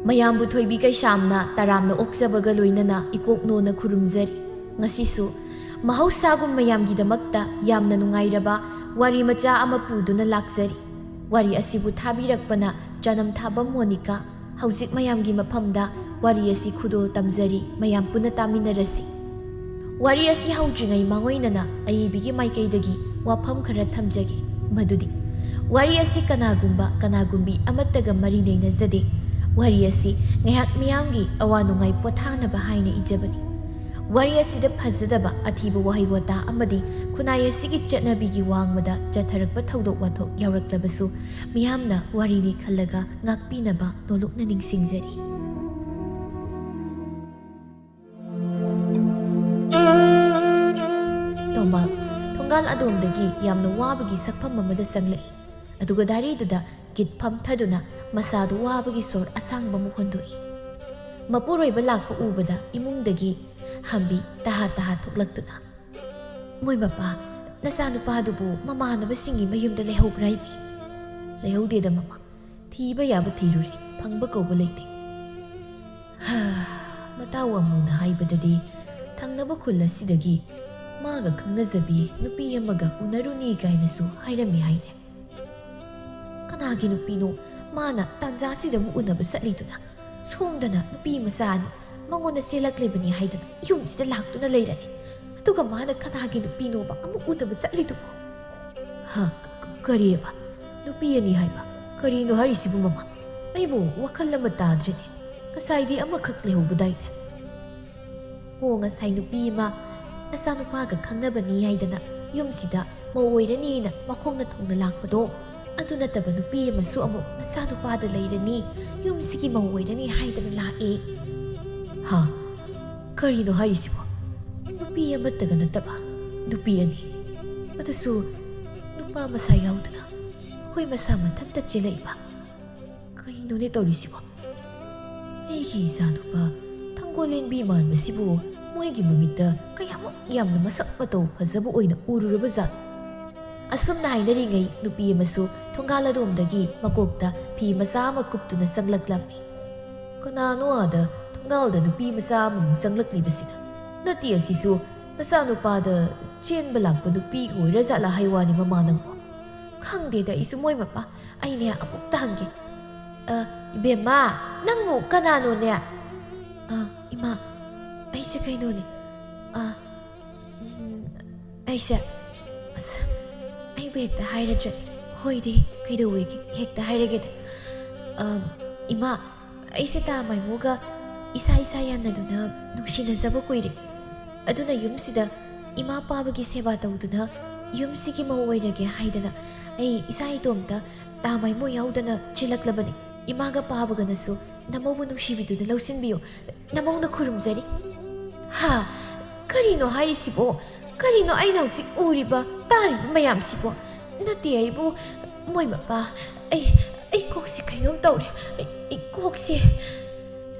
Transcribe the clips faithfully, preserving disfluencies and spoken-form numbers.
ꯃꯌꯥꯝꯕꯨ ꯊꯣꯏꯕꯤ ꯀꯩꯁꯥꯝꯅ ꯇꯔꯥꯝꯅ ꯑꯣꯛꯆꯕꯒ ꯂꯣꯏꯅꯅ ꯏꯀꯣꯛ ꯅꯣꯅ ꯈꯨꯔꯨꯝꯖꯔꯤ꯫ ꯉꯁꯤꯁꯨ ꯃꯍꯧꯁꯥꯒꯨꯝ ꯃꯌꯥꯝꯒꯤꯗꯃꯛꯇ ꯌꯥꯝꯅ ꯅꯨꯡꯉꯥꯏꯔꯕ ꯋꯥꯔꯤ ꯃꯆꯥ ꯑꯃ ꯄꯨꯗꯨꯅ ꯂꯥꯛꯆꯔꯤ꯫ ꯋꯥꯔꯤ ꯑꯁꯤꯕꯨ ꯊꯥꯕꯤꯔꯛꯄꯅ ꯆꯅꯝ ꯊꯥꯕꯝ ꯃꯣꯅꯤꯀꯥ꯫ ꯍꯧꯖꯤꯛ ꯃꯌꯥꯝꯒꯤ ꯃꯐꯝꯗ ꯋꯥꯔꯤ ꯑꯁꯤ ꯈꯨꯗꯣꯜ ꯇꯝꯖꯔꯤ, ꯃꯌꯥꯝ ꯄꯨꯟꯅ ꯇꯥꯃꯤꯟꯅꯔꯁꯤ꯫ ꯋꯥꯔꯤ ꯑꯁꯤ ꯍꯧꯗ꯭ꯔꯤꯉꯩ ꯃꯥꯡꯑꯣꯏꯅꯅ ꯑꯏꯕꯤꯒꯤ ꯃꯥꯏꯀꯩꯗꯒꯤ ꯋꯥꯐꯝ ꯈꯔ ꯊꯝꯖꯒꯦ, ꯃꯗꯨꯗꯤ ꯋꯥꯔꯤ ꯑꯁꯤ ꯀꯅꯥꯒꯨꯝꯕ ꯀꯅꯥꯒꯨꯝꯕꯤ ꯑꯃꯠꯇꯒ ꯃꯔꯤ ꯂꯩꯅꯖꯗꯦ꯫ ꯋꯥꯔꯤ ꯑꯁꯤ ꯉꯥꯏꯍꯥꯛ ꯃꯤꯌꯥꯝꯒꯤ ꯑꯋꯥ ꯅꯨꯡꯉꯥꯏ ꯄꯣꯊꯥꯅꯕ ꯍꯥꯏꯅ ꯏꯖꯕꯅꯤ꯫ ꯋꯥꯔꯤ ꯑꯁꯤꯗ ꯐꯖꯗꯕ ꯑꯊꯤꯕ ꯋꯥꯍꯩ ꯋꯥꯇꯥ ꯑꯃꯗꯤ ꯈꯨꯟꯅꯥꯏ ꯑꯁꯤꯒꯤ ꯆꯠꯅꯕꯤꯒꯤ ꯋꯥꯡꯃꯗ ꯆꯠꯊꯔꯛꯄ ꯊꯧꯗꯣꯛ ꯋꯥꯊꯣꯛ ꯌꯥꯎꯔꯛꯂꯕꯁꯨ ꯃꯤꯌꯥꯝꯅ ꯋꯥꯔꯤꯅꯤ ꯈꯜꯂꯒ ꯉꯥꯛꯄꯤꯅꯕ ꯅꯣꯂꯨꯛꯅ ꯅꯤꯡꯁꯤꯡꯖꯔꯤ꯫ ꯇꯣꯝꯕ ꯊꯣꯡꯒꯥꯜ ꯑꯗꯣꯝꯗꯒꯤ ꯌꯥꯝꯅ ꯋꯥꯕꯒꯤ ꯁꯛꯐꯝ ꯑꯃꯗ ꯆꯪꯂꯛꯏ꯫ ꯑꯗꯨꯒ ꯗꯥꯔꯤꯗꯨꯗ ꯀꯤꯠ ꯐꯝꯊꯗꯨꯅ ꯃꯁꯥꯗꯨ ꯋꯥꯕꯒꯤ ꯁꯣꯔ ꯑꯁꯥꯡꯕ ꯑꯃꯨꯛ ꯍꯣꯟꯗꯣꯛꯏ꯫ ꯃꯄꯨꯔꯣꯏꯕ ꯂꯥꯛꯄ ꯎꯕꯗ ꯏꯃꯨꯡꯗꯒꯤ ꯍꯝꯕꯤ ꯇꯍꯥ ꯇꯍꯥ ꯊꯣꯛꯂꯛꯇꯨꯅ, "ꯃꯣꯏ ꯃꯄꯥ, ꯅꯆꯥꯅꯨꯄꯥꯗꯨꯕꯨ ꯃꯃꯥꯟꯅꯕꯁꯤꯡꯒꯤ ꯃꯌꯨꯝꯗ ꯂꯩꯍꯧꯕ꯭ꯔꯥ ꯏꯃꯤ?" "ꯂꯩꯍꯧꯗꯦꯗ ꯃꯃꯥ, ꯊꯤꯕ ꯌꯥꯕ ꯊꯤꯔꯨꯔꯦ, ꯐꯪꯕ ꯀꯧꯕ ꯂꯩꯇꯦ꯫" ꯍꯥ, ꯃꯇꯥꯎ ꯑꯃꯨꯅ ꯍꯥꯏꯕꯗꯗꯤ ꯊꯪꯅꯕ ꯈꯨꯜ ꯑꯁꯤꯗꯒꯤ ꯃꯥꯒ ꯈꯪꯅꯖꯕꯤ ꯅꯨꯄꯤ ꯑꯃꯒ ꯎꯅꯔꯨꯅꯤ ꯀꯥꯏꯅꯁꯨ ꯍꯥꯏꯔꯝꯃꯤ ꯍꯥꯏꯅꯦ꯫ ꯀꯅꯥꯒꯤ ꯅꯨꯄꯤꯅꯣ ꯃꯥꯅ ꯇꯥꯟꯖꯥꯁꯤꯗ ꯑꯃꯨꯛ ꯎꯅꯕ ꯆꯠꯂꯤꯗꯨꯅ? ꯁꯣꯝꯗꯅ ꯅꯨꯄꯤ ꯃꯆꯥ ꯑꯅꯤ ꯃꯉꯣꯟꯗ ꯆꯦꯜꯂꯛꯂꯤꯕꯅꯤ ꯍꯥꯏꯗꯅ ꯌꯨꯝꯁꯤꯗ ꯂꯥꯛꯇꯨꯅ ꯂꯩꯔꯅꯤ꯫ ꯑꯗꯨꯒ ꯃꯥꯅ ꯀꯅꯥꯒꯤ ꯅꯨꯄꯤꯅꯣꯕ ꯑꯃꯨꯛ ꯎꯅꯕ ꯆꯠꯂꯤꯗꯨꯕꯣ? ꯍꯥ? ꯀ-, ꯀ-, ꯀꯔꯤꯑꯕ? ꯅꯨꯄꯤ ꯑꯅꯤ ꯍꯥꯏꯕ? ꯀꯔꯤꯅꯣ ꯍꯥꯏꯔꯤꯁꯤꯕꯨ ꯃꯃꯥ? ꯑꯩꯕꯨ ꯋꯥꯈꯜ ꯑꯃ ꯇꯥꯗ꯭ꯔꯦꯅꯦ꯫ ꯉꯁꯥꯏꯗꯤ ꯑꯃꯈꯛ ꯂꯩꯍꯧꯕꯗꯥꯏꯅꯦ? ꯑꯣ, ꯉꯁꯥꯏ ꯅꯨꯄꯤ ꯑꯃ ꯅꯆꯥꯅꯨꯄꯥꯒ ꯈꯪꯅꯕꯅꯤ ꯍꯥꯏꯗꯅ ꯌꯨꯝꯁꯤꯗ ꯃꯧ ꯑꯣꯏꯔꯅꯤꯅ ꯃꯈꯣꯡꯅ ꯊꯣꯡꯅ ꯂꯥꯛꯄꯗꯣ, ꯑꯗꯨ ꯅꯠꯇꯕ ꯅꯨꯄꯤ ꯑꯃꯁꯨ ꯑꯃꯨꯛ ꯅꯆꯥꯅꯨꯄꯥꯗ ꯂꯩꯔꯅꯤ, ꯌꯨꯝꯁꯤꯒꯤ ꯃꯧ ꯑꯣꯏꯔꯅꯤ ꯍꯥꯏꯗꯅ ꯂꯥꯛꯑꯦ꯫ ꯍꯥ? ꯀꯔꯤꯅꯣ ꯍꯥꯏꯔꯤꯁꯤꯕꯣ? ꯅꯨꯄꯤ ꯑꯃꯠꯇꯒ ꯅꯠꯇꯕ ꯅꯨꯄꯤ ꯑꯅꯤ, ꯑꯗꯨꯁꯨ ꯅꯨꯄꯥ ꯃꯁꯥ ꯌꯥꯎꯗꯅ, ꯑꯩꯈꯣꯏ ꯃꯁꯥ ꯃꯊꯟꯇ ꯆꯦꯜꯂꯛꯏꯕ꯫ ꯀꯩꯅꯣꯅꯦ ꯇꯧꯔꯤꯁꯤꯕꯣ? ꯑꯩꯒꯤ ꯏꯆꯥꯅꯨꯄꯥ ꯊꯥꯡꯒꯣꯜ ꯂꯦꯟꯕꯤ ꯃꯥꯟꯕꯁꯤꯕꯨ ꯃꯣꯏꯒꯤ ꯃꯃꯤꯠꯇ ꯀꯌꯥꯃꯨꯛ ꯌꯥꯝꯅ ꯃꯁꯛ ꯃꯇꯧ ꯐꯖꯕ ꯑꯣꯏꯅ ꯎꯔꯨꯔꯕꯖꯥꯠꯅꯣ꯫ ꯑꯁꯨꯝꯅ ꯍꯥꯏꯅꯔꯤꯉꯩ ꯅꯨꯄꯤ ꯑꯃꯁꯨ ꯊꯣꯡꯒꯥꯜ ꯑꯗꯣꯝꯗꯒꯤ ꯃꯀꯣꯛꯇ ꯐꯤ ꯃꯆꯥ ꯑꯃ ꯀꯨꯞꯇꯨꯅ ꯆꯪꯂꯛꯂꯝꯃꯤ꯫ ꯀꯅꯥꯅꯣ ꯑꯥꯗ ꯊꯣꯡꯒꯥꯜꯗ ꯅꯨꯄꯤ ꯃꯆꯥ ꯑꯃꯃꯨꯛ ꯆꯪꯂꯛꯂꯤꯕꯁꯤꯅ? ꯅꯠꯇꯦ, ꯑꯁꯤꯁꯨ ꯃꯆꯥꯅꯨꯄꯥꯗ ꯆꯦꯟꯕ ꯂꯥꯛꯄ ꯅꯨꯄꯤꯒ ꯑꯣꯏꯔꯖꯥꯠꯂꯥ ꯍꯥꯏ ꯋꯥꯅꯤ ꯃꯃꯥ ꯅꯪꯕꯣ꯫ ꯈꯪꯗꯦꯗ ꯑꯩꯁꯨ ꯃꯣꯏ ꯃꯄꯥ꯫ ꯑꯩꯅꯦ ꯑꯃꯨꯛꯇ ꯍꯪꯒꯦ꯫ "ꯑ, ꯏꯕꯦꯝꯃ, ꯅꯪꯕꯨ ꯀꯅꯥꯅꯣꯅꯦ?" "ꯑ, ꯏꯃꯥ, ꯑꯩꯁꯦ ꯀꯩꯅꯣꯅꯦ꯫ ꯑ, ꯎꯝ, ꯑꯩꯁꯦ, ꯑꯁ, ꯑꯩꯕꯨ ꯍꯦꯛꯇ ꯍꯥꯏꯔꯗ꯭ꯔꯦ꯫ ꯍꯣꯏꯗꯤ, ꯀꯩꯗꯧꯋꯦꯒꯦ? ꯍꯦꯛꯇ ꯍꯥꯏꯔꯒꯦꯗ꯫ ꯑ, ꯏꯃꯥ, ꯑꯩꯁꯦ ꯇꯥ ꯃꯥꯏꯃꯨꯒ ꯏꯁꯥ ꯏꯁꯥ ꯌꯥꯅꯗꯨꯅ ꯅꯨꯡꯁꯤꯅꯖꯕ ꯀꯨꯏꯔꯦ꯫ ꯑꯗꯨꯅ ꯌꯨꯝꯁꯤꯗ ꯏꯃꯥ ꯄꯥꯕꯒꯤ ꯁꯦꯕꯥ ꯇꯧꯗꯨꯅ ꯌꯨꯝꯁꯤꯒꯤ ꯃꯧ ꯑꯣꯏꯔꯒꯦ ꯍꯥꯏꯗꯅ ꯑꯩ ꯏꯁꯥ ꯏꯇꯣꯝꯇ ꯇꯥ ꯃꯥꯏꯃꯨ ꯌꯥꯎꯗꯅ ꯆꯦꯜꯂꯛꯂꯕꯅꯤ꯫ ꯏꯃꯥꯒ ꯄꯥꯕꯒꯅꯁꯨ ꯅꯃꯧꯕꯨ ꯅꯨꯡꯁꯤꯕꯤꯗꯨꯅ ꯂꯧꯁꯤꯟꯕꯤꯌꯨ꯫ ꯅꯃꯧꯅ ꯈꯨꯔꯨꯝꯖꯔꯤ꯫" "ꯍꯥ? ꯀꯔꯤꯅꯣ ꯍꯥꯏꯔꯤꯁꯤꯕꯣ? ꯀꯔꯤꯅꯣ ꯑꯩꯅ ꯍꯧꯖꯤꯛ ꯎꯔꯤꯕ, ꯇꯥꯔꯤꯕ ꯃꯌꯥꯝꯁꯤꯕꯣ? ꯅꯠꯇꯦ, ꯑꯩꯕꯨ, ꯃꯣꯏ ꯃꯄꯥ, ꯑꯩ, ꯑꯩ ꯀꯣꯛꯁꯤ ꯀꯩꯅꯣꯝ ꯇꯧꯔꯦ꯫ ꯑꯩ, ꯑꯩ ꯀꯣꯛꯁꯦ꯫"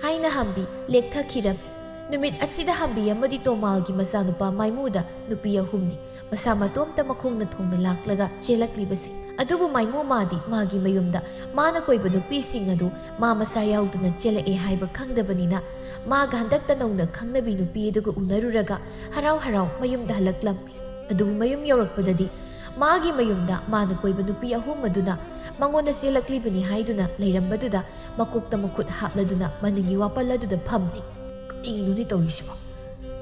ꯍꯥꯏꯅ ꯍꯝꯕꯤ ꯂꯦꯛꯊꯈꯤꯔꯝꯃꯤ꯫ ꯅꯨꯃꯤꯠ ꯑꯁꯤꯗ ꯍꯝꯕꯤ ꯑꯃꯗꯤ ꯇꯣꯃꯥꯜꯒꯤ ꯃꯆꯥꯅꯨꯄꯥ ꯃꯥꯏꯃꯨꯗ ꯅꯨꯄꯤ ꯑꯍꯨꯝꯅꯤ꯫ ꯃꯁꯥ ꯃꯇꯣꯝꯇ ꯃꯈꯣꯡꯅ ꯊꯣꯡꯅ ꯂꯥꯛꯂꯒ ꯆꯦꯜꯂꯛꯂꯤꯕꯁꯤ꯫ ꯑꯗꯨꯕꯨ ꯃꯥꯏꯃꯨ ꯃꯥꯗꯤ ꯃꯥꯒꯤ ꯃꯌꯨꯝꯗ ꯃꯥꯅ ꯀꯣꯏꯕ ꯅꯨꯄꯤꯁꯤꯡ ꯑꯗꯨ ꯃꯥ ꯃꯁꯥ ꯌꯥꯎꯗꯅ ꯆꯦꯜꯂꯛꯑꯦ ꯍꯥꯏꯕ ꯈꯪꯗꯕꯅꯤꯅ, ꯃꯥꯒ ꯍꯟꯗꯛꯇ ꯅꯧꯅ ꯈꯪꯅꯕꯤ ꯅꯨꯄꯤ ꯑꯗꯨꯒ ꯎꯅꯔꯨꯔꯒ ꯍꯔꯥꯎ ꯍꯔꯥꯎ ꯃꯌꯨꯝꯗ ꯍꯜꯂꯛꯂꯝꯃꯤ꯫ ꯑꯗꯨꯕꯨ ꯃꯌꯨꯝ ꯌꯧꯔꯛꯄꯗꯗꯤ ꯃꯥꯒꯤ ꯃꯌꯨꯝꯗ ꯃꯥꯅ ꯀꯣꯏꯕ ꯅꯨꯄꯤ ꯑꯍꯨꯝ ꯑꯗꯨꯅ ꯃꯉꯣꯟꯗ ꯆꯦꯜꯂꯛꯂꯤꯕꯅꯤ ꯍꯥꯏꯗꯨꯅ ꯂꯩꯔꯝꯕꯗꯨꯗ ꯃꯀꯣꯛꯇ ꯃꯈꯨꯠ ꯍꯥꯞꯂꯗꯨꯅ ꯃꯅꯤꯡꯒꯤ ꯋꯥꯄꯜ ꯑꯗꯨꯗ ꯐꯝꯂꯤ꯫ ꯀꯔꯤꯅꯣꯅꯦ ꯇꯧꯔꯤꯁꯤꯕꯣ?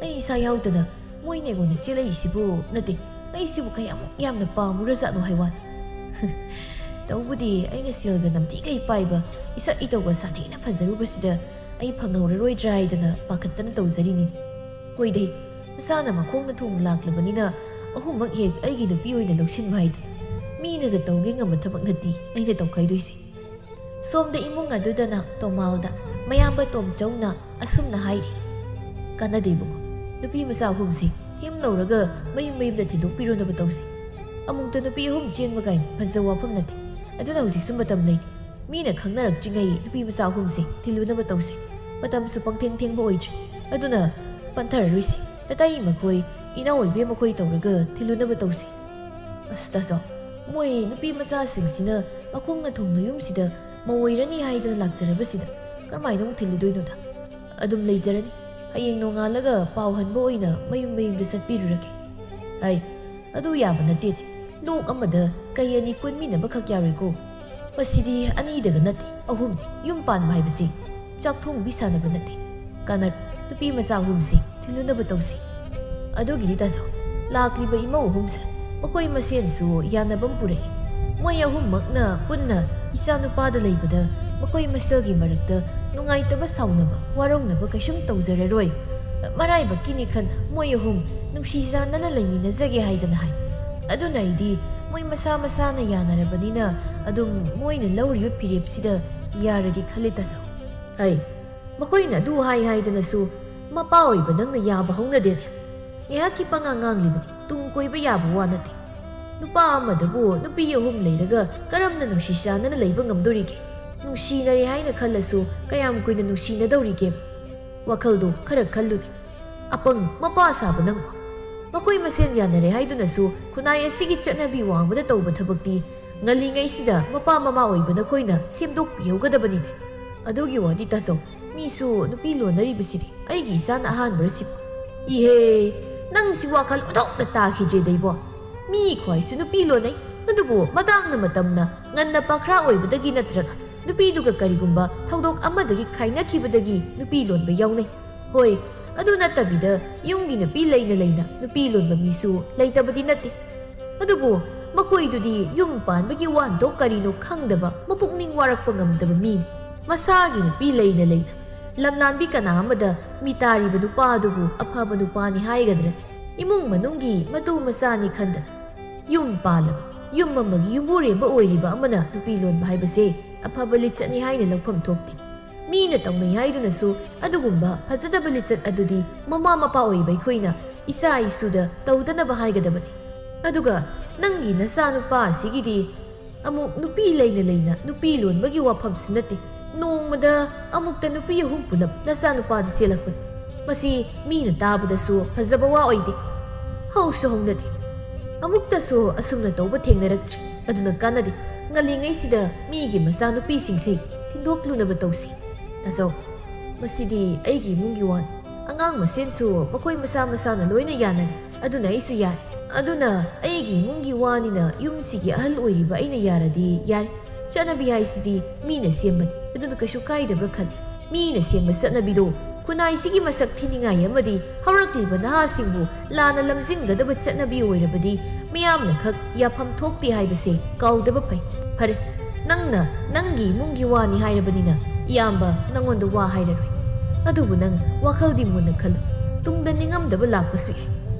ꯑꯩ ꯏꯁꯥ ꯌꯥꯎꯗꯅ ꯃꯣꯏꯅ ꯑꯩꯉꯣꯟꯗ ꯆꯦꯜꯂꯛꯏꯁꯤꯕꯨ? ꯅꯠꯇꯦ, ꯑꯩꯁꯤꯕꯨ ꯀꯌꯥꯃꯨꯛ ꯌꯥꯝꯅ ꯄꯥꯝꯃꯨꯔꯖꯥꯠꯅꯣ ꯍꯥꯏ ꯋꯥꯅꯤ꯫ ꯇꯧꯕꯗꯤ ꯑꯩꯅ ꯁꯦꯜꯒ ꯅꯝꯊꯤꯈꯩ ꯄꯥꯏꯕ, ꯏꯁꯛ ꯏꯇꯧꯒ ꯁꯥꯊꯤꯅ ꯐꯖꯔꯨꯕꯁꯤꯗ ꯑꯩ ꯐꯪꯍꯧꯔꯔꯣꯏꯗ꯭ꯔꯥ ꯍꯥꯏꯗꯅ ꯄꯥꯈꯠꯇꯅ ꯇꯧꯖꯔꯤꯅꯤ꯫ ꯀꯣꯏꯗꯩ, ꯃꯁꯥꯅ ꯃꯈꯣꯡꯅ ꯊꯣꯡ ꯂꯥꯛꯂꯕꯅꯤꯅ ꯑꯍꯨꯝꯃꯛ ꯍꯦꯛ ꯑꯩꯒꯤ ꯅꯨꯄꯤ ꯑꯣꯏꯅ ꯂꯧꯁꯤꯟꯕ ꯍꯥꯏꯗꯨ ꯃꯤꯅꯒ ꯇꯧꯒꯦ ꯉꯝꯕ ꯊꯕꯛ ꯅꯠꯇꯦ ꯑꯩꯅ ꯇꯧꯈꯥꯏꯗꯣꯏꯁꯦ꯫ ꯁꯣꯝꯗ ꯏꯃꯨꯡ ꯑꯗꯨꯗꯅ ꯇꯣꯃꯥꯜꯗ ꯃꯌꯥꯝꯕ ꯇꯣꯝꯆꯧꯅ ꯑꯁꯨꯝꯅ ꯍꯥꯏꯔꯤ, "ꯀꯥꯟꯅꯗꯦ ꯏꯕꯨꯡꯉꯣ, ꯅꯨꯄꯤ ꯃꯆꯥ ꯑꯍꯨꯝꯁꯦ ꯊꯦꯝ ꯂꯧꯔꯒ ꯃꯌꯨꯝ ꯃꯌꯨꯝꯗ ꯊꯤꯟꯗꯣꯛꯄꯤꯔꯨꯅꯕ ꯇꯧꯁꯤ꯫ ꯑꯃꯨꯛꯇ ꯅꯨꯄꯤ ꯑꯍꯨꯝ ꯆꯦꯟꯕ ꯀꯥꯏꯅ ꯐꯖꯕ ꯋꯥꯐꯝ ꯅꯠꯇꯦ꯫ ꯑꯗꯨꯅ ꯍꯧꯖꯤꯛꯁꯨ ꯃꯇꯝ ꯂꯩ꯫ ꯃꯤꯅ ꯈꯪꯅꯔꯛꯇ꯭ꯔꯤꯉꯩ ꯅꯨꯄꯤ ꯃꯆꯥ ꯑꯍꯨꯝꯁꯦ ꯊꯤꯜꯂꯨꯅꯕ ꯇꯧꯁꯤ꯫ ꯃꯇꯝꯁꯨ ꯄꯪꯊꯦꯡ ꯊꯦꯡꯕ ꯑꯣꯏꯗ꯭ꯔꯤ꯫ ꯑꯗꯨꯅ ꯄꯟꯊꯔꯔꯣꯏꯁꯤ꯫ ꯇꯇꯩ ꯃꯈꯣꯏ, ꯏꯅꯥꯎ ꯑꯣꯏꯕꯤ ꯃꯈꯣꯏ ꯇꯧꯔꯒ ꯊꯤꯜꯂꯨꯅꯕ ꯇꯧꯁꯤ꯫ ꯑꯁ ꯇꯥꯆꯧ, ꯃꯣꯏ ꯅꯨꯄꯤ ꯃꯆꯥꯁꯤꯡꯁꯤꯅ ꯃꯈꯣꯡꯅ ꯊꯣꯡꯅ ꯌꯨꯝꯁꯤꯗ ꯃꯧ ꯑꯣꯏꯔꯅꯤ ꯍꯥꯏꯗꯅ ꯂꯥꯛꯆꯔꯕꯁꯤꯗ ꯀꯔꯝꯍꯥꯏꯅ ꯑꯃꯨꯛ ꯊꯤꯜꯂꯨꯗꯣꯏꯅꯣꯗ? ꯑꯗꯨꯝ ꯂꯩꯖꯔꯅꯤ꯫ ꯍꯌꯦꯡ ꯅꯣꯡꯉꯥꯜꯂꯒ ꯄꯥꯎ ꯍꯟꯕ ꯑꯣꯏꯅ ꯃꯌꯨꯝ ꯃꯌꯨꯝꯗ ꯆꯠꯄꯤꯔꯨꯔꯒꯦ꯫ ꯑꯩ, ꯑꯗꯨ ꯌꯥꯕ ꯅꯠꯇꯦ꯫ ꯂꯣꯛ ꯑꯃꯗ ꯀꯩ ꯑꯅꯤ ꯀꯣꯟꯃꯤꯟꯅꯕꯈꯛ ꯌꯥꯔꯣꯏꯀꯣ꯫ ꯃꯁꯤꯗꯤ ꯑꯅꯤꯗꯒ ꯅꯠꯇꯦ, ꯑꯍꯨꯝ꯫ ꯌꯨꯝ ꯄꯥꯟꯕ ꯍꯥꯏꯕꯁꯤ ꯆꯥꯛ ꯊꯣꯡꯕꯤ ꯁꯥꯟꯅꯕ ꯅꯠꯇꯦ꯫ ꯀꯥꯟꯅꯔ, ꯅꯨꯄꯤ ꯃꯆꯥ ꯑꯍꯨꯝꯁꯤ ꯊꯤꯜꯂꯨꯅꯕ ꯇꯧꯁꯤ꯫ ꯑꯗꯨꯒꯤꯗꯤ ꯇꯥꯆꯧ, ꯂꯥꯛꯂꯤꯕ ꯏꯃꯧ ꯑꯍꯨꯝꯁꯦ ꯃꯈꯣꯏ ꯃꯁꯦꯟꯁꯨ ꯌꯥꯅꯕ ꯑꯃ ꯄꯨꯔꯛꯏ꯫ ꯃꯣꯏ ꯑꯍꯨꯝꯃꯛꯅ ꯄꯨꯟꯅ ꯏꯆꯥ ꯅꯨꯄꯥꯗ ꯂꯩꯕꯗ ꯃꯈꯣꯏ ꯃꯁꯦꯜꯒꯤ ꯃꯔꯛꯇ ꯅꯨꯡꯉꯥꯏꯇꯕ, ꯁꯥꯎꯅꯕ, ꯋꯥꯔꯧꯅꯕ ꯀꯩꯁꯨꯝ ꯇꯧꯖꯔꯔꯣꯏ꯫ ꯃꯔꯥꯏꯕꯛꯀꯤꯅꯤ ꯈꯟ ꯃꯣꯏ ꯑꯍꯨꯝ ꯅꯨꯡꯁꯤ ꯆꯥꯟꯅꯅ ꯂꯩꯃꯤꯟꯅꯖꯒꯦ ꯍꯥꯏꯗꯅ ꯍꯥꯏ꯫ ꯑꯗꯨꯅ ꯑꯩꯗꯤ ꯃꯣꯏ ꯃꯁꯥ ꯃꯁꯥꯅ ꯌꯥꯅꯔꯕꯅꯤꯅ ꯑꯗꯨꯝ ꯃꯣꯏꯅ ꯂꯧꯔꯤꯕ ꯐꯤꯔꯦꯞꯁꯤꯗ ꯌꯥꯔꯒꯦ ꯈꯜꯂꯤ ꯇꯥꯆꯧ꯫ ꯑꯩ, ꯃꯈꯣꯏꯅ ꯑꯗꯨ ꯍꯥꯏ ꯍꯥꯏꯗꯅꯁꯨ ꯃꯄꯥ ꯑꯣꯏꯕ ꯅꯪꯅ ꯌꯥꯕ ꯍꯧꯅꯗꯦꯅꯦ꯫ ꯉꯥꯏꯍꯥꯛꯀꯤ ꯄꯉꯥꯡ ꯉꯥꯡꯂꯤꯕꯅꯤ, ꯇꯨꯡ ꯀꯣꯏꯕ ꯌꯥꯕ ꯋꯥ ꯅꯠꯇꯦ꯫ ꯅꯨꯄꯥ ꯑꯃꯗꯕꯨ ꯅꯨꯄꯤ ꯑꯍꯨꯝ ꯂꯩꯔꯒ ꯀꯔꯝꯅ ꯅꯨꯡꯁꯤ ꯆꯥꯟꯅꯅ ꯂꯩꯕ ꯉꯝꯗꯣꯔꯤꯒꯦ? ꯅꯨꯡꯁꯤꯅꯔꯦ ꯍꯥꯏꯅ ꯈꯜꯂꯁꯨ ꯀꯌꯥꯝ ꯀꯨꯏꯅ ꯅꯨꯡꯁꯤꯅꯗꯧꯔꯤꯒꯦ? ꯋꯥꯈꯜꯗꯣ ꯈꯔ ꯈꯜꯂꯨꯅꯦ꯫ ꯑꯄꯪ ꯃꯄꯥ ꯁꯥꯕ ꯅꯪ꯫ ꯃꯈꯣꯏ ꯃꯁꯦꯟ ꯌꯥꯅꯔꯦ ꯍꯥꯏꯗꯨꯅꯁꯨ ꯈꯨꯟꯅꯥꯏ ꯑꯁꯤꯒꯤ ꯆꯠꯅꯕꯤ ꯋꯥꯡꯃꯗ ꯇꯧꯕ ꯊꯕꯛꯇꯤ ꯉꯜꯂꯤꯉꯩꯁꯤꯗ ꯃꯄꯥ ꯃꯃꯥ ꯑꯣꯏꯕ ꯅꯈꯣꯏꯅ ꯁꯦꯝꯗꯣꯛꯄꯤꯍꯧꯒꯗꯕꯅꯤꯅꯦ꯫ ꯑꯗꯨꯒꯤ ꯋꯥꯗꯤ ꯇꯥꯆꯧ, ꯃꯤꯁꯨ ꯅꯨꯄꯤ ꯂꯣꯟꯅꯔꯤꯕꯁꯤꯗꯤ ꯑꯩꯒꯤ ꯏꯆꯥꯅ ꯑꯍꯥꯟꯕꯔꯁꯤꯕꯨ꯫ ꯏꯍꯦ, ꯅꯪꯁꯤ ꯋꯥꯈꯜ ꯑꯣꯟꯊꯣꯛꯅ ꯇꯥꯈꯤꯗ꯭ꯔꯦꯗ ꯏꯕꯣ꯫ ꯃꯤ ꯈ꯭ꯋꯥꯏꯁꯨ ꯅꯨꯄꯤ ꯂꯣꯟꯅꯩ, ꯑꯗꯨꯕꯨ ꯃꯇꯥꯡꯅ ꯃꯇꯝꯅ ꯉꯟꯅ ꯄꯥꯈ꯭ꯔꯥ ꯑꯣꯏꯕꯗꯒꯤ ꯅꯠꯇ꯭ꯔꯒ ꯅꯨꯄꯤꯗꯨꯒ ꯀꯔꯤꯒꯨꯝꯕ ꯊꯧꯗꯣꯛ ꯑꯃꯗꯒꯤ ꯈꯥꯏꯅꯈꯤꯕꯗꯒꯤ ꯅꯨꯄꯤ ꯂꯣꯟꯕ ꯌꯥꯎꯅꯩ꯫ ꯍꯣꯏ, ꯑꯗꯨ ꯅꯠꯇꯕꯤꯗ ꯌꯨꯝꯒꯤ ꯅꯨꯄꯤ ꯂꯩꯅ ꯂꯩꯅ ꯅꯨꯄꯤ ꯂꯣꯟꯕ ꯃꯤꯁꯨ ꯂꯩꯇꯕꯗꯤ ꯅꯠꯇꯦ꯫ ꯑꯗꯨꯕꯨ ꯃꯈꯣꯏꯗꯨꯗꯤ ꯌꯨꯝ ꯄꯥꯟꯕꯒꯤ ꯋꯥꯍꯟꯊꯣꯛ ꯀꯔꯤꯅꯣ ꯈꯪꯗꯕ, ꯃꯄꯨꯛꯅꯤꯡ ꯋꯥꯔꯛꯄ ꯉꯝꯗꯕ ꯃꯤꯅꯤ꯫ ꯃꯁꯥꯒꯤ ꯅꯨꯄꯤ ꯂꯩꯅ ꯂꯩꯅ ꯂꯝꯂꯥꯟꯕꯤ ꯀꯅꯥ ꯑꯃꯗ ꯃꯤꯇꯥꯔꯤꯕ ꯅꯨꯄꯥ ꯑꯗꯨꯕꯨ ꯑꯐꯕ ꯅꯨꯄꯥꯅꯤ ꯍꯥꯏꯒꯗ꯭ꯔꯅꯤ? ꯏꯃꯨꯡ ꯃꯅꯨꯡꯒꯤ ꯃꯇꯨ ꯃꯆꯥꯅꯤ ꯈꯟꯗꯅ ꯌꯨꯝ ꯄꯥꯜꯂꯕ, ꯌꯨꯝ ꯑꯃꯒꯤ ꯌꯨꯝꯕꯨꯔꯦꯝꯕ ꯑꯣꯏꯔꯤꯕ ꯑꯃꯅ ꯅꯨꯄꯤ ꯂꯣꯟꯕ ꯍꯥꯏꯕꯁꯦ ꯑꯐꯕ ꯂꯤꯆꯠꯅꯤ ꯍꯥꯏꯅ ꯂꯧꯐꯝ ꯊꯣꯛꯇꯦ꯫ ꯃꯤꯅ ꯇꯧꯅꯩ ꯍꯥꯏꯗꯨꯅꯁꯨ ꯑꯗꯨꯒꯨꯝꯕ ꯐꯖꯗꯕ ꯂꯤꯆꯠ ꯑꯗꯨꯗꯤ ꯃꯃꯥ ꯃꯄꯥ ꯑꯣꯏꯕ ꯑꯩꯈꯣꯏꯅ ꯏꯆꯥ ꯏꯁꯨꯗ ꯇꯧꯗꯅꯕ ꯍꯥꯏꯒꯗꯕꯅꯤ꯫ ꯑꯗꯨꯒ ꯅꯪꯒꯤ ꯅꯆꯥꯅꯨꯄꯥ ꯑꯁꯤꯒꯤꯗꯤ ꯑꯃꯨꯛ ꯅꯨꯄꯤ ꯂꯩꯅ ꯂꯩꯅ ꯅꯨꯄꯤ ꯂꯣꯟꯕꯒꯤ ꯋꯥꯐꯝꯁꯨ ꯅꯠꯇꯦ꯫ ꯅꯣꯡꯃꯗ ꯑꯃꯨꯛꯇ ꯅꯨꯄꯤ ꯑꯍꯨꯝ ꯄꯨꯂꯞ ꯅꯆꯥꯅꯨꯄꯥꯗ ꯆꯦꯜꯂꯛꯄꯅꯤ꯫ ꯃꯁꯤ ꯃꯤꯅ ꯇꯥꯕꯗꯁꯨ ꯐꯖꯕ ꯋꯥ ꯑꯣꯏꯗꯦ꯫ ꯍꯧꯁꯨ ꯍꯧꯅꯗꯦ꯫ ꯑꯃꯨꯛꯇꯁꯨ ꯑꯁꯨꯝꯅ ꯇꯧꯕ ꯊꯦꯡꯅꯔꯛꯇ꯭ꯔꯤ꯫ ꯑꯗꯨꯅ ꯀꯥꯟꯅꯗꯦ꯫ ꯉꯜꯂꯤꯉꯩꯁꯤꯗ ꯃꯤꯒꯤ ꯃꯆꯥꯅꯨꯄꯤꯁꯤꯡꯁꯦ ꯊꯤꯟꯗꯣꯛꯂꯨꯅꯕ ꯇꯧꯁꯤ꯫ ꯇꯥꯖꯧ, ꯃꯁꯤꯗꯤ ꯑꯩꯒꯤ ꯏꯃꯨꯡꯒꯤ ꯋꯥꯅꯤ꯫ ꯑꯉꯥꯡ ꯃꯁꯦꯟꯁꯨ ꯃꯈꯣꯏ ꯃꯁꯥ ꯃꯁꯥꯅ ꯂꯣꯏꯅ ꯌꯥꯅꯔꯦ꯫ ꯑꯗꯨꯅ ꯑꯩꯁꯨ ꯌꯥꯔꯦ꯫ ꯑꯗꯨꯅ ꯑꯩꯒꯤ ꯏꯃꯨꯡꯒꯤ ꯋꯥꯅꯤꯅ ꯌꯨꯝꯁꯤꯒꯤ ꯑꯍꯜ ꯑꯣꯏꯔꯤꯕ ꯑꯩꯅ ꯌꯥꯔꯗꯤ ꯌꯥꯔꯦ꯫ ꯆꯠꯅꯕꯤ ꯍꯥꯏꯁꯤꯗꯤ ꯃꯤꯅ ꯁꯦꯝꯕꯅꯤ꯫ ꯑꯗꯨꯅ ꯀꯩꯁꯨ ꯀꯥꯏꯗꯕ꯭ꯔꯥ ꯈꯜꯂꯤ꯫ ꯃꯤꯅ ꯁꯦꯝꯕ ꯆꯠꯅꯕꯤꯗꯣ ꯈꯨꯟꯅꯥꯏꯁꯤꯒꯤ ꯃꯁꯛ ꯊꯤꯅꯤꯡꯉꯥꯏ ꯑꯃꯗꯤ ꯍꯧꯔꯛꯂꯤꯕ ꯅꯍꯥꯁꯤꯡꯕꯨ ꯂꯥꯟꯅ ꯂꯝꯖꯤꯡꯒꯗꯕ ꯆꯠꯅꯕꯤ ꯑꯣꯏꯔꯕꯗꯤ ꯃꯤꯌꯥꯝꯅ ꯈꯛ ꯌꯥꯐꯝ ꯊꯣꯛꯇꯦ ꯍꯥꯏꯕꯁꯦ ꯀꯥꯎꯗꯕ ꯐꯩ꯫ ꯐꯔꯦ, ꯅꯪꯅ ꯅꯪꯒꯤ ꯏꯃꯨꯡꯒꯤ ꯋꯥꯅꯤ ꯍꯥꯏꯔꯕꯅꯤꯅ ꯏꯌꯥꯝꯕ ꯅꯪꯉꯣꯟꯗ ꯋꯥ ꯍꯥꯏꯔꯔꯣꯏ꯫ ꯑꯗꯨꯕꯨ ꯅꯪ ꯋꯥꯈꯜꯗꯤ ꯃꯨꯟꯅ ꯈꯜꯂꯨ꯫ ꯇꯨꯡꯗ ꯅꯤꯡꯉꯝꯗꯕ ꯂꯥꯛꯄꯁꯨ ꯌꯥꯏ꯫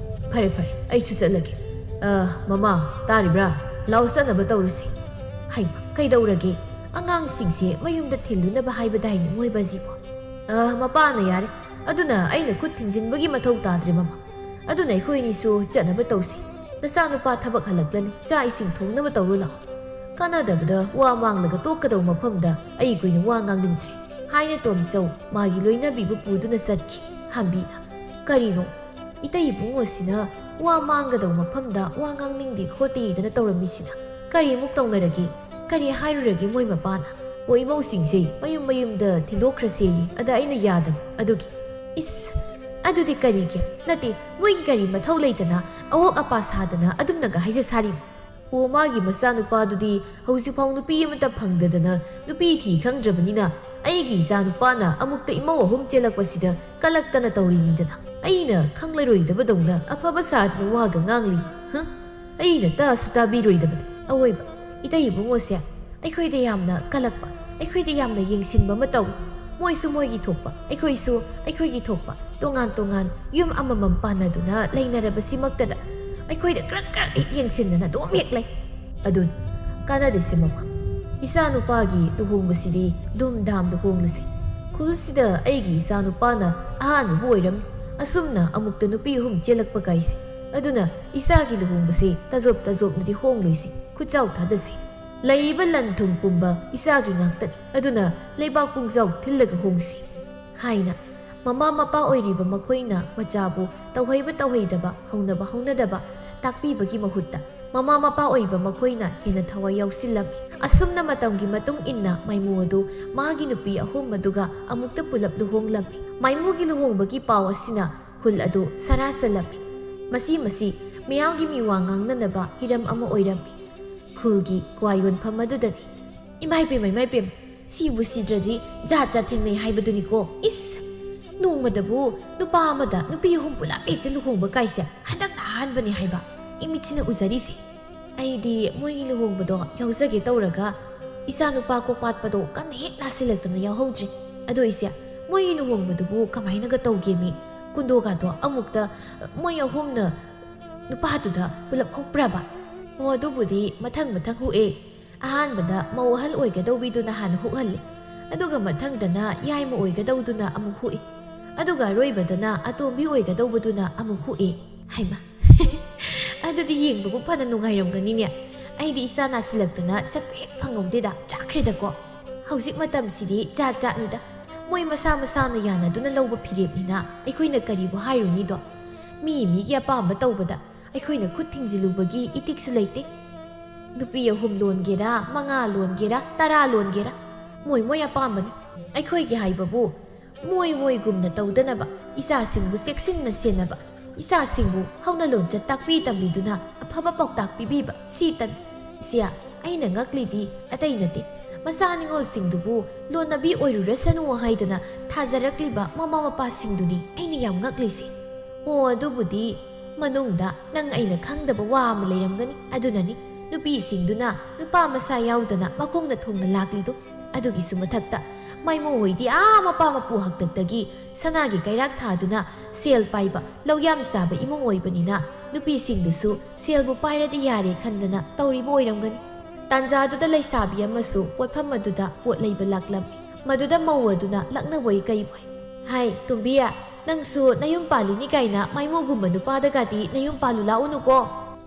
ꯐꯔꯦ, ꯐꯔꯦ, ꯑꯩꯁꯨ ꯆꯠꯂꯒꯦ꯫ ꯑ, ꯃꯃꯥ, ꯇꯥꯔꯤꯕ꯭ꯔꯥ? ꯂꯥꯎ, ꯆꯠꯅꯕ ꯇꯧꯔꯁꯤ꯫ ꯍꯩꯃ, ꯀꯩꯗꯧꯔꯒꯦ? ꯑꯉꯥꯡꯁꯤꯡꯁꯦ ꯃꯌꯨꯝꯗ ꯊꯤꯜꯂꯨꯅꯕ ꯍꯥꯏꯕꯗꯥꯏꯅꯦ ꯃꯣꯏ ꯕꯥꯖꯤꯕꯣ? ꯑ, ꯃꯄꯥꯅ ꯌꯥꯔꯦ꯫ ꯑꯗꯨꯅ ꯑꯩꯅ ꯈꯨꯠ ꯊꯤꯡꯖꯤꯟꯕꯒꯤ ꯃꯊꯧ ꯇꯥꯗ꯭ꯔꯦ, ꯃꯃꯥ꯫ ꯑꯗꯨꯅ ꯑꯩꯈꯣꯏ ꯑꯅꯤꯁꯨ ꯆꯠꯅꯕ ꯇꯧꯁꯤ꯫ ꯅꯆꯥꯅꯨꯄꯥ ꯊꯕꯛ ꯍꯜꯂꯛꯂꯅꯤ꯫ ꯆꯥꯛ ꯏꯁꯤꯡ ꯊꯣꯡꯅꯕ ꯇꯧꯔꯨ ꯂꯥꯛꯑꯣ꯫ ꯀꯥꯟꯅꯗꯕꯗ ꯋꯥ ꯃꯥꯡꯂꯒ ꯇꯣꯛꯀꯗꯧ ꯃꯐꯝꯗ ꯑꯩ ꯀꯨꯏꯅ ꯋꯥ ꯉꯥꯡꯅꯤꯡꯗ꯭ꯔꯦ꯫ ꯍꯥꯏꯅ ꯇꯣꯝꯆꯧ ꯃꯥꯒꯤ ꯂꯣꯏꯅꯕꯤꯕꯨ ꯄꯨꯗꯨꯅ ꯆꯠꯈꯤ꯫ ꯍꯥꯝꯕꯤꯅ, "ꯀꯔꯤꯅꯣ? ꯏꯇꯩ ꯏꯕꯨꯡꯉꯣꯁꯤꯅ ꯋꯥ ꯃꯥꯡꯒꯗꯧ ꯃꯐꯝꯗ ꯋꯥ ꯉꯥꯡꯅꯤꯡꯗꯦ ꯈꯣꯠꯇꯦꯗꯅ ꯇꯧꯔꯝꯃꯤꯁꯤꯅ? ꯀꯔꯤꯃꯨꯛ ꯇꯧꯅꯔꯒꯦ? ꯀꯔꯤ ꯍꯥꯏꯔꯨꯔꯒꯦ ꯃꯣꯏ ꯃꯄꯥꯅ? ꯑꯣ, ꯏꯃꯧꯁꯤꯡꯁꯦ ꯃꯌꯨꯝ ꯃꯌꯨꯝꯗ ꯊꯤꯟꯗꯣꯛꯈ꯭ꯔꯁꯦꯌꯦ꯫ ꯑꯗ ꯑꯩꯅ ꯌꯥꯗꯕ ꯑꯗꯨꯒꯤ꯫ ꯏꯁ, ꯑꯗꯨꯗꯤ ꯀꯔꯤꯒꯤ? ꯅꯠꯇꯦ, ꯃꯣꯏꯒꯤ ꯀꯔꯤ ꯃꯊꯧ ꯂꯩꯇꯅ ꯑꯋꯣꯛ ꯑꯄꯥ ꯁꯥꯗꯅ ꯑꯗꯨꯝꯅꯒ ꯍꯥꯏꯖ ꯁꯥꯔꯤꯕ? ꯑꯣ, ꯃꯥꯒꯤ ꯃꯆꯥꯅꯨꯄꯥꯗꯨꯗꯤ ꯍꯧꯖꯤꯛꯐꯥꯎ ꯅꯨꯄꯤ ꯑꯃꯇ ꯐꯪꯗꯗꯅ ꯅꯨꯄꯤ ꯊꯤ ꯈꯪꯗ꯭ꯔꯕꯅꯤꯅ ꯑꯩꯒꯤ ꯏꯆꯥꯅꯨꯄꯥꯅ ꯑꯃꯨꯛꯇ ꯏꯃꯧ ꯑꯍꯨꯝ ꯆꯦꯜꯂꯛꯄꯁꯤꯗ ꯀꯂꯛꯇꯅ ꯇꯧꯔꯤꯅꯤꯗꯅ꯫ ꯑꯩꯅ ꯈꯪꯂꯔꯣꯏꯗꯕꯗꯧꯅ ꯑꯐꯕ ꯁꯥꯗꯅ ꯋꯥꯒ ꯉꯥꯡꯂꯤ꯫ ꯍꯨꯝ, ꯑꯩꯅ ꯇꯥꯁꯨ ꯇꯥꯕꯤꯔꯣꯏꯗꯕꯅꯤ꯫ ꯑꯋꯣꯏꯕ, ꯏꯇꯩ ꯏꯕꯨꯡꯉꯣꯁꯦ ꯑꯩꯈꯣꯏꯗ ꯌꯥꯝꯅ ꯀꯜꯂꯛꯄ, ꯑꯩꯈꯣꯏꯗ ꯌꯥꯝꯅ ꯌꯦꯡꯁꯤꯟꯕ ꯑꯃ ꯇꯧꯏ꯫ ꯃꯣꯏꯁꯨ ꯃꯣꯏꯒꯤ ꯊꯣꯛꯄ, ꯑꯩꯈꯣꯏꯁꯨ ꯑꯩꯈꯣꯏꯒꯤ ꯊꯣꯛꯄ, ꯇꯣꯉꯥꯟ ꯇꯣꯉꯥꯟ ꯌꯨꯝ ꯑꯃꯃꯝ ꯄꯥꯟꯅꯗꯨꯅ ꯂꯩꯅꯔꯕꯁꯤꯃꯛꯇꯗ ꯑꯩꯈꯣꯏꯗ ꯀ꯭ꯔꯛ ꯀ꯭ꯔꯛ ꯍꯦꯛ ꯌꯦꯡꯁꯤꯟꯗꯅ ꯑꯗꯨꯝ ꯍꯦꯛ ꯂꯩ꯫ ꯑꯗꯨꯅꯤ, ꯀꯥꯟꯅꯗꯦꯁꯦ ꯃꯃꯥ꯫ ꯏꯆꯥꯅꯨꯄꯥꯒꯤ ꯂꯨꯍꯣꯡꯕꯁꯤꯗꯤ ꯙꯨꯝ ꯙꯥꯝꯗ ꯍꯣꯡꯂꯁꯤ꯫ ꯈꯨꯜꯁꯤꯗ ꯑꯩꯒꯤ ꯏꯆꯥꯅꯨꯄꯥꯅ ꯑꯍꯥꯟꯕꯕꯨ ꯑꯣꯏꯔꯝꯃꯤ꯫ ꯑꯁꯨꯝꯅ ꯑꯃꯨꯛꯇ ꯅꯨꯄꯤ ꯑꯍꯨꯝ ꯆꯦꯜꯂꯛꯄ ꯀꯥꯏꯁꯦ꯫ ꯑꯗꯨꯅ ꯏꯆꯥꯒꯤ ꯂꯨꯍꯣꯡꯕꯁꯦ ꯇꯥꯖꯣꯞ ꯇꯥꯖꯣꯞꯅꯗꯤ ꯍꯣꯡꯂꯣꯏꯁꯤ꯫ ꯈꯨꯠꯆꯥꯎ ꯊꯥꯗꯁꯤ꯫ ꯂꯩꯔꯤꯕ ꯂꯟ ꯊꯨꯝ ꯄꯨꯝꯕ ꯏꯆꯥꯒꯤ ꯉꯥꯛꯇꯅꯤ꯫ ꯑꯗꯨꯅ ꯂꯩꯕꯥꯛ ꯄꯨꯡꯖꯥꯎ ꯊꯤꯜꯂꯒ ꯍꯣꯡꯁꯤ꯫ ꯍꯥꯏꯅ ꯃꯃꯥ ꯃꯄꯥ ꯑꯣꯏꯔꯤꯕ ꯃꯈꯣꯏꯅ ꯃꯆꯥꯕꯨ ꯇꯧꯍꯩꯕ ꯇꯧꯍꯩꯗꯕ, ꯍꯧꯅꯕ ꯍꯧꯅꯗꯕ ꯇꯥꯛꯄꯤꯕꯒꯤ ꯃꯍꯨꯠꯇ ꯃꯃꯥ ꯃꯄꯥ ꯑꯣꯏꯕ ꯃꯈꯣꯏꯅ ꯍꯦꯟꯅ ꯊꯋꯥꯏ ꯌꯥꯎꯁꯤꯜꯂꯝꯃꯤ꯫ ꯑꯁꯨꯝꯅ ꯃꯇꯝꯒꯤ ꯃꯇꯨꯡ ꯏꯟꯅ ꯃꯥꯏꯃꯨ ꯑꯗꯨ ꯃꯥꯒꯤ ꯅꯨꯄꯤ ꯑꯍꯨꯝ ꯑꯗꯨꯒ ꯑꯃꯨꯛꯇ ꯄꯨꯂꯞ ꯂꯨꯍꯣꯡꯂꯝꯃꯤ꯫ ꯃꯥꯏꯃꯨꯒꯤ ꯂꯨꯍꯣꯡꯕꯒꯤ ꯄꯥꯎ ꯑꯁꯤꯅ ꯈꯨꯜ ꯑꯗꯨ ꯁꯔꯥ ꯁꯜꯂꯝꯃꯤ꯫ ꯃꯁꯤ ꯃꯁꯤ ꯃꯤꯌꯥꯝꯒꯤ ꯃꯤꯋꯥ ꯉꯥꯡꯅꯅꯕ ꯍꯤꯔꯝ ꯑꯃ ꯑꯣꯏꯔꯝꯃꯤ꯫ ꯈꯨꯜꯒꯤ ꯀ꯭ꯋꯥ ꯌꯣꯟꯐꯝ ꯑꯗꯨꯗꯅꯤ꯫ "ꯏꯃꯥꯏ ꯄꯦꯝꯃ, ꯏꯃꯥꯏ ꯄꯦꯝꯃ, ꯁꯤꯕꯨ ꯁꯤꯗ꯭ꯔꯗꯤ ꯖꯥꯠ ꯖꯥꯠ ꯊꯦꯡꯅꯩ ꯍꯥꯏꯕꯗꯨꯅꯤꯀꯣ꯫ ꯏꯁ! ꯅꯣꯡꯃꯗꯕꯨ ꯅꯨꯄꯥ ꯑꯃꯗ ꯅꯨꯄꯤ ꯑꯍꯨꯝ ꯄꯨꯂꯞ ꯍꯦꯛꯇ ꯂꯨꯍꯣꯡꯕ ꯀꯥꯏꯁꯦ ꯍꯟꯗꯛꯅ ꯑꯍꯥꯟꯕꯅꯤ ꯍꯥꯏꯕ ꯏꯃꯤꯠꯁꯤꯅ ꯎꯖꯔꯤꯁꯦ꯫ ꯑꯩꯗꯤ ꯃꯣꯏꯒꯤ ꯂꯨꯍꯣꯡꯕꯗꯣ ꯌꯥꯎꯖꯒꯦ ꯇꯧꯔꯒ ꯏꯆꯥ ꯅꯨꯄꯥ ꯀꯣꯛꯄꯥꯠꯄꯗꯣ ꯀꯟꯅ ꯍꯦꯛ ꯅꯥꯁꯤꯜꯂꯛꯇꯅ ꯌꯥꯎꯍꯧꯗ꯭ꯔꯦ꯫ ꯑꯗꯣ ꯏꯆꯦ, ꯃꯣꯏꯒꯤ ꯂꯨꯍꯣꯡꯕꯗꯨꯕꯨ ꯀꯃꯥꯏꯅꯒ ꯇꯧꯒꯦꯃꯤ? ꯀꯨꯟꯗꯣꯒꯗꯣ ꯑꯃꯨꯛꯇ ꯃꯣꯏ ꯑꯍꯨꯝꯅ ꯅꯨꯄꯥꯗꯨꯗ ꯄꯨꯂꯞ ꯍꯨꯛꯄ꯭ꯔꯕ?" "ꯑꯣ, ꯑꯗꯨꯕꯨꯗꯤ ꯃꯊꯪ ꯃꯊꯪ ꯍꯨꯛꯑꯦ꯫ ꯑꯍꯥꯟꯕꯗ ꯃꯧ ꯑꯍꯜ ꯑꯣꯏꯒꯗꯧꯕꯤꯗꯨꯅ ꯍꯥꯟꯅ ꯍꯨꯛꯍꯜꯂꯦ꯫ ꯑꯗꯨꯒ ꯃꯊꯪꯗꯅ ꯌꯥꯏꯃ ꯑꯣꯏꯒꯗꯧꯗꯨꯅ ꯑꯃꯨꯛ ꯍꯨꯛꯏ꯫ ꯑꯗꯨꯒ ꯑꯔꯣꯏꯕꯗꯅ ꯑꯇꯣꯝꯕꯤ ꯑꯣꯏꯒꯗꯧꯕꯗꯨꯅ ꯑꯃꯨꯛ ꯍꯨꯛꯏ꯫ ꯍꯩꯃꯥ, ꯑꯗꯨꯗꯤ ꯌꯦꯡꯕꯕꯨ ꯐꯅ ꯅꯨꯡꯉꯥꯏꯔꯝꯒꯅꯤꯅꯦ꯫ ꯑꯩꯗꯤ ꯏꯆꯥ ꯅꯥꯁꯤꯜꯂꯛꯇꯅ ꯆꯠꯄ ꯍꯦꯛ ꯐꯪꯍꯧꯗꯦꯗ, ꯆꯥꯛꯈ꯭ꯔꯦꯗꯀꯣ꯫ ꯍꯧꯖꯤꯛ ꯃꯇꯝꯁꯤꯗꯤ ꯖꯥꯠ ꯖꯥꯠꯅꯤꯗ꯫ ꯃꯣꯏ ꯃꯁꯥ ꯃꯁꯥꯅ ꯌꯥꯅꯗꯨꯅ ꯂꯧꯕ ꯐꯤꯔꯦꯞꯅꯤꯅ ꯑꯩꯈꯣꯏꯅ ꯀꯔꯤꯕꯨ ꯍꯥꯏꯔꯨꯅꯤꯗꯣ? ꯃꯤ ꯃꯤꯒꯤ ꯑꯄꯥꯝꯕ ꯇꯧꯕꯗ ꯑꯩꯈꯣꯏꯅ ꯈꯨꯠ ꯊꯤꯡꯖꯤꯜꯂꯨꯕꯒꯤ ꯏꯇꯤꯛꯁꯨ ꯂꯩꯇꯦ꯫ ꯅꯨꯄꯤ ꯑꯍꯨꯝ ꯂꯣꯟꯒꯦꯔꯥ, ꯃꯉꯥ ꯂꯣꯟꯒꯦꯔꯥ, ꯇꯔꯥ ꯂꯣꯟꯒꯦꯔꯥ, ꯃꯣꯏ ꯃꯣꯏ ꯑꯄꯥꯝꯕꯅꯤ꯫ ꯑꯩꯈꯣꯏꯒꯤ ꯍꯥꯏꯕꯕꯨ ꯃꯣꯏ ꯃꯣꯏꯒꯨꯝꯅ ꯇꯧꯗꯅꯕ, ꯏꯆꯥꯁꯤꯡꯕꯨ ꯆꯦꯛꯁꯤꯟꯅ ꯁꯦꯟꯅꯕ, ꯏꯆꯥꯁꯤꯡꯕꯨ ꯍꯧꯅ ꯂꯣꯟꯆꯠ ꯇꯥꯛꯄꯤ ꯇꯝꯕꯤꯗꯨꯅ ꯑꯐꯕ ꯄꯥꯎꯇꯥꯛ ꯄꯤꯕꯤꯕ, ꯁꯤꯇꯅꯤ꯫ ꯏꯆꯦ, ꯑꯩꯅ ꯉꯛꯂꯤꯗꯤ ꯑꯇꯩ ꯅꯠꯇꯦ, ꯃꯆꯥ ꯅꯤꯉꯣꯜꯁꯤꯡꯗꯨꯕꯨ ꯂꯣꯟꯅꯕꯤ ꯑꯣꯏꯔꯨꯔꯁꯅꯨ ꯍꯥꯏꯗꯅ ꯊꯥꯖꯔꯛꯂꯤꯕ ꯃꯃꯥ ꯃꯄꯥꯁꯤꯡꯗꯨꯅꯤ ꯑꯩꯅ ꯌꯥꯝ ꯉꯛꯂꯤꯁꯦ꯫ ꯑꯣ, ꯑꯗꯨꯕꯨꯗꯤ ꯃꯅꯨꯡꯗ ꯅꯪ ꯑꯩꯅ ꯈꯪꯗꯕ ꯋꯥ ꯑꯃ ꯂꯩꯔꯝꯒꯅꯤ꯫ ꯑꯗꯨꯅꯅꯤ ꯅꯨꯄꯤꯁꯤꯡꯗꯨꯅ ꯅꯨꯄꯥ ꯃꯁꯥ ꯌꯥꯎꯗꯅ ꯃꯈꯣꯡꯅ ꯊꯣꯡꯅ ꯂꯥꯛꯂꯤꯗꯣ꯫ ꯑꯗꯨꯒꯤꯁꯨ ꯃꯊꯛꯇ ꯃꯥꯏꯃꯨ ꯍꯣꯏꯗꯤ ꯑꯥ ꯃꯄꯥ ꯃꯄꯨ ꯍꯥꯛꯇꯛꯇꯒꯤ ꯁꯅꯥꯒꯤ ꯀꯩꯔꯥꯛ ꯊꯥꯗꯨꯅ ꯁꯦꯜ ꯄꯥꯏꯕ, ꯂꯧꯌꯥꯝ ꯆꯥꯕ ꯏꯃꯨꯡ ꯑꯣꯏꯕꯅꯤꯅ ꯅꯨꯄꯤꯁꯤꯡꯗꯨꯁꯨ ꯁꯦꯜꯕꯨ ꯄꯥꯏꯔꯗꯤ ꯌꯥꯔꯦ ꯈꯟꯗꯅ ꯇꯧꯔꯤꯕ ꯑꯣꯏꯔꯝꯒꯅꯤ꯫ ꯇꯥꯟꯖꯥꯗꯨꯗ ꯂꯩꯁꯥꯕꯤ ꯑꯃꯁꯨ ꯄꯣꯠꯐꯝ ꯑꯗꯨꯗ ꯄꯣꯠ ꯂꯩꯕ ꯂꯥꯛꯂꯝꯃꯤ꯫ ꯃꯗꯨꯗ ꯃꯧ ꯑꯗꯨꯅ ꯂꯛꯅꯕꯣꯏ ꯀꯩꯕꯣꯏ, "ꯍꯥꯏ, ꯇꯣꯝꯕꯤ, ꯅꯪꯁꯨ ꯅꯌꯨꯝ ꯄꯥꯜꯂꯤꯅꯤ ꯀꯥꯏꯅ ꯃꯥꯏꯃꯨꯒꯨꯝꯕ ꯅꯨꯄꯥꯗꯒꯗꯤ ꯅꯌꯨꯝ ꯄꯥꯜꯂꯨ ꯂꯥꯛꯎꯅꯨꯀꯣ꯫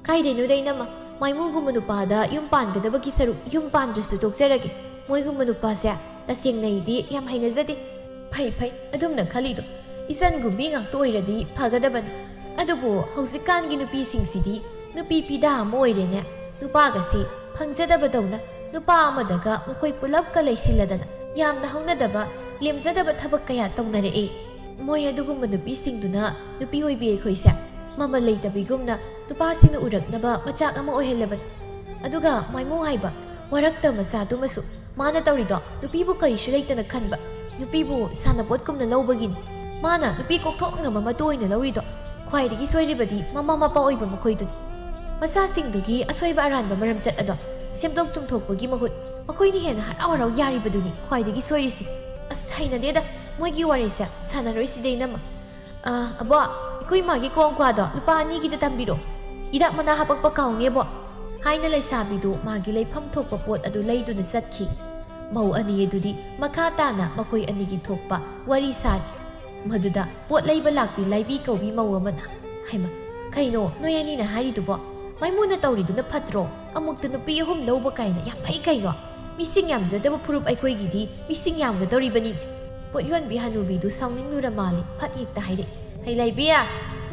ꯀꯥꯏꯗꯩꯅꯣꯗ ꯏꯅꯝꯃ, ꯃꯥꯏꯃꯨꯒꯨꯝꯕ ꯅꯨꯄꯥꯗ ꯌꯨꯝ ꯄꯥꯟꯒꯗꯕꯒꯤ ꯁꯔꯨꯛ ꯌꯨꯝ ꯄꯥꯟꯗ꯭ꯔꯁꯨ ꯇꯣꯛꯆꯔꯒꯦ꯫ ꯃꯣꯏꯒꯨꯝꯕ ꯅꯨꯄꯥꯁꯦ ꯇꯁꯦꯡꯅ ꯑꯩꯗꯤ ꯌꯥꯝ ꯍꯩꯅꯖꯗꯦ꯫ ꯐꯩ ꯐꯩ, ꯑꯗꯨꯝꯅ ꯈꯜꯂꯤꯗꯣ꯫ ꯏꯆꯟꯒꯨꯝꯕꯤ ꯉꯥꯛꯇ ꯑꯣꯏꯔꯗꯤ ꯐꯒꯗꯕꯅꯤ꯫ ꯑꯗꯨꯕꯨ ꯍꯧꯖꯤꯛꯀꯥꯟꯒꯤ ꯅꯨꯄꯤꯁꯤꯡꯁꯤꯗꯤ ꯅꯨꯄꯤ ꯄꯤꯗꯥ ꯑꯃ ꯑꯣꯏꯔꯦꯅꯦ꯫ ꯅꯨꯄꯥꯒꯁꯤ ꯐꯪꯖꯗꯕꯗꯧꯅ ꯅꯨꯄꯥ ꯑꯃꯗꯒ ꯃꯈꯣꯏ ꯄꯨꯂꯞꯀ ꯂꯩꯁꯤꯜꯂꯗꯅ ꯌꯥꯝꯅ ꯍꯧꯅꯗꯕ, ꯂꯦꯝꯖꯗꯕ ꯊꯕꯛ ꯀꯌꯥ ꯇꯧꯅꯔꯛꯑꯦ꯫ ꯃꯣꯏ ꯑꯗꯨꯒꯨꯝꯕ ꯅꯨꯄꯤꯁꯤꯡꯗꯨꯅ ꯅꯨꯄꯤ ꯑꯣꯏꯕꯤ ꯑꯩꯈꯣꯏꯁꯦ ꯃꯃꯜ ꯂꯩꯇꯕꯤꯒꯨꯝꯅ ꯅꯨꯄꯥꯁꯤꯡꯅ ꯎꯔꯛꯅꯕ ꯃꯆꯥꯛ ꯑꯃ ꯑꯣꯏꯍꯜꯂꯕꯅꯤ꯫ ꯑꯗꯨꯒ ꯃꯥꯏꯃꯨ ꯍꯥꯏꯕ ꯋꯥꯔꯛꯇ ꯃꯆꯥꯗꯨꯃꯁꯨ ꯃꯥꯅ ꯇꯧꯔꯤꯗꯣ ꯅꯨꯄꯤꯕꯨ ꯀꯔꯤꯁꯨ ꯂꯩꯇꯅ ꯈꯟꯕ, ꯅꯨꯄꯤꯕꯨ ꯁꯥꯟꯅꯄꯣꯠꯀꯨꯝꯅ ꯂꯧꯕꯒꯤꯅꯤ꯫ ꯃꯥꯅ ꯅꯨꯄꯤ ꯀꯣꯛꯊꯣꯛ ꯉꯝꯕ ꯃꯇꯨ ꯑꯣꯏꯅ ꯂꯧꯔꯤꯗꯣ꯫ ꯈ꯭ꯋꯥꯏꯗꯒꯤ ꯁꯣꯏꯔꯤꯕꯗꯤ ꯃꯃꯥ ꯃꯄꯥ ꯑꯣꯏꯕ ꯃꯈꯣꯏꯗꯨꯅꯤ꯫ ꯃꯆꯥꯁꯤꯡꯗꯨꯒꯤ ꯑꯁꯣꯏꯕ ꯑꯔꯥꯟꯕ ꯃꯔꯝꯆꯠ ꯑꯗꯣ ꯁꯦꯝꯗꯣꯛ ꯆꯨꯝꯊꯣꯛꯄꯒꯤ ꯃꯍꯨꯠ ꯃꯈꯣꯏꯅ ꯍꯦꯟꯅ ꯍꯔꯥꯎ ꯍꯔꯥꯎ ꯌꯥꯔꯤꯕꯗꯨꯅꯤ ꯈ꯭ꯋꯥꯏꯗꯒꯤ ꯁꯣꯏꯔꯤꯁꯤ꯫ ꯑꯁ, ꯍꯩꯅꯗꯦꯗ, ꯃꯣꯏꯒꯤ ꯋꯥꯔꯤꯁꯦ ꯁꯥꯟꯅꯔꯣꯏꯁꯤꯗ, ꯏꯅꯝꯃ꯫ "ꯑ, ꯑꯕꯣ, ꯑꯩꯈꯣꯏ ꯃꯥꯒꯤ ꯀꯣꯡꯀ꯭ꯋꯥꯗꯣ ꯂꯨꯄꯥ ꯑꯅꯤꯒꯤꯗ ꯇꯝꯕꯤꯔꯣ꯫ ꯍꯤꯗꯥꯛ ꯃꯅꯥ ꯍꯥꯄꯛꯄ ꯀꯥꯎꯅꯦꯕꯣ", ꯍꯥꯏꯅ ꯂꯩꯁꯥꯕꯤꯗꯨ ꯃꯥꯒꯤ ꯂꯩꯐꯝ ꯊꯣꯛꯄ ꯄꯣꯠ ꯑꯗꯨ ꯂꯩꯗꯨꯅ ꯆꯠꯈꯤ꯫ ꯃꯧ ꯑꯅꯤ ꯑꯗꯨꯗꯤ ꯃꯈꯥ ꯇꯥꯅ ꯃꯈꯣꯏ ꯑꯅꯤꯒꯤ ꯊꯣꯛꯄ ꯋꯥꯔꯤ ꯁꯥꯔꯤ꯫ ꯃꯗꯨꯗ ꯄꯣꯠ ꯂꯩꯕ ꯂꯥꯛꯄꯤ ꯂꯥꯏꯕꯤ ꯀꯧꯕꯤ ꯃꯧ ꯑꯃꯅ, "ꯍꯩꯃ, ꯀꯩꯅꯣ ꯅꯣꯏ ꯑꯅꯤꯅ ꯍꯥꯏꯔꯤꯗꯨꯕꯣ? ꯃꯥꯏꯃꯨꯅ ꯇꯧꯔꯤꯗꯨꯅ ꯐꯠꯇ꯭ꯔꯣ? ꯑꯃꯨꯛꯇ ꯅꯨꯄꯤ ꯑꯍꯨꯝ ꯂꯧꯕ ꯀꯥꯏꯅ ꯌꯥꯝ ꯐꯩ ꯀꯩꯅꯣ꯫ ꯃꯤꯁꯤꯡ ꯌꯥꯝꯖꯗꯕ ꯐꯨꯔꯨꯞ ꯑꯩꯈꯣꯏꯒꯤꯗꯤ ꯃꯤꯁꯤꯡ ꯌꯥꯝꯒꯗꯧꯔꯤꯕꯅꯤꯅꯦ꯫" ꯄꯣꯠ ꯌꯣꯟꯕꯤ ꯍꯅꯨꯕꯤꯗꯨ ꯁꯥꯎꯅꯤꯡꯂꯨꯔ ꯃꯥꯜꯂꯦ, ꯐꯠ ꯍꯦꯛꯇ ꯍꯥꯏꯔꯛꯏ, "ꯍꯩ ꯂꯩꯕꯤ,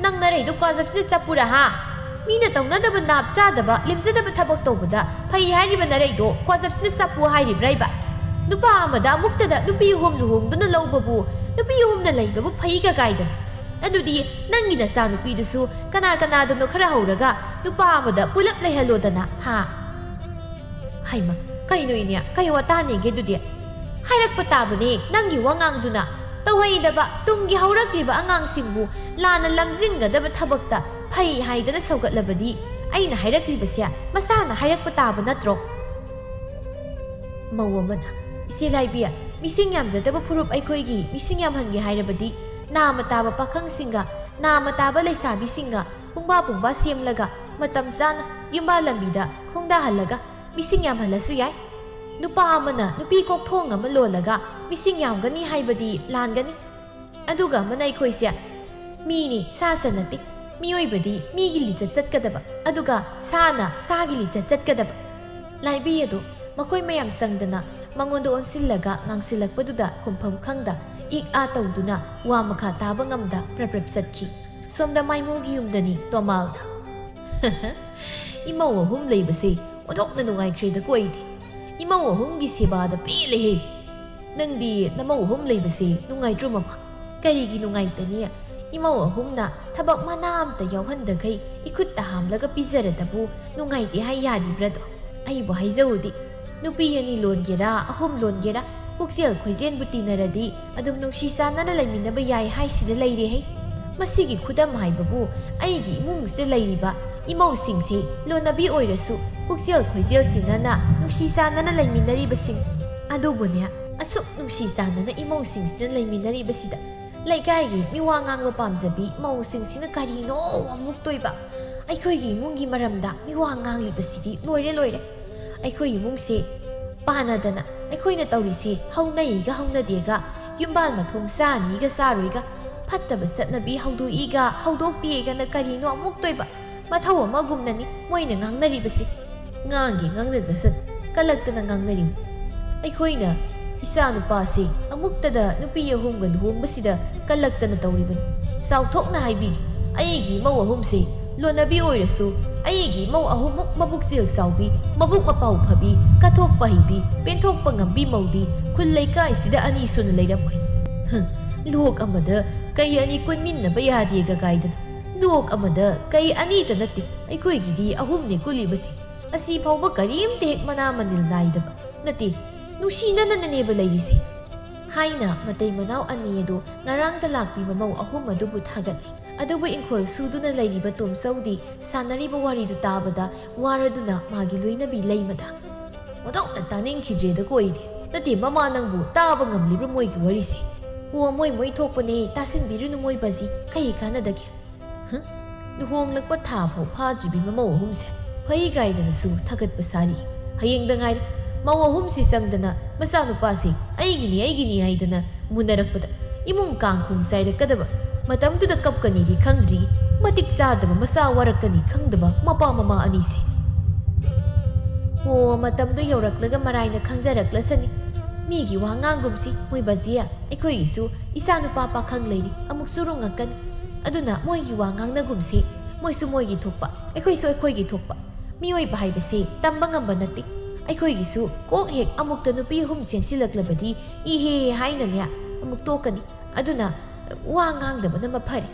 ꯅꯪ ꯅꯔꯩꯗꯨ ꯀ꯭ꯋꯥꯖꯞꯁꯤꯅ ꯆꯞꯄꯨꯔꯥ ꯍꯥ? ꯃꯤꯅ ꯇꯧꯅꯗꯕ ꯅꯥꯞ ꯆꯥꯗꯕ ꯂꯦꯝꯖꯗꯕ ꯊꯕꯛ ꯇꯧꯕꯗ ꯐꯩ ꯍꯥꯏꯔꯤꯕ ꯅꯔꯩꯗꯣ ꯀ꯭ꯋꯥꯖꯞꯁꯤꯅ ꯆꯞꯄꯨ ꯍꯥꯏꯔꯤꯕ꯭ꯔꯥ ꯏꯕ? ꯅꯨꯄꯥ ꯑꯃꯗ ꯑꯃꯨꯛꯇꯗ ꯅꯨꯄꯤ ꯑꯍꯨꯝ ꯂꯨꯍꯣꯡꯗꯨꯅ ꯂꯧꯕꯕꯨ, ꯅꯨꯄꯤ ꯑꯍꯨꯝꯅ ꯂꯩꯕꯕꯨ ꯐꯩꯒ ꯀꯥꯏꯗꯅ? ꯑꯗꯨꯗꯤ ꯅꯪꯒꯤ ꯅꯆꯥꯅꯨꯄꯤꯗꯨꯁꯨ ꯀꯅꯥ ꯀꯅꯥꯗꯅꯣ ꯈꯔ ꯍꯧꯔꯒ ꯅꯨꯄꯥ ꯑꯃꯗ ꯄꯨꯂꯞ ꯂꯩꯍꯜꯂꯣꯗꯅ ꯍꯥ?" "ꯍꯩꯃ, ꯀꯩꯅꯣ ꯏꯅꯦ, ꯀꯩ ꯋꯥꯇꯥꯅꯦꯒꯦ ꯑꯗꯨꯗꯤ? ꯍꯥꯏꯔꯛꯄ ꯇꯥꯕꯅꯦ ꯅꯪꯒꯤ ꯋꯥꯉꯥꯡꯗꯨꯅ꯫ ꯇꯧꯍꯩꯗꯕ, ꯇꯨꯡꯒꯤ ꯍꯧꯔꯛꯂꯤꯕ ꯑꯉꯥꯡꯁꯤꯡꯕꯨ ꯂꯥꯟꯅ ꯂꯝꯖꯤꯡꯒꯗꯕ ꯊꯕꯛꯇ ꯐꯩ ꯍꯥꯏꯗꯅ ꯁꯧꯒꯠꯂꯕꯗꯤ ꯑꯩꯅ ꯍꯥꯏꯔꯛꯂꯤꯕꯁꯦ ꯃꯁꯥꯅ ꯍꯥꯏꯔꯛꯄ ꯇꯥꯕ ꯅꯠꯇ꯭ꯔꯣ?" ꯃꯧ ꯑꯃꯅ, "ꯏꯆꯦ ꯂꯥꯏꯕꯤ, ꯃꯤꯁꯤꯡ ꯌꯥꯝꯖꯗꯕ ꯐꯨꯔꯨꯞ ꯑꯩꯈꯣꯏꯒꯤ ꯃꯤꯁꯤꯡ ꯌꯥꯝꯍꯟꯒꯦ ꯍꯥꯏꯔꯕꯗꯤ ꯅꯥꯃ ꯇꯥꯕ ꯄꯥꯈꯪꯁꯤꯡꯒ ꯅꯥꯃ ꯇꯥꯕ ꯂꯩꯁꯥꯕꯤꯁꯤꯡꯒ ꯄꯨꯡꯕꯥ ꯄꯨꯡꯕꯥ ꯁꯦꯝꯂꯒ ꯃꯇꯝ ꯆꯥꯅ ꯌꯨꯝꯕꯥ ꯂꯝꯕꯤꯗ ꯈꯣꯡꯗꯥꯍꯜꯂꯒ ꯃꯤꯁꯤꯡ ꯌꯥꯝꯍꯜꯂꯁꯨ ꯌꯥꯏ꯫ ꯅꯨꯄꯥ ꯑꯃꯅ ꯅꯨꯄꯤ ꯀꯣꯛꯊꯣꯡ ꯑꯃ ꯂꯣꯜꯂꯒ ꯃꯤꯁꯤꯡ ꯌꯥꯝꯒꯅꯤ ꯍꯥꯏꯕꯗꯤ ꯂꯥꯟꯒꯅꯤ꯫ ꯑꯗꯨꯒ ꯑꯃꯅ ꯑꯩꯈꯣꯏꯁꯦ ꯃꯤꯅꯤ, ꯁꯥ ꯁꯟ ꯅꯠꯇꯦ꯫ ꯃꯤꯑꯣꯏꯕꯗꯤ ꯃꯤꯒꯤ ꯂꯤꯆꯠ ꯆꯠꯀꯗꯕ, ꯑꯗꯨꯒ ꯁꯥꯅ ꯁꯥꯒꯤ ꯂꯤꯆꯠ ꯆꯠꯀꯗꯕ꯫" ꯂꯥꯏꯕꯤ ꯑꯗꯨ ꯃꯈꯣꯏ ꯃꯌꯥꯝ ꯆꯪꯗꯅ ꯃꯉꯣꯟꯗ ꯑꯣꯟꯁꯤꯜꯂꯒ ꯉꯥꯡꯁꯤꯜꯂꯛꯄꯗꯨꯗ ꯈꯨꯝꯐꯝ ꯈꯪꯗ ꯏꯛ ꯑꯥ ꯇꯧꯗꯨꯅ ꯋꯥ ꯃꯈꯥ ꯇꯥꯕ ꯉꯝꯗ ꯄ꯭ꯔꯞ ꯄ꯭ꯔꯞ ꯆꯠꯈꯤ꯫ ꯁꯣꯝꯗ ꯃꯥꯏꯃꯨꯒꯤ ꯌꯨꯝꯗꯅꯤ ꯇꯣꯃꯥꯜꯅ꯫ "ꯏꯃꯧ ꯑꯍꯨꯝ ꯂꯩꯕꯁꯦ ꯑꯣꯟꯊꯣꯛꯅ ꯅꯨꯡꯉꯥꯏꯈ꯭ꯔꯦꯗꯀꯣ ꯑꯩꯗꯤ꯫ ꯏꯃꯧ ꯑꯍꯨꯝꯒꯤ ꯁꯦꯕꯥꯗ ꯄꯦꯜꯂꯦꯍꯦ꯫ ꯅꯪꯗꯤ ꯅꯃꯧ ꯑꯍꯨꯝ ꯂꯩꯕꯁꯦ ꯅꯨꯡꯉꯥꯏꯇ꯭ꯔꯣ ꯃꯃꯥ?" "ꯀꯔꯤꯒꯤ ꯅꯨꯡꯉꯥꯏꯇꯅꯤ? ꯏꯃꯧ ꯑꯍꯨꯝꯅ ꯊꯕꯛ ꯃꯅꯥ ꯑꯝꯇ ꯌꯥꯎꯍꯟꯗꯈꯩ ꯏꯈꯨꯠꯇ ꯍꯥꯝꯂꯒ ꯄꯤꯖꯔꯗꯕꯨ ꯅꯨꯡꯉꯥꯏꯇꯦ ꯍꯥꯏ ꯌꯥꯔꯤꯕ꯭ꯔꯗꯣ? ꯑꯩꯕꯨ ꯍꯥꯏꯖꯧꯗꯤ, ꯅꯨꯄꯤ ꯑꯅꯤ ꯂꯣꯟꯒꯦꯔꯥ, ꯑꯍꯨꯝ ꯂꯣꯟꯒꯦꯔꯥ, ꯄꯨꯛꯆꯦꯜ ꯈꯣꯏꯖꯦꯟꯕꯨ ꯇꯤꯟꯅꯔꯗꯤ ꯑꯗꯨꯝ ꯅꯨꯡꯁꯤ ꯆꯥꯟꯅꯅ ꯂꯩꯃꯤꯟꯅꯕ ꯌꯥꯏ ꯍꯥꯏꯁꯤꯗ ꯂꯩꯔꯦꯍꯦ꯫ ꯃꯁꯤꯒꯤ ꯈꯨꯗꯝ ꯍꯥꯏꯕꯕꯨ ꯑꯩꯒꯤ ꯏꯃꯨꯡꯁꯤꯗ ꯂꯩꯔꯤꯕ ꯏꯃꯧꯁꯤꯡꯁꯦ ꯂꯣꯟꯅꯕꯤ ꯑꯣꯏꯔꯁꯨ ꯄꯨꯛꯆꯦꯜ ꯈꯣꯏꯖꯦꯜ ꯇꯤꯟꯅꯅ ꯅꯨꯡꯁꯤ ꯆꯥꯟꯅꯅ ꯂꯩꯃꯤꯟꯅꯔꯤꯕꯁꯤꯡ꯫ ꯑꯗꯨꯕꯨꯅꯦ, ꯑꯁꯨꯛ ꯅꯨꯡꯁꯤ ꯆꯥꯟꯅꯅ ꯏꯃꯧꯁꯤꯡꯁꯤꯅ ꯂꯩꯃꯤꯟꯅꯔꯤꯕꯁꯤꯗ ꯂꯩꯀꯥꯏꯒꯤ ꯃꯤꯋꯥ ꯉꯥꯡꯕ ꯄꯥꯝꯖꯕꯤ ꯃꯧꯁꯤꯡꯁꯤꯅ ꯀꯔꯤꯅꯣ ꯑꯃꯨꯛ ꯇꯣꯏꯕ? ꯑꯩꯈꯣꯏꯒꯤ ꯏꯃꯨꯡꯒꯤ ꯃꯔꯝꯗ ꯃꯤꯋꯥ ꯉꯥꯡꯂꯤꯕꯁꯤꯗꯤ ꯂꯣꯏꯔꯦ ꯂꯣꯏꯔꯦ꯫ ꯑꯩꯈꯣꯏ ꯏꯃꯨꯡꯁꯦ ꯄꯥꯅꯗꯅ ꯑꯩꯈꯣꯏꯅ ꯇꯧꯔꯤꯁꯦ ꯍꯧꯅꯩꯒ ꯍꯧꯅꯗꯦꯒ, ꯌꯨꯝꯕꯥꯜ ꯃꯊꯣꯡ ꯆꯥꯅꯤꯒ ꯆꯥꯔꯣꯏꯒ, ꯐꯠꯇꯕ ꯆꯠꯅꯕꯤ ꯍꯧꯗꯣꯛꯏꯒ ꯍꯧꯗꯣꯛꯇꯦꯒꯅ ꯀꯔꯤꯅꯣ ꯑꯃꯨꯛ ꯇꯣꯏꯕ? ꯃꯊꯧ ꯑꯃꯒꯨꯝꯅꯅꯤ ꯃꯣꯏꯅ ꯉꯥꯡꯅꯔꯤꯕꯁꯤ꯫ ꯉꯥꯡꯒꯦ ꯉꯥꯡꯅꯖꯁꯅꯨ, ꯀꯜꯂꯛꯇꯅ ꯉꯥꯡꯅꯔꯤꯅꯤ꯫ ꯑꯩꯈꯣꯏꯅ ꯏꯆꯥ ꯅꯨꯄꯥꯁꯤ ꯑꯃꯨꯛꯇꯗ ꯅꯨꯄꯤ ꯑꯍꯨꯝꯒ ꯂꯨꯍꯣꯡꯕꯁꯤꯗ ꯀꯜꯂꯛꯇꯅ ꯇꯧꯔꯤꯕꯅꯤ꯫ ꯆꯥꯎꯊꯣꯛꯅ ꯍꯥꯏꯕꯤꯒꯦ, ꯑꯩꯒꯤ ꯏꯃꯧ ꯑꯍꯨꯝꯁꯤ ꯂꯣꯟꯅꯕꯤ ꯑꯣꯏꯔꯁꯨ, ꯑꯩꯒꯤ ꯏꯃꯧ ꯑꯍꯨꯝꯃꯨꯛ ꯃꯕꯨꯛꯆꯦꯜ ꯆꯥꯎꯕꯤ, ꯃꯕꯨꯛ ꯃꯄꯥꯎ ꯐꯕꯤ, ꯀꯠꯊꯣꯛꯄ ꯍꯩꯕꯤ, ꯄꯦꯟꯊꯣꯛꯄ ꯉꯝꯕꯤ ꯃꯧꯗꯤ ꯈꯨꯜ ꯂꯩꯀꯥꯏꯁꯤꯗ ꯑꯅꯤ ꯁꯨꯅ ꯂꯩꯔꯝꯃꯣꯏ꯫ ꯍꯝ, ꯂꯣꯛ ꯑꯃꯗ ꯀꯩ ꯑꯅꯤ ꯀꯨꯟꯃꯤꯟꯅꯕ ꯌꯥꯗꯦꯒ ꯀꯥꯏꯗꯅ꯫ ꯂꯣꯛ ꯑꯃꯗ ꯀꯩ ꯑꯅꯤꯇ ꯅꯠꯇꯦ, ꯑꯩꯈꯣꯏꯒꯤꯗꯤ ꯑꯍꯨꯝꯅꯦ ꯀꯨꯜꯂꯤꯕꯁꯤ꯫ ꯑꯁꯤ ꯐꯥꯎꯕ ꯀꯔꯤꯝꯇ ꯍꯦꯛ ꯃꯅꯥ ꯃꯅꯤꯜ ꯅꯥꯏꯗꯕ ꯅꯠꯇꯦ, ꯅꯨꯡꯁꯤꯅꯅꯅꯦꯕ ꯂꯩꯔꯤꯁꯦ" ꯍꯥꯏꯅ ꯃꯇꯩ ꯃꯅꯥꯎ ꯑꯅꯤ ꯑꯗꯨ ꯉꯔꯥꯡꯗ ꯂꯥꯛꯄꯤ ꯃꯃꯧ ꯑꯍꯨꯝ ꯑꯗꯨꯕꯨ ꯊꯥꯒꯠꯂꯤ꯫ ꯑꯗꯨꯕꯨ ꯏꯪꯈꯣꯜ ꯁꯨꯗꯨꯅ ꯂꯩꯔꯤꯕ ꯇꯣꯝꯆꯧꯗꯤ ꯁꯥꯟꯅꯔꯤꯕ ꯋꯥꯔꯤꯗꯨ ꯇꯥꯕꯗ ꯋꯥꯔꯗꯨꯅ ꯃꯥꯒꯤ ꯂꯣꯏꯅꯕꯤ ꯂꯩꯃꯗ, "ꯑꯣꯟꯊꯣꯛꯅ ꯇꯥꯅꯤꯡꯈꯤꯗ꯭ꯔꯦꯗꯀꯣ ꯑꯩꯗꯤ꯫ ꯅꯠꯇꯦ, ꯃꯃꯥ ꯅꯪꯕꯨ ꯇꯥꯕ ꯉꯝꯂꯤꯕ꯭ꯔꯥ ꯃꯣꯏꯒꯤ ꯋꯥꯔꯤꯁꯦ? ꯑꯣ, ꯃꯣꯏ ꯃꯣꯏ ꯊꯣꯛꯄꯅꯦ, ꯇꯥꯁꯤꯟꯕꯤꯔꯨꯅꯨ ꯃꯣꯏ ꯕꯥꯖꯤ, ꯀꯩ ꯀꯥꯟꯅꯗꯒꯦ?" ꯍ? ꯂꯨꯍꯣꯡꯂꯛꯄ ꯊꯥ ꯐꯥꯎ ꯐꯥꯗ꯭ꯔꯤꯕꯤ ꯃꯃꯧ ꯑꯍꯨꯝꯁꯦ ꯐꯩ ꯀꯥꯏꯗꯅꯁꯨ ꯊꯥꯒꯠꯄ ꯁꯥꯔꯤ꯫ ꯍꯌꯦꯡꯗ ꯉꯥꯏꯔꯦ, ꯃꯧ ꯑꯍꯨꯝꯁꯤ ꯆꯪꯗꯅ ꯃꯆꯥꯅꯨꯄꯥꯁꯤ "ꯑꯩꯒꯤꯅꯤ, ꯑꯩꯒꯤꯅꯤ" ꯍꯥꯏꯗꯅ ꯃꯨꯟꯅꯔꯛꯄꯗ ꯏꯃꯨꯡ ꯀꯥꯡꯈꯣꯡ ꯆꯥꯏꯔꯛꯀꯗꯕ꯫ ꯃꯇꯝꯗꯨꯗ ꯀꯞꯀꯅꯤꯗꯤ ꯈꯪꯗ꯭ꯔꯤ, ꯃꯇꯤꯛ ꯆꯥꯗꯕ ꯃꯆꯥ ꯋꯥꯔꯛꯀꯅꯤ ꯈꯪꯗꯕ ꯃꯄꯥ ꯃꯃꯥ ꯑꯅꯤꯁꯦ꯫ ꯑꯣ, ꯃꯇꯝꯗꯨ ꯌꯧꯔꯛꯂꯒ ꯃꯔꯥꯏꯅ ꯈꯪꯖꯔꯛꯂꯁꯅꯤ꯫ ꯃꯤꯒꯤ ꯋꯥ ꯉꯥꯡꯒꯨꯝꯁꯤ, ꯃꯣꯏ ꯕꯥꯖꯤ, ꯑꯩꯈꯣꯏꯒꯤꯁꯨ ꯏꯆꯥ ꯅꯨꯄꯥ ꯄꯥꯈꯪ ꯂꯩꯔꯤ, ꯑꯃꯨꯛꯁꯨ ꯔꯨꯡꯉꯛꯀꯅꯤ꯫ ꯑꯗꯨꯅ ꯃꯣꯏꯒꯤ ꯋꯥ ꯉꯥꯡꯅꯒꯨꯝꯁꯤ, ꯃꯣꯏꯁꯨ ꯃꯣꯏꯒꯤ ꯊꯣꯛꯄ, ꯑꯩꯈꯣꯏꯁꯨ ꯑꯩꯈꯣꯏꯒꯤ ꯊꯣꯛꯄ꯫ ꯃꯤꯑꯣꯏꯕ ꯍꯥꯏꯕꯁꯤ ꯇꯝꯕ ꯉꯝꯕ ꯅꯠꯇꯦ꯫ ꯑꯩꯈꯣꯏꯒꯤꯁꯨ ꯀꯣꯛ ꯍꯦꯛ ꯑꯃꯨꯛꯇ ꯅꯨꯄꯤ ꯑꯍꯨꯝ ꯆꯦꯟꯁꯤꯜꯂꯛꯂꯕꯗꯤ ꯏꯍꯦ ꯍꯥꯏꯅꯅꯦ ꯑꯃꯨꯛ ꯇꯣꯛꯀꯅꯤ꯫ ꯑꯗꯨꯅ ꯋꯥ ꯉꯥꯡꯗꯕꯅ ꯃꯐꯔꯦ꯫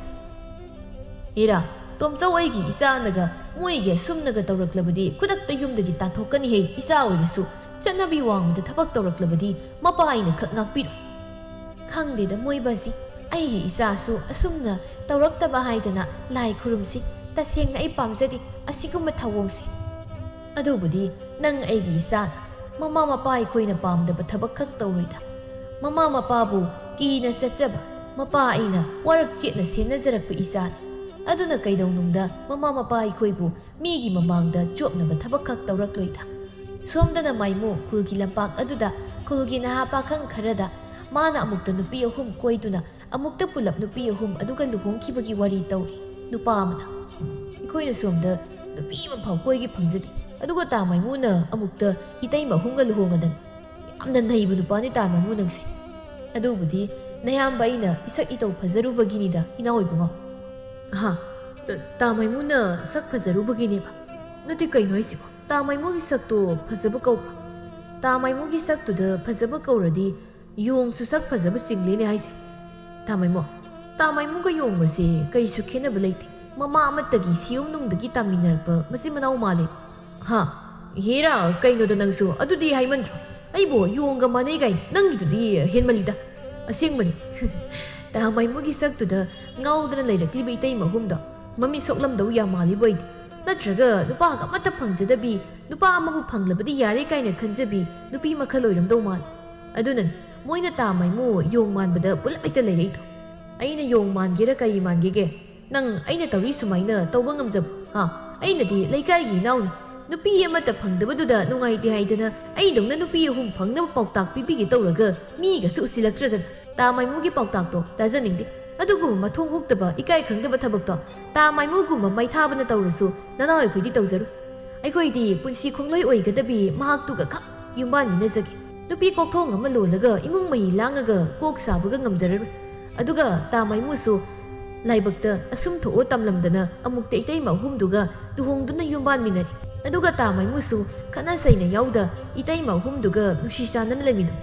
ꯏꯔꯥ, ꯇꯣꯝꯆꯧ ꯑꯩꯒꯤ ꯏꯆꯥꯅꯒ ꯃꯣꯏꯒꯤ ꯑꯁꯨꯝꯅꯒ ꯇꯧꯔꯛꯂꯕꯗꯤ ꯈꯨꯗꯛꯇ ꯌꯨꯝꯗꯒꯤ ꯇꯥꯟꯊꯣꯛꯀꯅꯤꯍꯦ꯫ ꯏꯆꯥ ꯑꯣꯏꯔꯁꯨ ꯆꯠꯅꯕꯤ ꯋꯥꯡꯃꯗ ꯊꯕꯛ ꯇꯧꯔꯛꯂꯕꯗꯤ ꯃꯄꯥ ꯑꯩꯅ ꯈꯛ ꯉꯥꯛꯄꯤꯔꯣ꯫ ꯈꯪꯗꯦꯗ ꯃꯣꯏ ꯕꯥꯖꯤ, ꯑꯩꯒꯤ ꯏꯆꯥꯁꯨ ꯑꯁꯨꯝꯅ ꯇꯧꯔꯛꯇꯕ ꯍꯥꯏꯗꯅ ꯂꯥꯏ ꯈꯨꯔꯨꯝꯁꯤ꯫ ꯇꯁꯦꯡꯅ ꯑꯩ ꯄꯥꯝꯖꯗꯦ ꯑꯁꯤꯒꯨꯝꯕ ꯊꯧꯑꯣꯡꯁꯦ꯫ ꯑꯗꯨꯕꯨꯗꯤ ꯅꯪ ꯑꯩꯒꯤ ꯏꯆꯥꯅꯤ꯫ ꯃꯃꯥ ꯃꯄꯥ ꯑꯩꯈꯣꯏꯅ ꯄꯥꯝꯗꯕ ꯊꯕꯛ ꯈꯛ ꯇꯧꯔꯣꯏꯗ꯫ ꯃꯃꯥ ꯃꯄꯥꯕꯨ ꯀꯤꯅ ꯆꯠꯆꯕ ꯃꯄꯥ ꯑꯩꯅ ꯋꯥꯔꯛ ꯆꯦꯠꯅ ꯁꯦꯟꯅꯖꯔꯛꯄ ꯏꯆꯥꯅꯤ꯫ ꯑꯗꯨꯅ ꯀꯩꯗꯧꯅꯨꯡꯗ ꯃꯃꯥ ꯃꯄꯥ ꯑꯩꯈꯣꯏꯕꯨ ꯃꯤꯒꯤ ꯃꯃꯥꯡꯗ ꯆꯣꯞꯅꯕ ꯊꯕꯛ ꯈꯛ ꯇꯧꯔꯛꯂꯣꯏꯗ꯫ ꯁꯣꯝꯗꯅ ꯃꯥꯏꯃꯨ ꯈꯨꯜꯒꯤ ꯂꯝꯄꯥꯛ ꯑꯗꯨꯗ ꯈꯨꯜꯒꯤ ꯅꯍꯥ ꯄꯥꯈꯪ ꯈꯔꯗ ꯃꯥꯅ ꯑꯃꯨꯛꯇ ꯅꯨꯄꯤ ꯑꯍꯨꯝ ꯀꯣꯏꯗꯨꯅ ꯑꯃꯨꯛꯇ ꯄꯨꯂꯞ ꯅꯨꯄꯤ ꯑꯍꯨꯝ ꯑꯗꯨꯒ ꯂꯨꯍꯣꯡꯈꯤꯕꯒꯤ ꯋꯥꯔꯤ ꯇꯧꯔꯤ꯫ ꯅꯨꯄꯥ ꯑꯃꯅ, "ꯑꯩꯈꯣꯏꯅ ꯁꯣꯝꯗ ꯅꯨꯄꯤ ꯑꯃꯐꯥꯎ ꯀꯣꯏꯒꯦ ꯐꯪꯖꯗꯦ, ꯑꯗꯨꯒ ꯇꯥ ꯃꯥꯏꯃꯨꯅ ꯑꯃꯨꯛꯇ ꯏꯇꯩꯃ ꯑꯍꯨꯝꯒ ꯂꯨꯍꯣꯡꯉꯗꯅ꯫ ꯌꯥꯝꯅ ꯅꯩꯕ ꯅꯨꯄꯥꯅꯤ ꯇꯥ ꯃꯥꯏꯃꯨ ꯅꯪꯁꯦ꯫ ꯑꯗꯨꯕꯨꯗꯤ ꯅꯌꯥꯝꯕ ꯑꯩꯅ ꯏꯁꯛ ꯏꯇꯧ ꯐꯖꯔꯨꯕꯒꯤꯅꯤꯗ ꯏꯅꯥꯎ ꯏꯕꯨꯡꯉꯣ꯫" "ꯍꯥ? ꯇꯥ ꯃꯥꯏꯃꯨꯅ ꯁꯛ ꯐꯖꯔꯨꯕꯒꯤꯅꯦꯕ? ꯅꯠꯇꯦ, ꯀꯩꯅꯣ ꯍꯥꯏꯁꯤꯕꯣ? ꯇꯥ ꯃꯥꯏꯃꯨꯒꯤ ꯁꯛꯇꯣ ꯐꯖꯕ ꯀꯧꯕ꯭ꯔꯣ? ꯇꯥ ꯃꯥꯏꯃꯨꯒꯤ ꯁꯛꯇꯨꯗ ꯐꯖꯕ ꯀꯧꯔꯗꯤ ꯌꯣꯡꯁꯨ ꯁꯛ ꯐꯖꯕ ꯆꯤꯡꯂꯦꯅꯦ ꯍꯥꯏꯁꯦ꯫ ꯇꯥ ꯃꯥꯏꯃꯨ, ꯇꯥ ꯃꯥꯏꯃꯨꯒ ꯌꯣꯡꯒꯁꯦ ꯀꯔꯤꯁꯨ ꯈꯦꯠꯅꯕ ꯂꯩꯇꯦ꯫ ꯃꯃꯥ ꯑꯃꯠꯇꯒꯤ ꯁꯤꯌꯨꯝ ꯅꯨꯡꯗꯒꯤ ꯇꯥꯃꯤꯟꯅꯔꯛꯄ ꯃꯆꯤꯟ ꯃꯅꯥꯎ ꯃꯥꯜꯂꯦ꯫" "ꯍꯥ? ꯍꯦꯔꯥ, ꯀꯩꯅꯣꯗ ꯅꯪꯁꯨ? ꯑꯗꯨꯗꯤ ꯍꯥꯏꯃꯟꯗ꯭ꯔꯣ? ꯑꯩꯕꯨ ꯌꯣꯡꯒ ꯃꯥꯟꯅꯩ ꯀꯥꯏꯅ? ꯅꯪꯒꯤꯗꯨꯗꯤ ꯍꯦꯟꯃꯜꯂꯤꯗ꯫ ꯑꯁꯦꯡꯕꯅꯤ꯫ ꯇꯥ ꯃꯥꯏꯃꯨꯒꯤ ꯁꯛꯇꯨꯗ ꯉꯥꯎꯗꯅ ꯂꯩꯔꯛꯂꯤꯕ ꯏꯇꯩꯃ ꯑꯍꯨꯝꯗꯣ ꯃꯃꯤꯠ ꯁꯣꯛꯂꯝꯗꯧ ꯌꯥꯝ ꯃꯥꯜꯂꯤꯕꯣ ꯑꯩꯗꯤ꯫ ꯅꯠꯇ꯭ꯔꯒ ꯅꯨꯄꯥꯒ ꯑꯃꯠꯇ ꯐꯪꯖꯗꯕꯤ, ꯅꯨꯄꯥ ꯑꯃꯕꯨ ꯐꯪꯂꯕꯗꯤ ꯌꯥꯔꯦ ꯀꯥꯏꯅ ꯈꯟꯖꯕꯤ ꯅꯨꯄꯤ ꯃꯈꯜ ꯑꯣꯏꯔꯝꯗꯧ ꯃꯥꯜꯂꯤ꯫ ꯑꯗꯨꯅꯅꯤ ꯃꯣꯏꯅ ꯇꯥ ꯃꯥꯏꯃꯨ ꯌꯣꯡ ꯃꯥꯟꯕꯗ ꯄꯨꯂꯞ ꯍꯦꯛꯇ ꯂꯩꯔꯛꯏꯗꯣ꯫ ꯑꯩꯅ ꯌꯣꯡ ꯃꯥꯟꯒꯦꯔꯥ ꯀꯔꯤ ꯃꯥꯟꯒꯦꯒꯦ? ꯅꯪ ꯑꯩꯅ ꯇꯧꯔꯤ ꯁꯨꯃꯥꯏꯅ ꯇꯧꯕ ꯉꯝꯖꯕ꯭ꯔꯣ? ꯍꯥ? ꯑꯩꯅꯗꯤ ꯂꯩꯀꯥꯏꯒꯤ ꯏꯅꯥꯎꯅꯤ꯫ ꯅꯨꯄꯤ ꯑꯃꯠꯇ ꯐꯪꯗꯕꯗꯨꯗ ꯅꯨꯡꯉꯥꯏꯇꯦ ꯍꯥꯏꯗꯅ ꯑꯩꯗꯧꯅ ꯅꯨꯄꯤ ꯑꯍꯨꯝ ꯐꯪꯅꯕ ꯄꯥꯎꯇꯥꯛ ꯄꯤꯕꯤꯒꯦ ꯇꯧꯔꯒ ꯃꯤꯒꯁꯨ ꯎꯁꯤꯜꯂꯛꯇ꯭ꯔꯗꯅ꯫ ꯇꯥ ꯃꯥꯏꯃꯨꯒꯤ ꯄꯥꯎꯇꯥꯛꯇꯣ ꯇꯥꯖꯅꯤꯡꯗꯦ꯫ ꯑꯗꯨꯒꯨꯝꯕ ꯃꯊꯣꯡ ꯍꯨꯛꯇꯕ, ꯏꯀꯥꯏ ꯈꯪꯗꯕ ꯊꯕꯛꯇꯣ ꯇꯥ ꯃꯥꯏꯃꯨꯒꯨꯝꯕ ꯃꯩꯊꯥꯕꯅ ꯇꯧꯔꯁꯨ ꯅꯅꯥꯎ ꯑꯩꯈꯣꯏꯗꯤ ꯇꯧꯖꯔꯣꯏ꯫ ꯑꯩꯈꯣꯏꯗꯤ ꯄꯨꯟꯁꯤ ꯈꯣꯡꯂꯣꯏ ꯑꯣꯏꯒꯗꯕꯤ ꯃꯍꯥꯛꯇꯨꯒ ꯈꯛ ꯌꯨꯝꯕꯥꯟꯃꯤꯟꯅꯖꯒꯦ꯫ ꯅꯨꯄꯤ ꯀꯣꯛꯊꯣꯡ ꯑꯃ ꯂꯣꯜꯂꯒ ꯏꯃꯨꯡ ꯃꯍꯤ ꯂꯥꯡꯉꯒ ꯀꯣꯛ ꯁꯥꯕꯒ ꯉꯝꯖꯔꯔꯣꯏ꯫ ꯑꯗꯨꯒ ꯇꯥ ꯃꯥꯏꯃꯨꯁꯨ ꯂꯥꯏꯕꯛꯇ ꯑꯁꯨꯝ ꯊꯣꯛꯑꯣ ꯇꯝꯂꯝꯗꯅ ꯑꯃꯨꯛꯇ ꯏꯇꯩꯃ ꯑꯍꯨꯝꯗꯨꯒ ꯂꯨꯍꯣꯡꯗꯨꯅ ꯌꯨꯝ ꯄꯥꯟꯃꯤꯟꯅꯔꯦ꯫ ꯑꯗꯨꯒ ꯇꯥ ꯃꯥꯏꯃꯨꯁꯨ ꯈꯠꯅ ꯆꯩꯅ ꯌꯥꯎꯗ ꯏꯇꯩꯃ ꯑꯍꯨꯝꯗꯨꯒ ꯅꯨꯡꯁꯤ ꯆꯥꯟꯅꯅ ꯂꯩꯃꯤꯟꯅꯩ꯫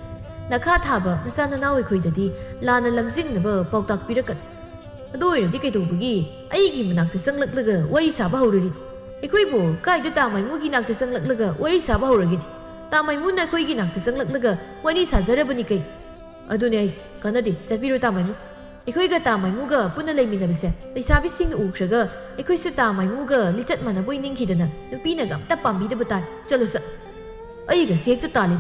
ꯅꯈꯥ ꯊꯥꯕ ꯃꯆꯥ ꯅꯅꯥꯎ ꯑꯩꯈꯣꯏꯗꯗꯤ ꯂꯥꯟꯅ ꯂꯝꯖꯤꯡꯅꯕ ꯄꯥꯎꯇꯥꯛ ꯄꯤꯔꯛꯀꯅꯨ꯫ ꯑꯗꯨ ꯑꯣꯏꯔꯗꯤ ꯀꯩꯗꯧꯕꯒꯤ ꯑꯩꯒꯤ ꯃꯅꯥꯛꯇ ꯆꯪꯂꯛꯂꯒ ꯋꯥꯔꯤ ꯁꯥꯕ ꯍꯧꯔꯨꯔꯤꯅꯣ? ꯑꯩꯈꯣꯏꯕꯨ ꯀꯥꯏꯗ ꯇꯥ ꯃꯥꯏꯃꯨꯒꯤ ꯅꯥꯛꯇ ꯆꯪꯂꯛꯂꯒ ꯋꯥꯔꯤ ꯁꯥꯕ ꯍꯧꯔꯒꯦꯅꯦ? ꯇꯥ ꯃꯥꯏꯃꯨꯅ ꯑꯩꯈꯣꯏꯒꯤ ꯅꯥꯛꯇ ꯆꯪꯂꯛꯂꯒ ꯋꯥꯔꯤ ꯁꯥꯖꯔꯕꯅꯤ ꯀꯩ? ꯑꯗꯨꯅꯦ ꯑꯩꯁꯦ, ꯀꯥꯟꯅꯗꯦ, ꯆꯠꯄꯤꯔꯣ ꯇꯥ ꯃꯥꯏꯃꯨ꯫ ꯑꯩꯈꯣꯏꯒ ꯇꯥ ꯃꯥꯏꯃꯨꯒ ꯄꯨꯟꯅ ꯂꯩꯃꯤꯟꯅꯕꯁꯦ ꯂꯩꯁꯥꯕꯤꯁꯤꯡꯅ ꯎꯈ꯭ꯔꯒ ꯑꯩꯈꯣꯏꯁꯨ ꯇꯥ ꯃꯥꯏꯃꯨꯒ ꯂꯤꯆꯠ ꯃꯥꯟꯅꯕ ꯑꯣꯏꯅꯤꯡꯈꯤꯗꯅ ꯅꯨꯄꯤꯅꯒ ꯑꯝꯇ ꯄꯥꯝꯕꯤꯗꯕ ꯇꯥꯔꯦ꯫ ꯆꯠꯂꯣ ꯆꯠ꯫ ꯑꯩꯒꯁꯦ ꯍꯦꯛꯇ ꯇꯥꯜꯂꯤ꯫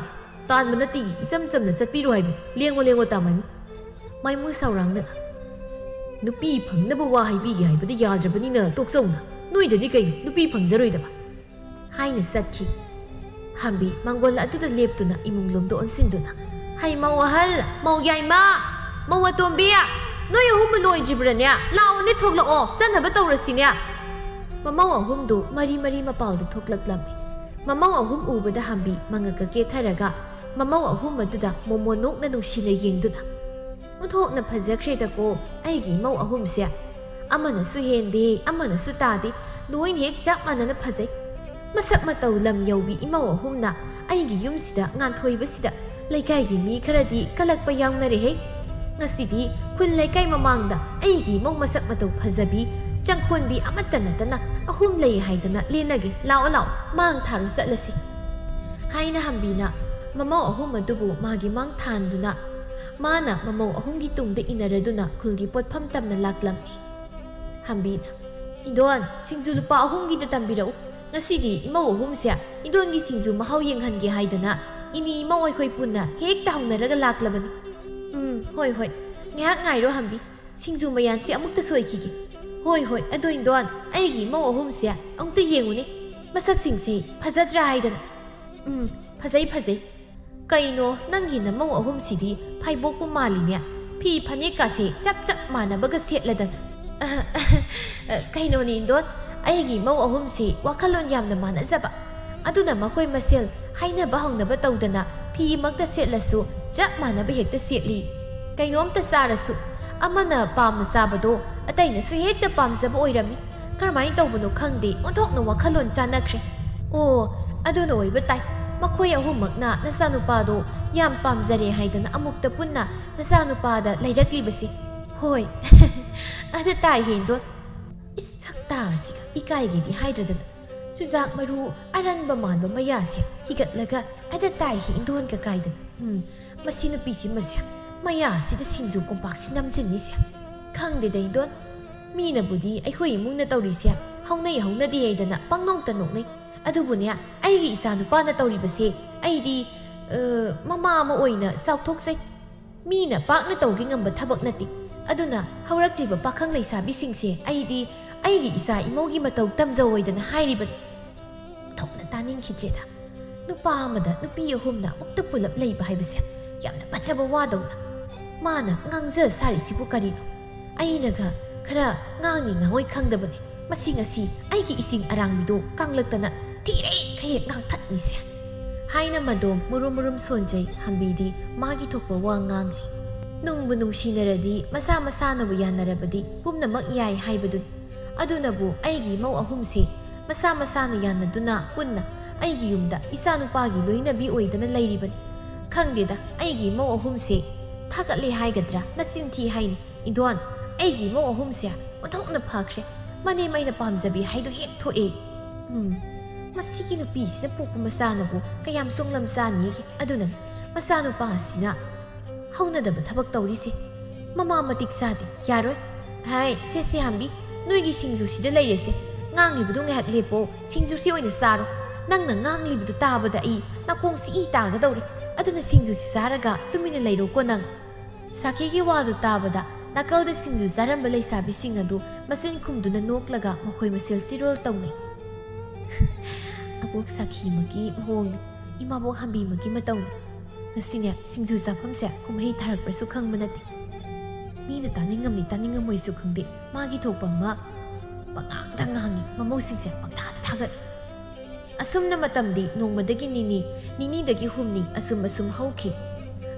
ꯇꯥꯟꯕ ꯅꯠꯇꯦ, ꯏꯆꯝ ꯆꯝꯅ ꯆꯠꯄꯤꯔꯣ ꯍꯥꯏꯕ꯫ ꯂꯦꯡꯉꯣ ꯂꯦꯡꯉꯣ ꯇꯥ ꯃꯥꯏꯃꯨ꯫ ꯃꯥꯏꯃꯨ ꯁꯥꯎꯔꯥꯡꯅ, "ꯅꯨꯄꯤ ꯐꯪꯅꯕ ꯋꯥ ꯍꯥꯏꯕꯤꯒꯦ ꯍꯥꯏꯕꯗ ꯌꯥꯗ꯭ꯔꯕꯅꯤꯅ ꯇꯣꯛꯆꯧꯅ꯫ ꯅꯣꯏꯗꯗꯤ ꯀꯩꯅꯣ ꯅꯨꯄꯤ ꯐꯪꯖꯔꯣꯏꯗꯕ?" ꯍꯥꯏꯅ ꯆꯠꯈꯤ꯫ ꯍꯥꯝꯕꯤ ꯃꯥꯡꯒꯣꯜ ꯑꯗꯨꯗ ꯂꯦꯞꯇꯨꯅ ꯏꯃꯨꯡ ꯂꯣꯝꯗ ꯑꯣꯟꯁꯤꯟꯗꯨꯅ, "ꯍꯩ ꯃꯧ ꯑꯍꯜ, ꯃꯧ ꯌꯥꯏꯃ, ꯃꯧ ꯑꯇꯣꯝꯕꯤ, ꯅꯣꯏ ꯑꯍꯨꯝꯕꯨ ꯂꯣꯏꯗ꯭ꯔꯤꯕ꯭ꯔꯥꯅꯦ? ꯂꯥꯛꯑꯣꯅꯦ, ꯊꯣꯛꯂꯛꯑꯣ, ꯆꯠꯅꯕ ꯇꯧꯔꯁꯤꯅꯦ꯫" ꯃꯃꯧ ꯑꯍꯨꯝꯗꯨ ꯃꯔꯤ ꯃꯔꯤ ꯃꯄꯥꯜꯗ ꯊꯣꯛꯂꯛꯂꯝꯃꯤ꯫ ꯃꯃꯧ ꯑꯍꯨꯝ ꯎꯕꯗ ꯍꯥꯝꯕꯤ ꯃꯉꯛꯀ ꯀꯦꯊꯔꯒ ꯃꯃꯧ ꯑꯍꯨꯝ ꯑꯗꯨꯗ ꯃꯣꯃꯣꯟ ꯅꯣꯛꯅ ꯅꯨꯡꯁꯤꯅ ꯌꯦꯡꯗꯨꯅ, "ꯑꯣꯟꯊꯣꯛꯅ ꯐꯖꯈ꯭ꯔꯦꯗꯀꯣ ꯑꯩꯒꯤ ꯏꯃꯧ ꯑꯍꯨꯝꯁꯦ꯫ ꯑꯃꯅꯁꯨ ꯍꯦꯟꯗꯦ, ꯑꯃꯅꯁꯨ ꯇꯥꯗꯦ, ꯂꯣꯏꯅ ꯍꯦꯛ ꯆꯞ ꯃꯥꯟꯅꯅ ꯐꯖꯩ꯫ ꯃꯁꯛ ꯃꯇꯧ ꯂꯝ ꯌꯧꯕꯤ ꯏꯃꯧ ꯑꯍꯨꯝꯅ ꯑꯩꯒꯤ ꯌꯨꯝꯁꯤꯗ ꯉꯥꯟꯊꯣꯏꯕꯁꯤꯗ ꯂꯩꯀꯥꯏꯒꯤ ꯃꯤ ꯈꯔꯗꯤ ꯀꯂꯛꯄ ꯌꯥꯎꯅꯔꯦꯍꯦ꯫ ꯉꯁꯤꯗꯤ ꯈꯨꯜ ꯂꯩꯀꯥꯏ ꯃꯃꯥꯡꯗ ꯑꯩꯒꯤ ꯏꯃꯧ ꯃꯁꯛ ꯃꯇꯧ ꯐꯖꯕꯤ, ꯆꯪꯈꯣꯟꯕꯤ ꯑꯃꯠꯇ ꯅꯠꯇꯅ ꯑꯍꯨꯝ ꯂꯩ ꯍꯥꯏꯗꯅ ꯂꯦꯟꯅꯒꯦ꯫ ꯂꯥꯛꯑꯣ ꯂꯥꯛꯑꯣ, ꯃꯥꯡ ꯊꯥꯔꯨ ꯆꯠꯂꯁꯤ," ꯍꯥꯏꯅ ꯍꯥꯝꯕꯤꯅ ꯃꯃꯧ ꯑꯍꯨꯝ ꯑꯗꯨꯕꯨ ꯃꯥꯒꯤ ꯃꯥꯡ ꯊꯥꯍꯟꯗꯨꯅ ꯃꯥꯅ ꯃꯃꯧ ꯑꯍꯨꯝꯒꯤ ꯇꯨꯡꯗ ꯏꯟꯅꯔꯗꯨꯅ ꯈꯨꯜꯒꯤ ꯄꯣꯠꯐꯝ ꯇꯝꯅ ꯂꯥꯛꯂꯝꯃꯤ꯫ ꯍꯥꯝꯕꯤꯅ, "ꯏꯟꯗꯣꯟ, ꯁꯤꯡꯖꯨ ꯂꯨꯄꯥ ꯑꯍꯨꯝꯒꯤꯗ ꯇꯝꯕꯤꯔꯛꯎ꯫ ꯉꯁꯤꯗꯤ ꯏꯃꯧ ꯑꯍꯨꯝꯁꯦ ꯏꯟꯗꯣꯟꯒꯤ ꯁꯤꯡꯖꯨ ꯃꯍꯥꯎ ꯌꯦꯡꯍꯟꯒꯦ ꯍꯥꯏꯗꯅ ꯏꯅꯤ ꯏꯃꯧ ꯑꯩꯈꯣꯏ ꯄꯨꯟꯅ ꯍꯦꯛꯇ ꯍꯧꯅꯔꯒ ꯂꯥꯛꯂꯕꯅꯤ꯫" "ꯎꯝ, ꯍꯣꯏ ꯍꯣꯏ, ꯉꯥꯏꯍꯥꯛ ꯉꯥꯏꯔꯣ ꯍꯥꯝꯕꯤ, ꯁꯤꯡꯖꯨ ꯃꯌꯥꯟꯁꯤ ꯑꯃꯨꯛꯇ ꯁꯣꯏꯈꯤꯒꯦ꯫ ꯍꯣꯏ ꯍꯣꯏ, ꯑꯗꯣ ꯏꯟꯗꯣꯟ, ꯑꯩꯒꯤ ꯏꯃꯧ ꯑꯍꯨꯝꯁꯦ ꯑꯃꯨꯛꯇ ꯌꯦꯡꯉꯨꯅꯦ, ꯃꯁꯛꯁꯤꯡꯁꯦ ꯐꯖꯗ꯭ꯔꯥ ꯍꯥꯏꯗꯅ꯫" "ꯎꯝ, ꯐꯖꯩ ꯐꯖꯩ꯫ ꯀꯩꯅꯣ, ꯅꯪꯒꯤ ꯅꯃꯧ ꯑꯍꯨꯝꯁꯤꯗꯤ ꯐꯥꯏꯕꯣꯛꯄꯨ ꯃꯥꯜꯂꯤꯅꯦ, ꯐꯤ ꯐꯅꯦꯛꯀꯥꯁꯦ ꯆꯞ ꯆꯞ ꯃꯥꯟꯅꯕꯒ ꯁꯦꯠꯂꯗꯅ꯫" "ꯑꯍ, ꯑꯍ, ꯀꯩꯅꯣꯅꯦ ꯏꯟꯗꯣꯟ, ꯑꯩꯒꯤ ꯏꯃꯧ ꯑꯍꯨꯝꯁꯦ ꯋꯥꯈꯜꯂꯣꯟ ꯌꯥꯝꯅ ꯃꯥꯟꯅꯖꯕ, ꯑꯗꯨꯅ ꯃꯈꯣꯏ ꯃꯁꯦꯜ ꯍꯥꯏꯅꯕ ꯍꯧꯅꯕ ꯇꯧꯗꯅ ꯐꯤꯃꯛꯇ ꯁꯦꯠꯂꯁꯨ ꯆꯞ ꯃꯥꯟꯅꯕ ꯍꯦꯛꯇ ꯁꯦꯠꯂꯤ꯫ ꯀꯩꯅꯣꯝꯇ ꯆꯥꯔꯁꯨ ꯑꯃꯅ ꯄꯥꯝꯅ ꯆꯥꯕꯗꯣ ꯑꯇꯩꯅꯁꯨ ꯍꯦꯛꯇ ꯄꯥꯝꯖꯕ ꯑꯣꯏꯔꯝꯃꯤ꯫ ꯀꯔꯝꯍꯥꯏꯅ ꯇꯧꯕꯅꯣ ꯈꯪꯗꯦ, ꯑꯣꯟꯊꯣꯛꯅ ꯋꯥꯈꯜꯂꯣꯟ ꯆꯥꯟꯅꯈ꯭ꯔꯦ꯫ ꯑꯣ, ꯑꯗꯨꯅ ꯑꯣꯏꯕ ꯇꯥꯏ꯫ ꯃꯈꯣꯏ ꯑꯍꯨꯝꯃꯛꯅ ꯅꯆꯥꯅꯨꯄꯥꯗꯣ ꯌꯥꯝ ꯄꯥꯝꯖꯔꯦ ꯍꯥꯏꯗꯅ ꯑꯃꯨꯛꯇ ꯄꯨꯟꯅ ꯅꯆꯥꯅꯨꯄꯥꯗ ꯂꯩꯔꯛꯂꯤꯕꯁꯦ꯫ ꯍꯣꯏ, ꯑꯗꯨ ꯇꯥꯏ ꯍꯦꯟꯗꯣ꯫ ꯏꯁ, ꯁꯛꯇꯥ ꯑꯁꯤꯒ ꯏꯀꯥꯏꯒꯦꯗꯤ ꯍꯥꯏꯗ꯭ꯔꯗꯅ꯫ ꯆꯨꯖꯥꯛ ꯃꯔꯨ ꯑꯔꯟꯕ ꯃꯥꯟꯕ ꯃꯌꯥꯁꯦ ꯍꯤꯒꯠꯂꯒ ꯑꯗ ꯇꯥꯏ ꯍꯤ ꯏꯟꯗꯣꯟꯒ ꯀꯥꯏꯗꯅ꯫ ꯎꯝ, ꯃꯁꯤ ꯅꯨꯄꯤꯁꯤ ꯃꯁꯦ ꯃꯌꯥꯁꯤꯗ ꯁꯤꯡꯖꯨ ꯀꯣꯝꯄꯥꯛꯁꯤ ꯅꯝꯖꯤꯟꯅꯤꯁꯦ꯫ ꯈꯪꯗꯦꯗ ꯏꯟꯗꯣꯟ, ꯃꯤꯅꯕꯨꯗꯤ ꯑꯩꯈꯣꯏ ꯏꯃꯨꯡꯅ ꯇꯧꯔꯤꯁꯦ ꯍꯧꯅꯩ ꯍꯧꯅꯗꯦ ꯍꯥꯏꯗꯅ ꯄꯪꯅꯣꯛꯇ ꯅꯣꯛꯅꯩ꯫ ꯑꯗꯨꯕꯨꯅꯦ, ꯑꯩꯒꯤ ꯏꯆꯥ ꯅꯨꯄꯥꯅ ꯇꯧꯔꯤꯕꯁꯦ ꯑꯩꯗꯤ, ꯑ, ꯃꯃꯥ ꯑꯃ ꯑꯣꯏꯅ ꯆꯥꯎꯊꯣꯛꯆꯩ꯫ ꯃꯤꯅ ꯄꯥꯛꯅ ꯇꯧꯒꯦ ꯉꯝꯕ ꯊꯕꯛ ꯅꯠꯇꯦ꯫ ꯑꯗꯨꯅ ꯍꯧꯔꯛꯂꯤꯕ ꯄꯥꯈꯪ ꯂꯩꯁꯥꯕꯤꯁꯤꯡꯁꯦ ꯑꯩꯗꯤ ꯑꯩꯒꯤ ꯏꯆꯥ ꯏꯃꯧꯒꯤ ꯃꯇꯧ ꯇꯝꯖꯧ ꯍꯥꯏꯗꯅ ꯍꯥꯏꯔꯤꯕꯅꯤ꯫ ꯊꯣꯛꯅ ꯇꯥꯅꯤꯡꯈꯤꯗ꯭ꯔꯦꯗ꯫ ꯅꯨꯄꯥ ꯑꯃꯗ ꯅꯨꯄꯤ ꯑꯍꯨꯝꯅ ꯑꯃꯨꯛꯇ ꯄꯨꯂꯞ ꯂꯩꯕ ꯍꯥꯏꯕꯁꯦ ꯌꯥꯝꯅ ꯐꯖꯕ ꯋꯥꯗꯧꯅ꯫ ꯃꯥꯅ ꯉꯥꯡꯖ ꯁꯥꯔꯤꯁꯤꯕꯨ ꯀꯔꯤꯅꯣ? ꯑꯩꯅꯒ ꯈꯔ ꯉꯥꯡꯉꯤ ꯉꯥꯡꯉꯣꯏ ꯈꯪꯗꯕꯅꯦ꯫ ꯃꯁꯤ ꯉꯁꯤ ꯑꯩꯒꯤ ꯏꯁꯤꯡ ꯑꯔꯥꯡꯕꯤꯗꯣ ꯀꯪꯂꯛꯇꯅ ꯊꯤꯔꯦ ꯈꯌꯦꯛ ꯉꯥꯡꯊꯠꯅꯤꯁꯦ꯫ ꯍꯥꯏꯅ ꯃꯗꯣꯝ ꯃꯨꯔꯨꯝ ꯃꯨꯔꯨꯝ ꯁꯣꯟꯖꯩ ꯍꯝꯕꯤꯗꯤ ꯃꯥꯒꯤ ꯊꯣꯛꯄ ꯋꯥ ꯉꯥꯡꯂꯤ꯫ ꯅꯨꯡꯕꯨ ꯅꯨꯡꯁꯤꯅꯔꯗꯤ ꯃꯁꯥ ꯃꯁꯥꯅꯕꯨ ꯌꯥꯅꯔꯕꯗꯤ ꯄꯨꯝꯅꯃꯛ ꯌꯥꯏ ꯍꯥꯏꯕꯗꯨꯅꯤ꯫ ꯑꯗꯨꯅꯕꯨ ꯑꯩꯒꯤ ꯏꯃꯧ ꯑꯍꯨꯝꯁꯦ ꯃꯁꯥ ꯃꯁꯥꯅ ꯌꯥꯅꯗꯨꯅ ꯄꯨꯟꯅ ꯑꯩꯒꯤ ꯌꯨꯝꯗ ꯏꯆꯥꯅꯨꯄꯥꯒꯤ ꯂꯣꯏꯅꯕꯤ ꯑꯣꯏꯗꯅ ꯂꯩꯔꯤꯕꯅꯤ꯫ ꯈꯪꯗꯦꯗ, ꯑꯩꯒꯤ ꯏꯃꯧ ꯑꯍꯨꯝꯁꯦ ꯊꯥꯒꯠꯂꯦ ꯍꯥꯏꯒꯗ꯭ꯔꯥ, ꯃꯆꯤꯟ ꯊꯤ ꯍꯥꯏꯅꯤ꯫ ꯏꯟꯗꯣꯟ, ꯑꯩꯒꯤ ꯏꯃꯧ ꯑꯍꯨꯝꯁꯦ ꯑꯣꯟꯊꯣꯛꯅ ꯐꯈ꯭ꯔꯦ꯫ ꯃꯅꯦꯝ ꯑꯩꯅ ꯄꯥꯝꯖꯕꯤ ꯍꯥꯏꯗꯣ ꯍꯦꯛ ꯊꯣꯛꯑꯦ꯫ ꯎꯝ, ꯃꯁꯤꯒꯤ ꯅꯨꯄꯤꯁꯤꯅ ꯄꯣꯛꯄ ꯃꯆꯥꯅꯕꯨ ꯀꯌꯥꯝ ꯁꯣꯡꯂꯝ ꯆꯥꯅꯤꯒꯦ꯫ ꯑꯗꯨꯅꯅꯦ ꯃꯆꯥꯅꯨꯄꯥ ꯑꯁꯤꯅ ꯍꯧꯅꯗꯕ ꯊꯕꯛ ꯇꯧꯔꯤꯁꯦ꯫ ꯃꯃꯥ ꯃꯇꯤꯛ ꯆꯥꯗꯦ, ꯌꯥꯔꯣꯏ꯫ ꯍꯥꯏ, ꯁꯦ, ꯁꯦ ꯍꯥꯝꯕꯤ, ꯅꯣꯏꯒꯤ ꯁꯤꯡꯖꯨꯁꯤꯗ ꯂꯩꯔꯦꯁꯦ꯫ ꯉꯥꯡꯂꯤꯕꯗꯨ ꯉꯥꯏꯍꯥꯛ ꯂꯦꯞꯄꯣ, ꯁꯤꯡꯖꯨꯁꯤ ꯑꯣꯏꯅ ꯆꯥꯔꯣ꯫ ꯅꯪꯅ ꯉꯥꯡꯂꯤꯕꯗꯨ ꯇꯥꯕꯗ ꯑꯩ ꯅꯥꯀꯣꯡꯁꯤ ꯏ ꯇꯥꯒꯗꯧꯔꯦ꯫ ꯑꯗꯨꯅ ꯁꯤꯡꯖꯨꯁꯤ ꯆꯥꯔꯒ ꯇꯨꯃꯤꯟꯅ ꯂꯩꯔꯣꯀꯣ ꯅꯪ꯫ ꯁꯥꯈꯤꯒꯤ ꯋꯥꯗꯨ ꯇꯥꯕꯗ ꯅꯥꯀꯜꯗ ꯁꯤꯡꯖꯨ ꯆꯥꯔꯝꯕ ꯂꯩꯁꯥꯕꯤꯁꯤꯡ ꯑꯗꯨ ꯃꯆꯤꯟ ꯈꯨꯝꯗꯨꯅ ꯅꯣꯛꯂꯒ ꯃꯈꯣꯏ ꯃꯁꯦꯜ ꯆꯤꯔꯣꯜ ꯇꯧꯅꯩ꯫ ꯑꯕꯣꯛ ꯁꯥꯈꯤꯃꯛꯀꯤ ꯃꯑꯣꯡꯅꯤ, ꯏꯃꯥꯕꯣꯛ ꯍꯥꯝꯕꯤꯃꯛꯀꯤ ꯃꯇꯧꯅꯤ꯫ ꯉꯁꯤꯅꯦ ꯁꯤꯡꯖꯨ ꯆꯥꯐꯝꯁꯦ ꯀꯨꯝꯍꯩ ꯊꯥꯔꯛꯄ꯭ꯔꯁꯨ ꯈꯪꯕ ꯅꯠꯇꯦ꯫ ꯃꯤꯅ ꯇꯥꯅꯤꯡꯉꯝꯅꯤ ꯇꯥꯅꯤꯡꯉꯝꯃꯣꯏꯁꯨ ꯈꯪꯗꯦ, ꯃꯥꯒꯤ ꯊꯣꯛꯄ ꯑꯃ ꯄꯉꯥꯡꯗ ꯉꯥꯡꯉꯤ, ꯃꯃꯧꯁꯤꯡꯁꯦ ꯄꯪꯊꯥꯗ ꯊꯥꯒꯠꯂꯤ꯫ ꯑꯁꯨꯝꯅ ꯃꯇꯝꯗꯤ ꯅꯣꯡꯃꯗꯒꯤ ꯅꯤꯅꯤ, ꯅꯤꯅꯤꯗꯒꯤ ꯍꯨꯝꯅꯤ, ꯑꯁꯨꯝ ꯑꯁꯨꯝ ꯍꯧꯈꯤ꯫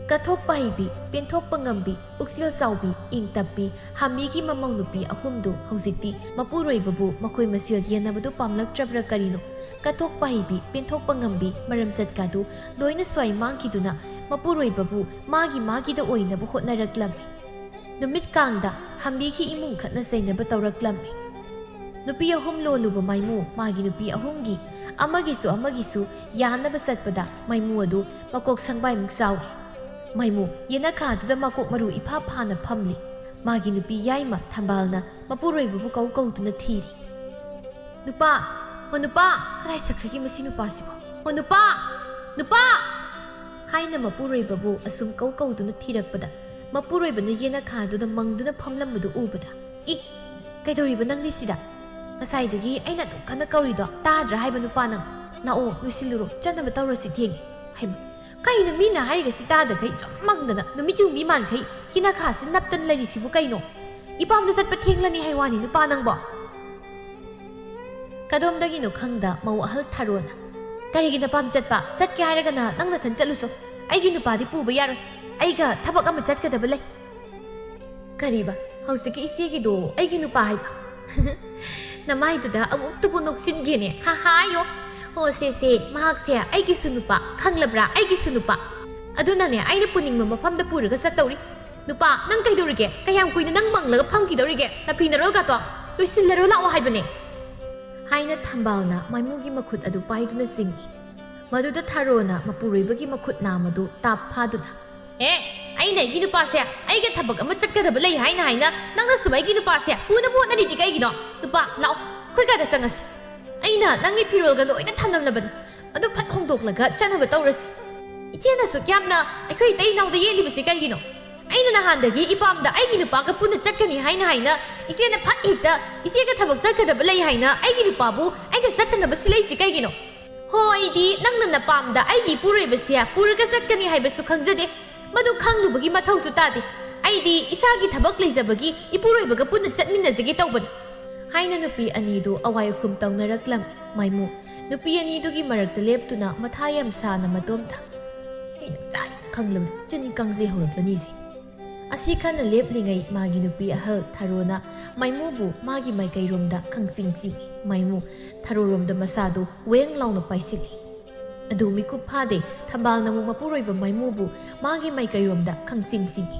ꯀꯠꯊꯣꯛꯄ ꯍꯩꯕꯤ, ꯄꯦꯟꯊꯣꯛꯄ ꯉꯝꯕꯤ, ꯄꯨꯛꯆꯦꯜ ꯆꯥꯎꯕꯤ, ꯏꯪ ꯇꯞꯄꯤ, ꯍꯥꯝꯕꯤꯒꯤ ꯃꯃꯧ ꯅꯨꯄꯤ ꯑꯍꯨꯝꯗꯨ ꯍꯧꯖꯤꯛꯇꯤ ꯃꯄꯨꯔꯣꯏꯕꯕꯨ ꯃꯈꯣꯏ ꯃꯁꯦꯜ ꯌꯦꯟꯅꯕꯗꯨ ꯄꯥꯝꯂꯛꯇ꯭ꯔꯕ꯭ꯔꯥ ꯀꯔꯤꯅꯣ? ꯀꯠꯊꯣꯛꯄ ꯍꯩꯕꯤ, ꯄꯦꯟꯊꯣꯛꯄ ꯉꯝꯕꯤ, ꯃꯔꯝꯆꯠꯀꯥꯗꯨ ꯂꯣꯏꯅ ꯁ꯭ꯋꯥꯏ ꯃꯥꯡꯈꯤꯗꯨꯅ ꯃꯄꯨꯔꯣꯏꯕꯕꯨ ꯃꯥꯒꯤ ꯃꯥꯒꯤꯗ ꯑꯣꯏꯅꯕ ꯍꯣꯠꯅꯔꯛꯂꯝꯃꯤ꯫ ꯅꯨꯃꯤꯠ ꯀꯥꯡꯗ ꯍꯥꯝꯕꯤꯒꯤ ꯏꯃꯨꯡ ꯈꯠꯅ ꯆꯩꯅꯕ ꯇꯧꯔꯛꯂꯝꯃꯤ꯫ ꯅꯨꯄꯤ ꯑꯍꯨꯝ ꯂꯣꯜꯂꯨꯕ ꯃꯥꯏꯃꯨ ꯃꯥꯒꯤ ꯅꯨꯄꯤ ꯑꯍꯨꯝꯒꯤ ꯑꯃꯒꯤꯁꯨ ꯑꯃꯒꯤꯁꯨ ꯌꯥꯅꯕ ꯆꯠꯄꯗ ꯃꯥꯏꯃꯨ ꯑꯗꯨ ꯃꯀꯣꯛ ꯁꯪꯕꯥꯏꯃꯨꯛ ꯆꯥꯎꯏ꯫ ꯃꯥꯏꯃꯨ ꯌꯦꯅꯈꯥꯗꯨꯗ ꯃꯀꯣꯛ ꯃꯔꯨ ꯏꯐꯥ ꯐꯥꯅ ꯐꯝꯂꯤ꯫ ꯃꯥꯒꯤ ꯅꯨꯄꯤ ꯌꯥꯏꯃ ꯊꯝꯕꯥꯜꯅ ꯃꯄꯨꯔꯣꯏꯕꯕꯨ ꯀꯧ ꯀꯧꯗꯨꯅ ꯊꯤꯔꯤ꯫ "ꯅꯨꯄꯥ, ꯍꯣ ꯅꯨꯄꯥ, ꯀꯗꯥꯏ ꯆꯠꯈ꯭ꯔꯒꯦ ꯃꯁꯤ ꯅꯨꯄꯥꯁꯤꯕꯣ? ꯍꯣ ꯅꯨꯄꯥ, ꯅꯨꯄꯥ!" ꯍꯥꯏꯅ ꯃꯄꯨꯔꯣꯏꯕꯕꯨ ꯑꯁꯨꯝ ꯀꯧ ꯀꯧꯗꯨꯅ ꯊꯤꯔꯛꯄꯗ, ꯃꯄꯨꯔꯣꯏꯕꯅ ꯌꯦꯅꯈꯥꯗꯨꯗ ꯃꯪꯗꯨꯅ ꯐꯝꯂꯝꯕꯗꯨ ꯎꯕꯗ, "ꯏ, ꯀꯩꯗꯧꯔꯤꯕ ꯅꯪꯗꯤ ꯁꯤꯗ? ꯉꯁꯥꯏꯗꯒꯤ ꯑꯩꯅ ꯑꯗꯨꯛ ꯀꯟꯅ ꯀꯧꯔꯤꯗꯣ ꯇꯥꯗ꯭ꯔꯥ ꯍꯥꯏꯕ ꯅꯨꯄꯥ ꯅꯪ? ꯂꯥꯛꯑꯣ, ꯂꯣꯏꯁꯤꯜꯂꯨꯔꯣ, ꯆꯠꯅꯕ ꯇꯧꯔꯁꯤ, ꯊꯦꯡꯉꯦ꯫" ꯍꯩꯃ, ꯀꯩꯅꯣ ꯃꯤꯅ ꯍꯥꯏꯔꯤꯒꯁꯤ ꯇꯥꯗꯈꯩ ꯁꯨꯝ ꯃꯪꯗꯅ ꯅꯨꯃꯤꯠ ꯌꯨꯡꯕꯤ ꯃꯥꯟꯈꯩ ꯌꯦꯅꯈꯥꯁꯤ ꯅꯞꯇꯅ ꯂꯩꯔꯤꯁꯤꯕꯨ ꯀꯩꯅꯣ? ꯏꯄꯥꯝꯗ ꯆꯠꯄ ꯊꯦꯡꯂꯅꯤ ꯍꯥꯏ ꯋꯥꯅꯤ ꯅꯨꯄꯥ ꯅꯪꯕꯣ꯫ ꯀꯗꯣꯝꯗꯒꯤꯅꯣ ꯈꯪꯗ ꯃꯧ ꯑꯍꯜ ꯊꯥꯔꯣꯅ, "ꯀꯔꯤꯒꯤ ꯅꯄꯥꯝ ꯆꯠꯄ? ꯆꯠꯀꯦ ꯍꯥꯏꯔꯒꯅ ꯅꯪ ꯅꯊꯟ ꯆꯠꯂꯨꯆꯣ꯫ ꯑꯩꯒꯤ ꯅꯨꯄꯥꯗꯤ ꯄꯨꯕ ꯌꯥꯔꯣꯏ꯫ ꯑꯩꯒ ꯊꯕꯛ ꯑꯃ ꯆꯠꯀꯗꯕ ꯂꯩ꯫" "ꯀꯔꯤꯕ? ꯍꯧꯖꯤꯛꯀꯤ ꯏꯆꯦꯒꯤꯗꯣ ꯑꯩꯒꯤ ꯅꯨꯄꯥ ꯍꯥꯏꯕ?" "ꯅꯃꯥꯏꯗꯨꯗ ꯑꯃꯨꯛꯇꯕꯨ ꯅꯣꯛꯁꯤꯟꯒꯦꯅꯦ꯫ ꯍꯥ ꯍꯥꯏꯌꯣ꯫ ꯑꯣ ꯁꯦ ꯁꯦ, ꯃꯍꯥꯛꯁꯦ ꯑꯩꯒꯤꯁꯨ ꯅꯨꯄꯥ, ꯈꯪꯂꯕ꯭ꯔꯥ? ꯑꯩꯒꯤꯁꯨ ꯅꯨꯄꯥ꯫ ꯑꯗꯨꯅꯅꯦ ꯑꯩꯅ ꯄꯨꯅꯤꯡꯕ ꯃꯐꯝꯗ ꯄꯨꯔꯒ ꯆꯠꯇꯧꯔꯤ꯫ ꯅꯨꯄꯥ, ꯅꯪ ꯀꯩꯗꯧꯔꯤꯒꯦ? ꯀꯌꯥꯝ ꯀꯨꯏꯅ ꯅꯪ ꯃꯪꯂꯒ ꯐꯝꯈꯤꯗꯧꯔꯤꯒꯦ? ꯅꯐꯤ ꯅꯔꯣꯜꯒꯇꯣ ꯂꯣꯏꯁꯤꯜꯂꯔꯣ ꯂꯥꯛꯑꯣ ꯍꯥꯏꯕꯅꯦ꯫" ꯍꯥꯏꯅ ꯊꯝꯕꯥꯜꯅ ꯃꯥꯏꯃꯨꯒꯤ ꯃꯈꯨꯠ ꯑꯗꯨ ꯄꯥꯏꯗꯨꯅ ꯆꯤꯡꯏ꯫ ꯃꯗꯨꯗ ꯊꯥꯔꯣꯅ ꯃꯄꯨꯔꯣꯏꯕꯒꯤ ꯃꯈꯨꯠ ꯅꯥꯝ ꯑꯗꯨ ꯇꯥꯞ ꯐꯥꯗꯨꯅ, "ꯑꯦ, ꯑꯩꯅ ꯑꯩꯒꯤ ꯅꯨꯄꯥꯁꯦ ꯑꯩꯒ ꯊꯕꯛ ꯑꯃ ꯆꯠꯀꯗꯕ ꯂꯩ ꯍꯥꯏꯅ ꯍꯥꯏꯅ ꯅꯪꯅ ꯁꯨꯝ ꯑꯩꯒꯤ ꯅꯨꯄꯥꯁꯦ ꯄꯨꯅꯕ ꯍꯣꯠꯅꯔꯤꯗꯤ ꯀꯩꯒꯤꯅꯣ? ꯅꯨꯄꯥ, ꯂꯥꯛꯑꯣ, ꯑꯩꯈꯣꯏ ꯀꯥꯗ ꯆꯪꯉꯁꯤ꯫ ꯑꯩꯅ ꯅꯪꯒꯤ ꯐꯤꯔꯣꯜꯒ ꯂꯣꯏꯅ ꯊꯝꯂꯝꯂꯕꯅꯤ꯫ ꯑꯗꯨ ꯐꯠ ꯍꯣꯡꯗꯣꯛꯂꯒ ꯆꯠꯅꯕ ꯇꯧꯔꯁꯤ꯫ ꯏꯆꯦꯅ ꯑꯁꯨꯛ ꯌꯥꯝꯅ ꯑꯩꯈꯣꯏ ꯏꯇꯩ ꯏꯅꯥꯎꯗ ꯌꯦꯠꯂꯤꯕꯁꯤ ꯀꯩꯒꯤꯅꯣ? ꯑꯩꯅ ꯅꯍꯥꯟꯗꯒꯤ ꯏꯄꯥꯝꯗ ꯑꯩꯒꯤ ꯅꯨꯄꯥꯒ ꯄꯨꯟꯅ ꯆꯠꯀꯅꯤ ꯍꯥꯏꯅ ꯍꯥꯏꯅ ꯏꯆꯦꯅ ꯐꯠ ꯍꯦꯛꯇ ꯏꯆꯦꯒ ꯊꯕꯛ ꯆꯠꯀꯗꯕ ꯂꯩ ꯍꯥꯏꯅ ꯑꯩꯒꯤ ꯅꯨꯄꯥꯕꯨ ꯑꯩꯒ ꯆꯠꯇꯅꯕ ꯁꯤꯜꯂꯛꯏꯁꯤ ꯀꯩꯒꯤꯅꯣ?" "ꯍꯣ, ꯑꯩꯗꯤ ꯅꯪꯅ ꯅꯄꯥꯝꯗ ꯑꯩꯒꯤ ꯏꯄꯨꯔꯣꯏꯕꯁꯦ ꯄꯨꯔꯒ ꯆꯠꯀꯅꯤ ꯍꯥꯏꯕꯁꯨ ꯈꯪꯖꯗꯦ꯫ ꯃꯗꯨ ꯈꯪꯂꯨꯕꯒꯤ ꯃꯊꯧꯁꯨ ꯇꯥꯗꯦ꯫ ꯑꯩꯗꯤ ꯏꯁꯥꯒꯤ ꯊꯕꯛ ꯂꯩꯖꯕꯒꯤ ꯏꯄꯨꯔꯣꯏꯕꯒ ꯄꯨꯟꯅ ꯆꯠꯃꯤꯟꯅꯖꯒꯦ ꯇꯧꯕꯅꯤ꯫" ꯍꯥꯏꯅ ꯅꯨꯄꯤ ꯑꯅꯤꯗꯨ ꯑꯋꯥꯏ ꯑꯈꯨꯝ ꯇꯧꯅꯔꯛꯂꯝꯃꯤ꯫ ꯃꯥꯏꯃꯨ, ꯅꯨꯄꯤ ꯑꯅꯤꯗꯨꯒꯤ ꯃꯔꯛꯇ ꯂꯦꯞꯇꯨꯅ ꯃꯊꯥ ꯌꯥꯝ ꯁꯥꯅ ꯃꯇꯣꯝꯇ, "ꯑꯩꯅ ꯆꯥꯏ ꯈꯪꯂꯕꯅꯤ ꯆꯤꯟ ꯀꯥꯡꯖꯩ ꯍꯧꯔꯛꯂꯅꯤꯁꯦ"꯫ ꯑꯁꯤ ꯈꯟꯅ ꯂꯦꯞꯂꯤꯉꯩ ꯃꯥꯒꯤ ꯅꯨꯄꯤ ꯑꯍꯜ ꯊꯔꯣꯅ ꯃꯥꯏꯃꯨꯕꯨ ꯃꯥꯒꯤ ꯃꯥꯏꯀꯩꯔꯣꯝꯗ ꯈꯪꯆꯤꯡ ꯆꯤꯡꯏ꯫ ꯃꯥꯏꯃꯨ ꯊꯔꯣꯔꯣꯝꯗ ꯃꯁꯥꯗꯨ ꯋꯦꯡ ꯂꯥꯎꯅ ꯄꯥꯏꯁꯤꯜꯂꯤ꯫ ꯑꯗꯨ ꯃꯤꯀꯨꯞ ꯐꯥꯗꯦ, ꯊꯝꯕꯥꯜꯅ ꯑꯃꯨꯛ ꯃꯄꯨꯔꯣꯏꯕ ꯃꯥꯏꯃꯨꯕꯨ ꯃꯥꯒꯤ ꯃꯥꯏꯀꯩꯔꯣꯝꯗ ꯈꯪꯆꯤꯡ ꯆꯤꯡꯏ꯫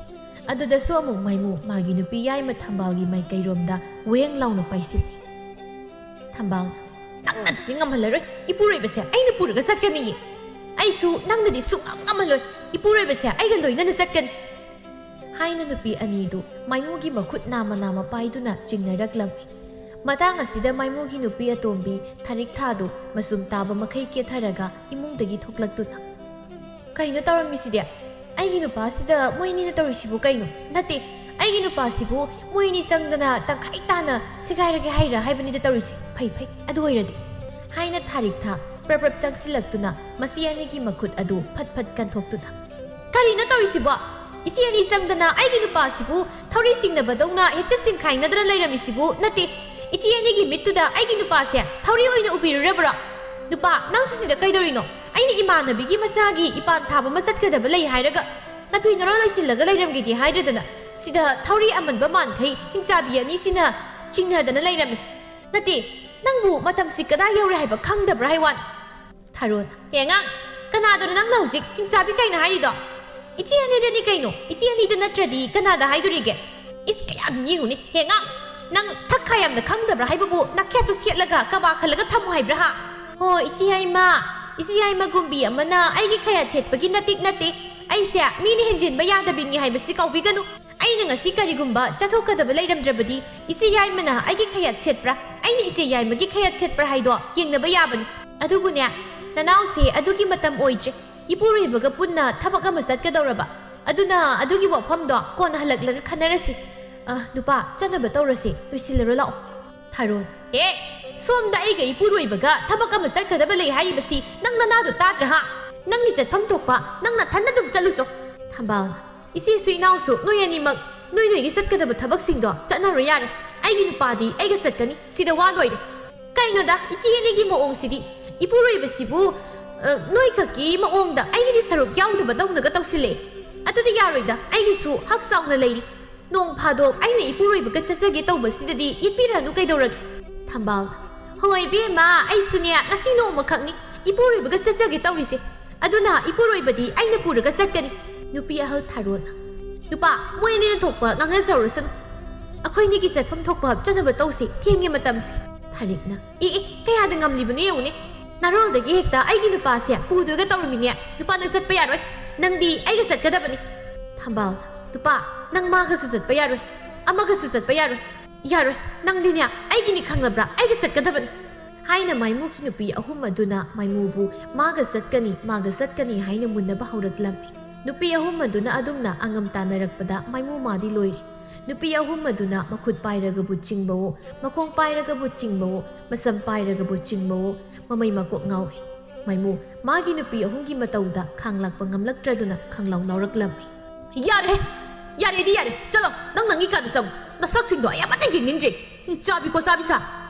ꯑꯗꯨꯗꯁꯨ ꯑꯃꯨꯛ ꯃꯥꯏꯃꯨ ꯃꯥꯒꯤ ꯅꯨꯄꯤ ꯌꯥꯏꯃ ꯊꯝꯕꯥꯜꯒꯤ ꯃꯥꯏꯀꯩꯔꯣꯝꯗ ꯋꯦꯡ ꯂꯥꯎꯅ ꯄꯥꯏꯁꯤꯜꯂꯤ꯫ ꯊꯝꯕꯥꯜ, "ꯅꯪꯅꯗꯤ ꯉꯝꯍꯜꯂꯔꯣꯏ, ꯏꯄꯨꯔꯣꯏꯕꯁꯦ ꯑꯩꯅ ꯄꯨꯔꯒ ꯆꯠꯀꯅꯤꯌꯦ꯫ ꯑꯩꯁꯨ ꯅꯪꯅꯗꯤ ꯁꯨꯡꯉꯝ ꯉꯝꯍꯜꯂꯣꯏ, ꯏꯄꯨꯔꯣꯏꯕꯁꯦ ꯑꯩꯒ ꯂꯣꯏꯅꯅ ꯆꯠꯀꯅꯤ" ꯍꯥꯏꯅ ꯅꯨꯄꯤ ꯑꯅꯤꯗꯨ ꯃꯥꯏꯃꯨꯒꯤ ꯃꯈꯨꯠ ꯅꯥꯝꯃ ꯅꯥꯝꯃ ꯄꯥꯏꯗꯨꯅ ꯆꯤꯡꯅꯔꯛꯂꯝꯃꯤ꯫ ꯃꯇꯥꯡ ꯑꯁꯤꯗ ꯃꯥꯏꯃꯨꯒꯤ ꯅꯨꯄꯤ ꯑꯇꯣꯝꯕꯤ ꯊꯥꯔꯤꯛ ꯊꯥꯗꯨ ꯃꯆꯨꯝ ꯇꯥꯕ ꯃꯈꯩ ꯀꯦꯊꯔꯒ ꯏꯃꯨꯡꯗꯒꯤ ꯊꯣꯛꯂꯛꯇꯨꯅ, "ꯀꯩꯅꯣ ꯇꯧꯔꯝꯃꯤꯁꯤꯗꯤ? ꯑꯩꯒꯤ ꯅꯨꯄꯥꯁꯤꯗ ꯃꯣꯏ ꯑꯅꯤꯅ ꯇꯧꯔꯤꯁꯤꯕꯨ ꯀꯩꯅꯣ? ꯅꯠꯇꯦ, ꯑꯩꯒꯤ ꯅꯨꯄꯥꯁꯤꯕꯨ ꯃꯣꯏ ꯑꯅꯤ ꯆꯪꯗꯅ ꯇꯪꯈꯥꯏ ꯇꯥꯅ ꯁꯦꯒꯥꯏꯔꯒꯦ ꯍꯥꯏꯔ ꯍꯥꯏꯕꯅꯤꯗ ꯇꯧꯔꯤꯁꯦ꯫ ꯐꯩ, ꯐꯩ, ꯑꯗꯨ ꯑꯣꯏꯔꯗꯤ" ꯍꯥꯏꯅ ꯊꯥꯔꯤꯛ ꯊꯥ ꯄ꯭ꯔꯞ ꯄ꯭ꯔꯞ ꯆꯪꯁꯤꯜꯂꯛꯇꯨꯅ ꯃꯁꯤ ꯑꯅꯤꯒꯤ ꯃꯈꯨꯠ ꯑꯗꯨ ꯐꯠ ꯐꯠ ꯀꯟꯊꯣꯛꯇꯨꯅ, "ꯀꯔꯤꯅꯣ ꯇꯧꯔꯤꯁꯤꯕꯣ? ꯏꯆꯦ ꯑꯅꯤ ꯆꯪꯗꯅ ꯑꯩꯒꯤ ꯅꯨꯄꯥꯁꯤꯕꯨ ꯊꯧꯔꯤ ꯆꯤꯡꯅꯕꯗꯧꯅ ꯍꯦꯛꯇ ꯆꯤꯡꯈꯥꯏꯅꯗꯅ ꯂꯩꯔꯝꯃꯤꯁꯤꯕꯨ? ꯅꯠꯇꯦ, ꯏꯆꯦ ꯑꯅꯤꯒꯤ ꯃꯤꯠꯇꯨꯗ ꯑꯩꯒꯤ ꯅꯨꯄꯥꯁꯦ ꯊꯧꯔꯤ ꯑꯣꯏꯅ ꯎꯕꯤꯔꯨꯔꯕ꯭ꯔꯣ? ꯅꯨꯄꯥ, ꯅꯪꯁꯨ ꯁꯤꯗ ꯀꯩꯗꯧꯔꯤꯅꯣ? ꯑꯩꯅ ꯏꯃꯥꯟꯅꯕꯤꯒꯤ ꯃꯆꯥꯒꯤ ꯏꯄꯥꯟ ꯊꯥꯕ ꯑꯃ ꯆꯠꯀꯗꯕ ꯂꯩ ꯍꯥꯏꯔꯒ ꯅꯥꯐꯤ ꯅꯔꯣꯜ ꯂꯣꯏꯁꯤꯜꯂꯒ ꯂꯩꯔꯝꯒꯦꯗꯤ ꯍꯥꯏꯗ꯭ꯔꯗꯅ ꯁꯤꯗ ꯊꯧꯔꯤ ꯑꯃꯟꯕ ꯃꯥꯟꯈꯩ ꯍꯤꯡꯆꯥꯕꯤ ꯑꯅꯤꯁꯤꯅ ꯆꯤꯡꯅꯗꯅ ꯂꯩꯔꯝꯃꯤ꯫ ꯅꯠꯇꯦ, ꯅꯪꯕꯨ ꯃꯇꯝꯁꯤ ꯀꯗꯥꯏ ꯌꯧꯔꯦ ꯍꯥꯏꯕ ꯈꯪꯗꯕ꯭ꯔꯥ ꯍꯥꯏ ꯋꯥꯅꯤ"꯫ ꯊꯔꯣꯅ, "ꯍꯦ ꯑꯉꯥꯡ, ꯀꯅꯥꯗꯅꯣ ꯅꯪꯅ ꯍꯧꯖꯤꯛ ꯍꯤꯡꯆꯥꯕꯤ ꯀꯥꯏꯅ ꯍꯥꯏꯔꯤꯗꯣ? ꯏꯆꯦ ꯑꯅꯤꯗꯅꯤ ꯀꯩꯅꯣ, ꯏꯆꯦ ꯑꯅꯤꯗ ꯅꯠꯇ꯭ꯔꯗꯤ ꯀꯅꯥꯗ ꯍꯥꯏꯗꯣꯔꯤꯒꯦ? ꯏꯁ, ꯀꯌꯥꯝ ꯌꯦꯡꯉꯨꯅꯦ, ꯍꯦ ꯑꯉꯥꯡ, ꯅꯪ ꯊꯛ ꯈꯥ ꯌꯥꯝꯅ ꯈꯪꯗꯕ꯭ꯔꯥ ꯍꯥꯏꯕꯕꯨ ꯅꯥꯈꯦꯠꯇꯨ ꯁꯦꯠꯂꯒ ꯀꯕꯥ ꯈꯜꯂꯒ ꯊꯝꯃꯨ ꯍꯥꯏꯕ꯭ꯔꯥ ꯍꯥ? ꯍꯣ, ꯏꯆꯦ ꯌꯥꯏꯃ, ꯏꯆꯦ ꯌꯥꯏꯃ ꯒꯨꯝꯕꯤ ꯑꯃꯅ ꯑꯩꯒꯤ ꯈꯌꯥꯠ ꯁꯦꯠꯄꯒꯤ ꯅꯇꯤꯛ ꯅꯠꯇꯦ, ꯑꯩꯁꯦ ꯃꯤꯅ ꯍꯦꯟꯖꯤꯟꯕ ꯌꯥꯗꯕꯤꯅꯤ ꯍꯥꯏꯕꯁꯤ ꯀꯥꯎꯕꯤꯒꯅꯨ꯫ ꯑꯩꯅ ꯉꯁꯤ ꯀꯔꯤꯒꯨꯝꯕ ꯆꯠꯊꯣꯛꯀꯗꯕ ꯂꯩꯔꯝꯗ꯭ꯔꯕꯗꯤ ꯏꯆꯦ ꯌꯥꯏꯃꯅ ꯑꯩꯒꯤ ꯈꯌꯥꯠ ꯁꯦꯠꯄ꯭ꯔꯥ, ꯑꯩꯅ ꯏꯆꯦ ꯌꯥꯏꯃꯒꯤ ꯈꯌꯥꯠ ꯁꯦꯠꯄ꯭ꯔꯥ ꯍꯥꯏꯗꯣ ꯌꯦꯡꯅꯕ ꯌꯥꯕꯅꯤ꯫ ꯑꯗꯨꯕꯨꯅꯦ, ꯅꯅꯥꯎꯁꯦ ꯑꯗꯨꯒꯤ ꯃꯇꯝ ꯑꯣꯏꯗ꯭ꯔꯦ꯫ ꯏꯄꯨꯔꯣꯏꯕꯒ ꯄꯨꯟꯅ ꯊꯕꯛ ꯑꯃ ꯆꯠꯀꯗꯧꯔꯕ꯫ ꯑꯗꯨꯅ ꯑꯗꯨꯒꯤ ꯋꯥꯐꯝꯗꯣ ꯀꯣꯟꯅ ꯍꯜꯂꯛꯂꯒ ꯈꯟꯅꯔꯁꯤ꯫ ꯑ, ꯅꯨꯄꯥ, ꯆꯠꯅꯕ ꯇꯧꯔꯁꯤ, ꯂꯣꯏꯁꯤꯜꯂꯔꯣ ꯂꯥꯛꯑꯣ"꯫ ꯊꯔꯣ, "ꯍꯦ, ꯁꯣꯝꯗ ꯑꯩꯒ ꯏꯄꯨꯔꯣꯏꯕꯒ ꯊꯕꯛ ꯑꯃ ꯆꯠꯀꯗꯕ ꯂꯩ ꯍꯥꯏꯔꯤꯕꯁꯤ ꯅꯪ ꯅꯅꯥꯗꯣ ꯇꯥꯗ꯭ꯔꯥ ꯍꯥ? ꯅꯪꯒꯤ ꯆꯠꯐꯝ ꯊꯣꯛꯄ ꯅꯪ ꯅꯊꯟꯗ ꯑꯗꯨꯝ ꯆꯠꯂꯨꯆꯣ"꯫ ꯊꯝꯕꯥꯜ, "ꯏꯆꯦꯁꯨ ꯏꯅꯥꯎꯁꯨ ꯅꯣꯏ ꯑꯅꯤꯃꯛ ꯅꯣꯏ ꯅꯣꯏꯒꯤ ꯆꯠꯀꯗꯕ ꯊꯕꯛꯁꯤꯡꯗꯣ ꯆꯠꯅꯔꯣ ꯌꯥꯔꯦ꯫ ꯑꯩꯒꯤ ꯅꯨꯄꯥꯗꯤ ꯑꯩꯒ ꯆꯠꯀꯅꯤ, ꯁꯤꯗ ꯋꯥ ꯂꯣꯏꯔꯦ"꯫ "ꯀꯩꯅꯣꯗ, ꯏꯆꯦ ꯑꯅꯤꯒꯤ ꯃꯑꯣꯡꯁꯤꯗꯤ! ꯏꯄꯨꯔꯣꯏꯕꯁꯤꯕꯨ, ꯑ, ꯅꯣꯏꯈꯛꯀꯤ ꯃꯑꯣꯡꯗ ꯑꯩꯒꯤꯗꯤ ꯁꯔꯨꯛ ꯌꯥꯎꯗꯕꯗꯧꯅꯒ ꯇꯧꯁꯤꯜꯂꯛꯑꯦ꯫ ꯑꯗꯨꯗꯤ ꯌꯥꯔꯣꯏꯗ, ꯑꯩꯒꯤꯁꯨ ꯍꯛ ꯆꯥꯎꯅ ꯂꯩꯔꯤ꯫ ꯅꯣꯡ ꯐꯥꯗꯣꯛ ꯑꯩꯅ ꯏꯄꯨꯔꯣꯏꯕꯒ ꯆꯠꯆꯒꯦ ꯇꯧꯕꯁꯤꯗꯗꯤ ꯌꯦꯠꯄꯤꯔꯅꯨ ꯀꯩꯗꯧꯔꯒꯦ?" ꯊꯝꯕꯥꯜ, "ꯍꯣꯏ ꯏꯕꯦꯝꯃ, ꯑꯩꯁꯨꯅꯦ ꯉꯁꯤ ꯅꯣꯡꯃꯈꯛꯅꯤ ꯏꯄꯨꯔꯣꯏꯕꯒ ꯆꯠꯆꯒꯦ ꯇꯧꯔꯤꯁꯦ꯫ ꯑꯗꯨꯅ ꯏꯄꯨꯔꯣꯏꯕꯗꯤ ꯑꯩꯅ ꯄꯨꯔꯒ ꯆꯠꯀꯅꯤ꯫" ꯅꯨꯄꯤ ꯑꯍꯜ ꯊꯥꯔꯣꯅ, "ꯅꯨꯄꯥ, ꯃꯣꯏ ꯑꯅꯤꯅ ꯊꯣꯛꯄ ꯉꯥꯡꯅꯖꯍꯧꯔꯁꯅꯨ꯫ ꯑꯩꯈꯣꯏꯅꯤꯒꯤ ꯆꯠꯐꯝ ꯊꯣꯛꯄ ꯆꯠꯅꯕ ꯇꯧꯁꯤ, ꯊꯦꯡꯉꯦ ꯃꯇꯝꯁꯦ꯫" ꯊꯥꯔꯤꯛꯅ, "ꯑꯦ ꯑꯦ, ꯀꯌꯥꯗ ꯉꯝꯂꯤꯕꯅꯣ ꯌꯦꯡꯉꯨꯅꯦ꯫ ꯅꯥꯔꯣꯜꯗꯒꯤ ꯍꯦꯛꯇ ꯑꯩꯒꯤ ꯅꯨꯄꯥꯁꯦ ꯄꯨꯗꯣꯏꯒ ꯇꯧꯔꯝꯃꯤꯅꯦ꯫ ꯅꯨꯄꯥ, ꯅꯪ ꯆꯠꯄ ꯌꯥꯔꯣꯏ꯫ ꯅꯪꯗꯤ ꯑꯩꯒ ꯆꯠꯀꯗꯕꯅꯤ꯫" ꯊꯝꯕꯥꯜ, "ꯅꯨꯄꯥ, ꯅꯪ ꯃꯥꯒꯁꯨ ꯆꯠꯄ ꯌꯥꯔꯣꯏ, ꯑꯃꯒꯁꯨ ꯆꯠꯄ ꯌꯥꯔꯣꯏ꯫ ꯌꯥꯔꯣꯏ, ꯅꯪꯗꯤꯅꯦ ꯑꯩꯒꯤꯅꯤ ꯈꯪꯂꯕ꯭ꯔꯥ? ꯑꯩꯒ ꯆꯠꯀꯗꯕꯅꯤ꯫" ꯍꯥꯏꯅ ꯃꯥꯏꯃꯨꯒꯤ ꯅꯨꯄꯤ ꯑꯍꯨꯝ ꯑꯗꯨꯅ ꯃꯥꯏꯃꯨꯕꯨ ꯃꯥꯒ ꯆꯠꯀꯅꯤ, ꯃꯥꯒ ꯆꯠꯀꯅꯤ ꯍꯥꯏꯅ ꯃꯨꯟꯅꯕ ꯍꯧꯔꯛꯂꯝꯃꯤ꯫ ꯅꯨꯄꯤ ꯑꯍꯨꯝ ꯑꯗꯨꯅ ꯑꯗꯨꯝꯅ ꯑꯉꯝ ꯇꯥꯟꯅꯔꯛꯄꯗ ꯃꯥꯏꯃꯨ ꯃꯥꯗꯤ ꯂꯣꯏꯔꯦ꯫ ꯅꯨꯄꯤ ꯑꯍꯨꯝ ꯑꯗꯨꯅ ꯃꯈꯨꯠ ꯄꯥꯏꯔꯒꯕꯨ ꯆꯤꯡꯕꯋꯣ, ꯃꯈꯣꯡ ꯄꯥꯏꯔꯒꯕꯨ ꯆꯤꯡꯕꯋꯣ, ꯃꯁꯝ ꯄꯥꯏꯔꯒꯕꯨ ꯆꯤꯡꯕꯋꯣ, ꯃꯃꯩ ꯃꯀꯣꯛ ꯉꯥꯎꯔꯦ꯫ ꯃꯥꯏꯃꯨ ꯃꯥꯒꯤ ꯅꯨꯄꯤ ꯑꯍꯨꯝꯒꯤ ꯃꯇꯧꯗ ꯈꯥꯡꯂꯥꯛꯄ ꯉꯝꯂꯛꯇ꯭ꯔꯗꯨꯅ ꯈꯪꯂꯥꯎ ꯂꯥꯎꯔꯛꯂꯝꯃꯤ꯫ "ꯌꯥꯔꯦ! ꯌꯥꯔꯦꯗꯤ ꯌꯥꯔꯦ! ꯆꯠꯂꯣ! ꯅꯪ ꯅꯪꯒꯤ ꯀꯥꯗ ꯆꯪꯉꯨ! ꯅꯁꯛꯁꯤꯡꯗꯣ ꯑꯩ ꯑꯃꯠꯇ ꯌꯦꯡꯅꯤꯡꯗ꯭ꯔꯦ! ꯆꯥꯕꯤꯀꯣ ꯆꯥꯕꯤ ꯁꯥ!"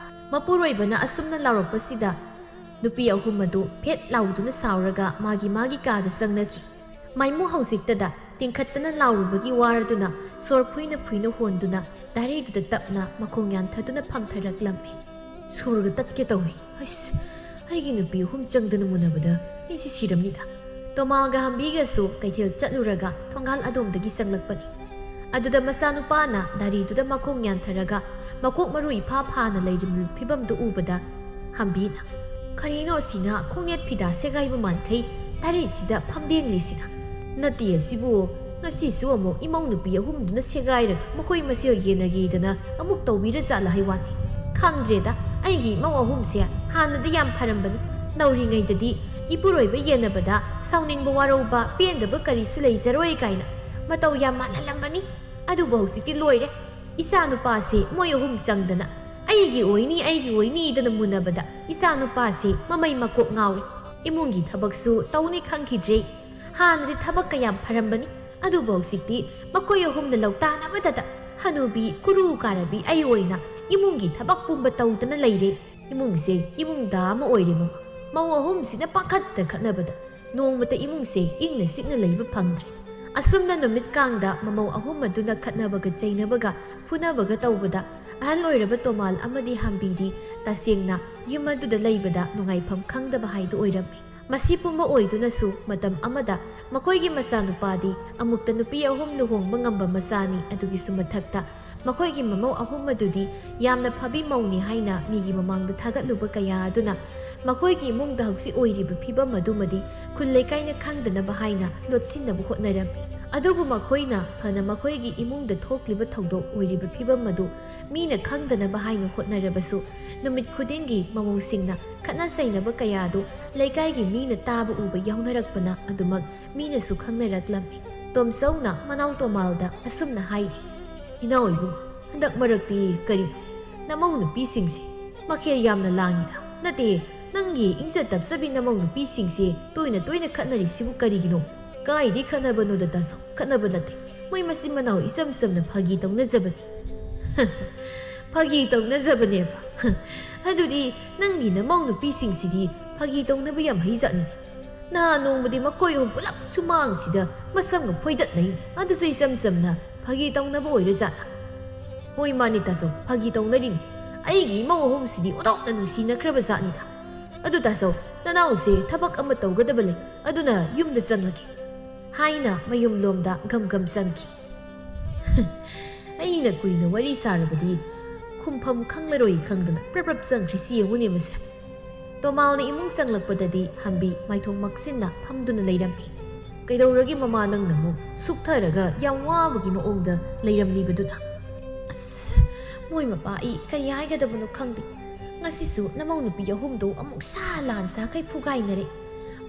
ꯃꯄꯨꯔꯣꯏꯕꯅ ꯑꯁꯨꯝꯅ ꯂꯥꯎꯔꯛꯄꯁꯤꯗ ꯅꯨꯄꯤ ꯑꯍꯨꯝ ꯑꯗꯨ ꯐꯦꯠ ꯂꯥꯎꯗꯨꯅ ꯁꯥꯎꯔꯒ ꯃꯥꯒꯤ ꯃꯥꯒꯤ ꯀꯥꯗ ꯆꯪꯅꯈꯤ꯫ ꯃꯥꯏꯃꯨ ꯍꯧꯖꯤꯛꯇꯗ ꯇꯤꯡꯈꯠꯇꯅ ꯂꯥꯎꯔꯨꯕꯒꯤ ꯋꯥꯔꯗꯨꯅ ꯁꯣꯔ ꯐꯨꯏꯅ ꯐꯨꯏꯅ ꯍꯣꯟꯗꯨꯅ ꯗꯥꯏꯔꯤꯗꯨꯗ ꯇꯞꯅ ꯃꯈꯣꯡ ꯌꯥꯟꯊꯗꯨꯅ ꯐꯝꯊꯔꯛꯂꯝꯃꯤ꯫ "ꯁꯣꯔꯒ ꯇꯠꯀꯦ ꯇꯧꯏ꯫ ꯑꯩꯁ, ꯑꯩꯒꯤ ꯅꯨꯄꯤ ꯑꯍꯨꯝ ꯆꯪꯗꯅ ꯃꯨꯟꯅꯕꯗ ꯑꯩꯁꯤ ꯁꯤꯔꯝꯅꯤꯗ꯫" ꯇꯣꯃꯥꯒ ꯍꯝꯕꯤꯒꯁꯨ ꯀꯩꯊꯦꯜ ꯆꯠꯂꯨꯔꯒ ꯊꯣꯡꯒꯥꯜ ꯑꯗꯣꯝꯗꯒꯤ ꯆꯪꯂꯛꯄꯅꯤ꯫ ꯑꯗꯨꯗ ꯃꯆꯥꯅꯨꯄꯥꯅ ꯗꯥꯏꯔꯤꯗꯨꯗ ꯃꯈꯣꯡ ꯌꯥꯟꯊꯔꯒ ꯃꯀꯣꯛ ꯃꯔꯨ ꯏꯐꯥ ꯐꯥꯅ ꯂꯩꯔꯤꯕ ꯐꯤꯕꯝꯗꯨ ꯎꯕꯗ ꯍꯝꯕꯤꯅ, "ꯀꯔꯤꯅꯣ ꯑꯁꯤꯅ ꯈꯣꯡꯅꯦꯠ ꯐꯤꯗꯥ ꯁꯦꯒꯥꯏꯕ ꯃꯥꯟꯈꯩ ꯗꯥꯏꯔꯤꯁꯤꯗ ꯐꯝꯗꯦꯡꯂꯤꯁꯤꯅ? ꯅꯠꯇꯦ ꯑꯁꯤꯕꯨ, ꯉꯁꯤꯁꯨ ꯑꯃꯨꯛ ꯏꯃꯧ ꯅꯨꯄꯤ ꯑꯍꯨꯝꯗꯨꯅ ꯁꯦꯒꯥꯏꯔꯒ ꯃꯈꯣꯏ ꯃꯁꯦꯜ ꯌꯦꯟꯅꯒꯦꯗꯅ ꯑꯃꯨꯛ ꯇꯧꯕꯤꯔꯖꯥꯠꯂ ꯍꯥꯏ ꯋꯥꯅꯤ꯫ ꯈꯪꯗ꯭ꯔꯦꯗ, ꯑꯩꯒꯤ ꯏꯃꯧ ꯑꯍꯨꯝꯁꯦ ꯍꯥꯟꯅꯗꯤ ꯌꯥꯝ ꯐꯔꯝꯕꯅꯤ꯫ ꯅꯧꯔꯤꯉꯩꯗꯗꯤ ꯏꯄꯨꯔꯣꯏꯕ ꯌꯦꯟꯅꯕꯗ ꯁꯥꯎꯅꯤꯡꯕ ꯋꯥꯔꯧꯕ ꯄꯦꯟꯗꯕ ꯀꯔꯤꯁꯨ ꯂꯩꯖꯔꯣꯏ ꯀꯥꯏꯅ ꯃꯇꯧ ꯌꯥꯝ ꯃꯥꯜꯍꯜꯂꯝꯕꯅꯤ꯫ ꯑꯗꯨꯕꯨ ꯍꯧꯖꯤꯛꯇꯤ ꯂꯣꯏꯔꯦ꯫ ꯏꯆꯥ ꯅꯨꯄꯥꯁꯦ ꯃꯣꯏ ꯑꯍꯨꯝ ꯆꯪꯗꯅ ꯑꯩꯒꯤ ꯑꯣꯏꯅꯤ, ꯑꯩꯒꯤ ꯑꯣꯏꯅꯤꯗꯅ ꯃꯨꯟꯅꯕꯗ ꯏꯆꯥ ꯅꯨꯄꯥꯁꯦ ꯃꯃꯩ ꯃꯀꯣꯛ ꯉꯥꯎꯔꯦ꯫ ꯏꯃꯨꯡꯒꯤ ꯊꯕꯛꯁꯨ ꯇꯧꯅꯤ ꯈꯪꯈꯤꯗ꯭ꯔꯦ꯫ ꯍꯥꯟꯅꯗꯤ ꯊꯕꯛ ꯀꯌꯥꯝ ꯐꯔꯝꯕꯅꯤ, ꯑꯗꯨꯕꯨ ꯍꯧꯖꯤꯛꯇꯤ ꯃꯈꯣꯏ ꯑꯍꯨꯝꯅ ꯂꯧꯇꯥꯅꯕꯗꯇ ꯍꯅꯨꯕꯤ ꯀꯨꯔꯨ ꯀꯥꯔꯕꯤ ꯑꯩ ꯑꯣꯏꯅ ꯏꯃꯨꯡꯒꯤ ꯊꯕꯛ ꯄꯨꯝꯕ ꯇꯧꯗꯅ ꯂꯩꯔꯦ꯫ ꯏꯃꯨꯡꯁꯦ ꯏꯃꯨꯡꯗ ꯑꯃ ꯑꯣꯏꯔꯦ ꯃꯃꯥ꯫ ꯃꯧ ꯑꯍꯨꯝꯁꯤꯅ ꯄꯥꯈꯠꯇ ꯈꯠꯅꯕꯗ ꯅꯣꯡꯃꯇ ꯏꯃꯨꯡꯁꯦ ꯏꯪꯅ ꯆꯤꯛꯅ ꯂꯩꯕ ꯐꯪꯗ꯭ꯔꯦ꯫ ꯑꯁꯨꯝꯅ ꯅꯨꯃꯤꯠ ꯀꯥꯡꯗ ꯃꯃꯧ ꯑꯍꯨꯝ ꯑꯗꯨꯅ ꯈꯠꯅꯕꯒ ꯆꯩꯅꯕꯒ ꯐꯨꯅꯕꯒ ꯇꯧꯕꯗ ꯑꯍꯜ ꯑꯣꯏꯔꯕ ꯇꯣꯃꯥꯜ ꯑꯃꯗꯤ ꯍꯥꯝꯕꯤꯗꯤ ꯇꯁꯦꯡꯅ ꯌꯨꯝ ꯑꯗꯨꯗ ꯂꯩꯕꯗ ꯅꯨꯡꯉꯥꯏꯐꯝ ꯈꯪꯗꯕ ꯍꯥꯏꯗꯨ ꯑꯣꯏꯔꯝꯃꯤ꯫ ꯃꯁꯤ ꯄꯨꯝꯕ ꯑꯣꯏꯗꯨꯅꯁꯨ ꯃꯇꯝ ꯑꯃꯗ ꯃꯈꯣꯏꯒꯤ ꯃꯆꯥꯅꯨꯄꯥꯗꯤ ꯑꯃꯨꯛꯇ ꯅꯨꯄꯤ ꯑꯍꯨꯝ ꯂꯨꯍꯣꯡꯕ ꯉꯝꯕ ꯃꯆꯥꯅꯤ꯫ ꯑꯗꯨꯒꯤꯁꯨ ꯃꯊꯛꯇ ꯃꯈꯣꯏꯒꯤ ꯃꯃꯧ ꯑꯍꯨꯝ ꯑꯗꯨꯗꯤ ꯌꯥꯝꯅ ꯐꯕꯤ ꯃꯧꯅꯤ ꯍꯥꯏꯅ ꯃꯤꯒꯤ ꯃꯃꯥꯡꯗ ꯊꯥꯒꯠꯂꯨꯕ ꯀꯌꯥ ꯑꯗꯨꯅ ꯃꯈꯣꯏꯒꯤ ꯏꯃꯨꯡꯗ ꯍꯧꯖꯤꯛ ꯑꯣꯏꯔꯤꯕ ꯐꯤꯕꯝ ꯑꯗꯨꯃꯗꯤ ꯈꯨꯜ ꯂꯩꯀꯥꯏꯅ ꯈꯪꯗꯅꯕ ꯍꯥꯏꯅ ꯂꯣꯠꯁꯤꯟꯅꯕ ꯍꯣꯠꯅꯔꯝꯃꯤ꯫ ꯑꯗꯨꯕꯨ ꯃꯈꯣꯏꯅ ꯐꯅ ꯃꯈꯣꯏꯒꯤ ꯏꯃꯨꯡꯗ ꯊꯣꯛꯂꯤꯕ ꯊꯧꯗꯣꯛ ꯑꯣꯏꯔꯤꯕ ꯐꯤꯕꯝ ꯑꯗꯨ ꯃꯤꯅ ꯈꯪꯗꯅꯕ ꯍꯥꯏꯅ ꯍꯣꯠꯅꯔꯕꯁꯨ ꯅꯨꯃꯤꯠ ꯈꯨꯗꯤꯡꯒꯤ ꯃꯃꯧꯁꯤꯡꯅ ꯈꯠꯅ ꯆꯩꯅꯕ ꯀꯌꯥ ꯑꯗꯨ ꯂꯩꯀꯥꯏꯒꯤ ꯃꯤꯅ ꯇꯥꯕ ꯎꯕ ꯌꯥꯎꯅꯔꯛꯄꯅ ꯑꯗꯨꯃꯛ ꯃꯤꯅꯁꯨ ꯈꯪꯅꯔꯛꯂꯝꯃꯤ꯫ ꯇꯣꯝꯆꯧꯅ ꯃꯅꯥꯎ ꯇꯣꯃꯥꯜꯗ ꯑꯁꯨꯝꯅ ꯍꯥꯏꯔꯤ, "ꯏꯅꯥꯎ ꯏꯕꯨꯡ, ꯍꯟꯗꯛ ꯃꯔꯛꯇꯤ ꯀꯔꯤ ꯅꯃꯧ ꯅꯨꯄꯤꯁꯤꯡꯁꯦ ꯃꯈꯦꯜ ꯌꯥꯝꯅ ꯂꯥꯡꯉꯤꯗ? ꯅꯠꯇꯦ, ꯅꯪꯒꯤ ꯏꯪꯖ ꯇꯞꯆꯕꯤ ꯅꯃꯧ ꯅꯨꯄꯤꯁꯤꯡꯁꯦ ꯇꯣꯏꯅ ꯇꯣꯏꯅ ꯈꯠꯅꯔꯤꯁꯤꯕꯨ ꯀꯔꯤꯒꯤꯅꯣ?" "ꯀꯥꯏꯗꯤ ꯈꯠꯅꯕꯅꯣꯗ ꯇꯥꯆꯧ, ꯈꯠꯅꯕ ꯅꯠꯇꯦ꯫ ꯃꯣꯏ ꯃꯆꯤꯟ ꯃꯅꯥꯎ ꯏꯆꯝ ꯆꯝꯅ ꯐꯥꯒꯤ ꯇꯧꯅꯖꯕꯅꯤ꯫" "ꯐꯥꯒꯤ ꯇꯧꯅꯖꯕꯅꯦꯕ? ꯑꯗꯨꯗꯤ ꯅꯪꯒꯤ ꯅꯃꯧ ꯅꯨꯄꯤꯁꯤꯡꯁꯤꯗꯤ ꯐꯥꯒꯤ ꯇꯧꯅꯕ ꯌꯥꯝ ꯍꯩꯖꯥꯠꯅꯤꯅꯦ꯫ ꯅꯍꯥꯟ ꯅꯣꯡꯃꯗꯤ ꯃꯈꯣꯏ ꯑꯍꯨꯝ ꯄꯨꯂꯞ ꯁꯨꯃꯥꯡꯁꯤꯗ ꯃꯁꯝꯒ ꯐꯣꯏꯗꯠꯅꯩꯅꯦ꯫ ꯑꯗꯨꯁꯨ ꯏꯆꯝ ꯆꯝꯅ ꯐꯥꯒꯤ ꯇꯧꯅꯕ ꯑꯣꯏꯔꯖꯥꯠꯂꯥ?" "ꯍꯣꯏ ꯃꯥꯅꯤ ꯇꯥꯆꯧ, ꯐꯥꯒꯤ ꯇꯧꯅꯔꯤꯅꯤ꯫ ꯑꯩꯒꯤ ꯏꯃꯧ ꯑꯍꯨꯝꯁꯤꯗꯤ ꯑꯣꯟꯊꯣꯛꯅ ꯅꯨꯡꯁꯤꯅꯈ꯭ꯔꯕ ꯖꯥꯠꯅꯤꯗ꯫ ꯑꯗꯨ ꯇꯥꯆꯧ, ꯅꯅꯥꯎꯁꯦ ꯊꯕꯛ ꯑꯃ ꯇꯧꯒꯗꯕ ꯂꯩ, ꯑꯗꯨꯅ ꯌꯨꯝꯗ ꯆꯪꯂꯒꯦ" ꯍꯥꯏꯅ ꯃꯌꯨꯝꯂꯣꯝꯗ ꯒꯝ ꯒꯝ ꯆꯪꯈꯤ꯫ "ꯑꯩꯅ ꯀꯨꯏꯅ ꯋꯥꯔꯤ ꯁꯥꯔꯕꯗꯤ ꯈꯨꯝꯐꯝ ꯈꯪꯂꯔꯣꯏ ꯈꯪꯗꯅ ꯄ꯭ꯔꯞ ꯄ꯭ꯔꯞ ꯆꯪꯈ꯭ꯔꯤꯁꯤ ꯌꯦꯡꯉꯨꯅꯦ ꯃꯁꯦ꯫" ꯇꯣꯃꯥꯜꯅ ꯏꯃꯨꯡ ꯆꯪꯂꯛꯄꯗꯗꯤ ꯍꯥꯝꯕꯤ ꯃꯥꯏꯊꯣꯡ ꯃꯛꯁꯤꯟꯅ ꯐꯝꯗꯨꯅ ꯂꯩꯔꯝꯃꯤ꯫ "ꯀꯩꯗꯧꯔꯒꯦ ꯃꯃꯥ, ꯅꯪꯅ ꯑꯃꯨꯛ ꯁꯨꯛꯊꯔꯒ ꯌꯥꯝ ꯋꯥꯕꯒꯤ ꯃꯑꯣꯡꯗ ꯂꯩꯔꯝꯂꯤꯕꯗꯨꯅ?" "ꯑꯁ, ꯃꯣꯏ ꯃꯄꯥ, ꯑꯩ ꯀꯔꯤ ꯍꯥꯏꯒꯗꯕꯅꯣ ꯈꯪꯗꯦ꯫ ꯉꯁꯤꯁꯨ ꯅꯃꯧ ꯅꯨꯄꯤ ꯑꯍꯨꯝꯗꯣ ꯑꯃꯨꯛ ꯁꯥ ꯂꯥꯟ ꯁꯥꯈꯩ ꯐꯨꯒꯥꯏꯅꯔꯦ꯫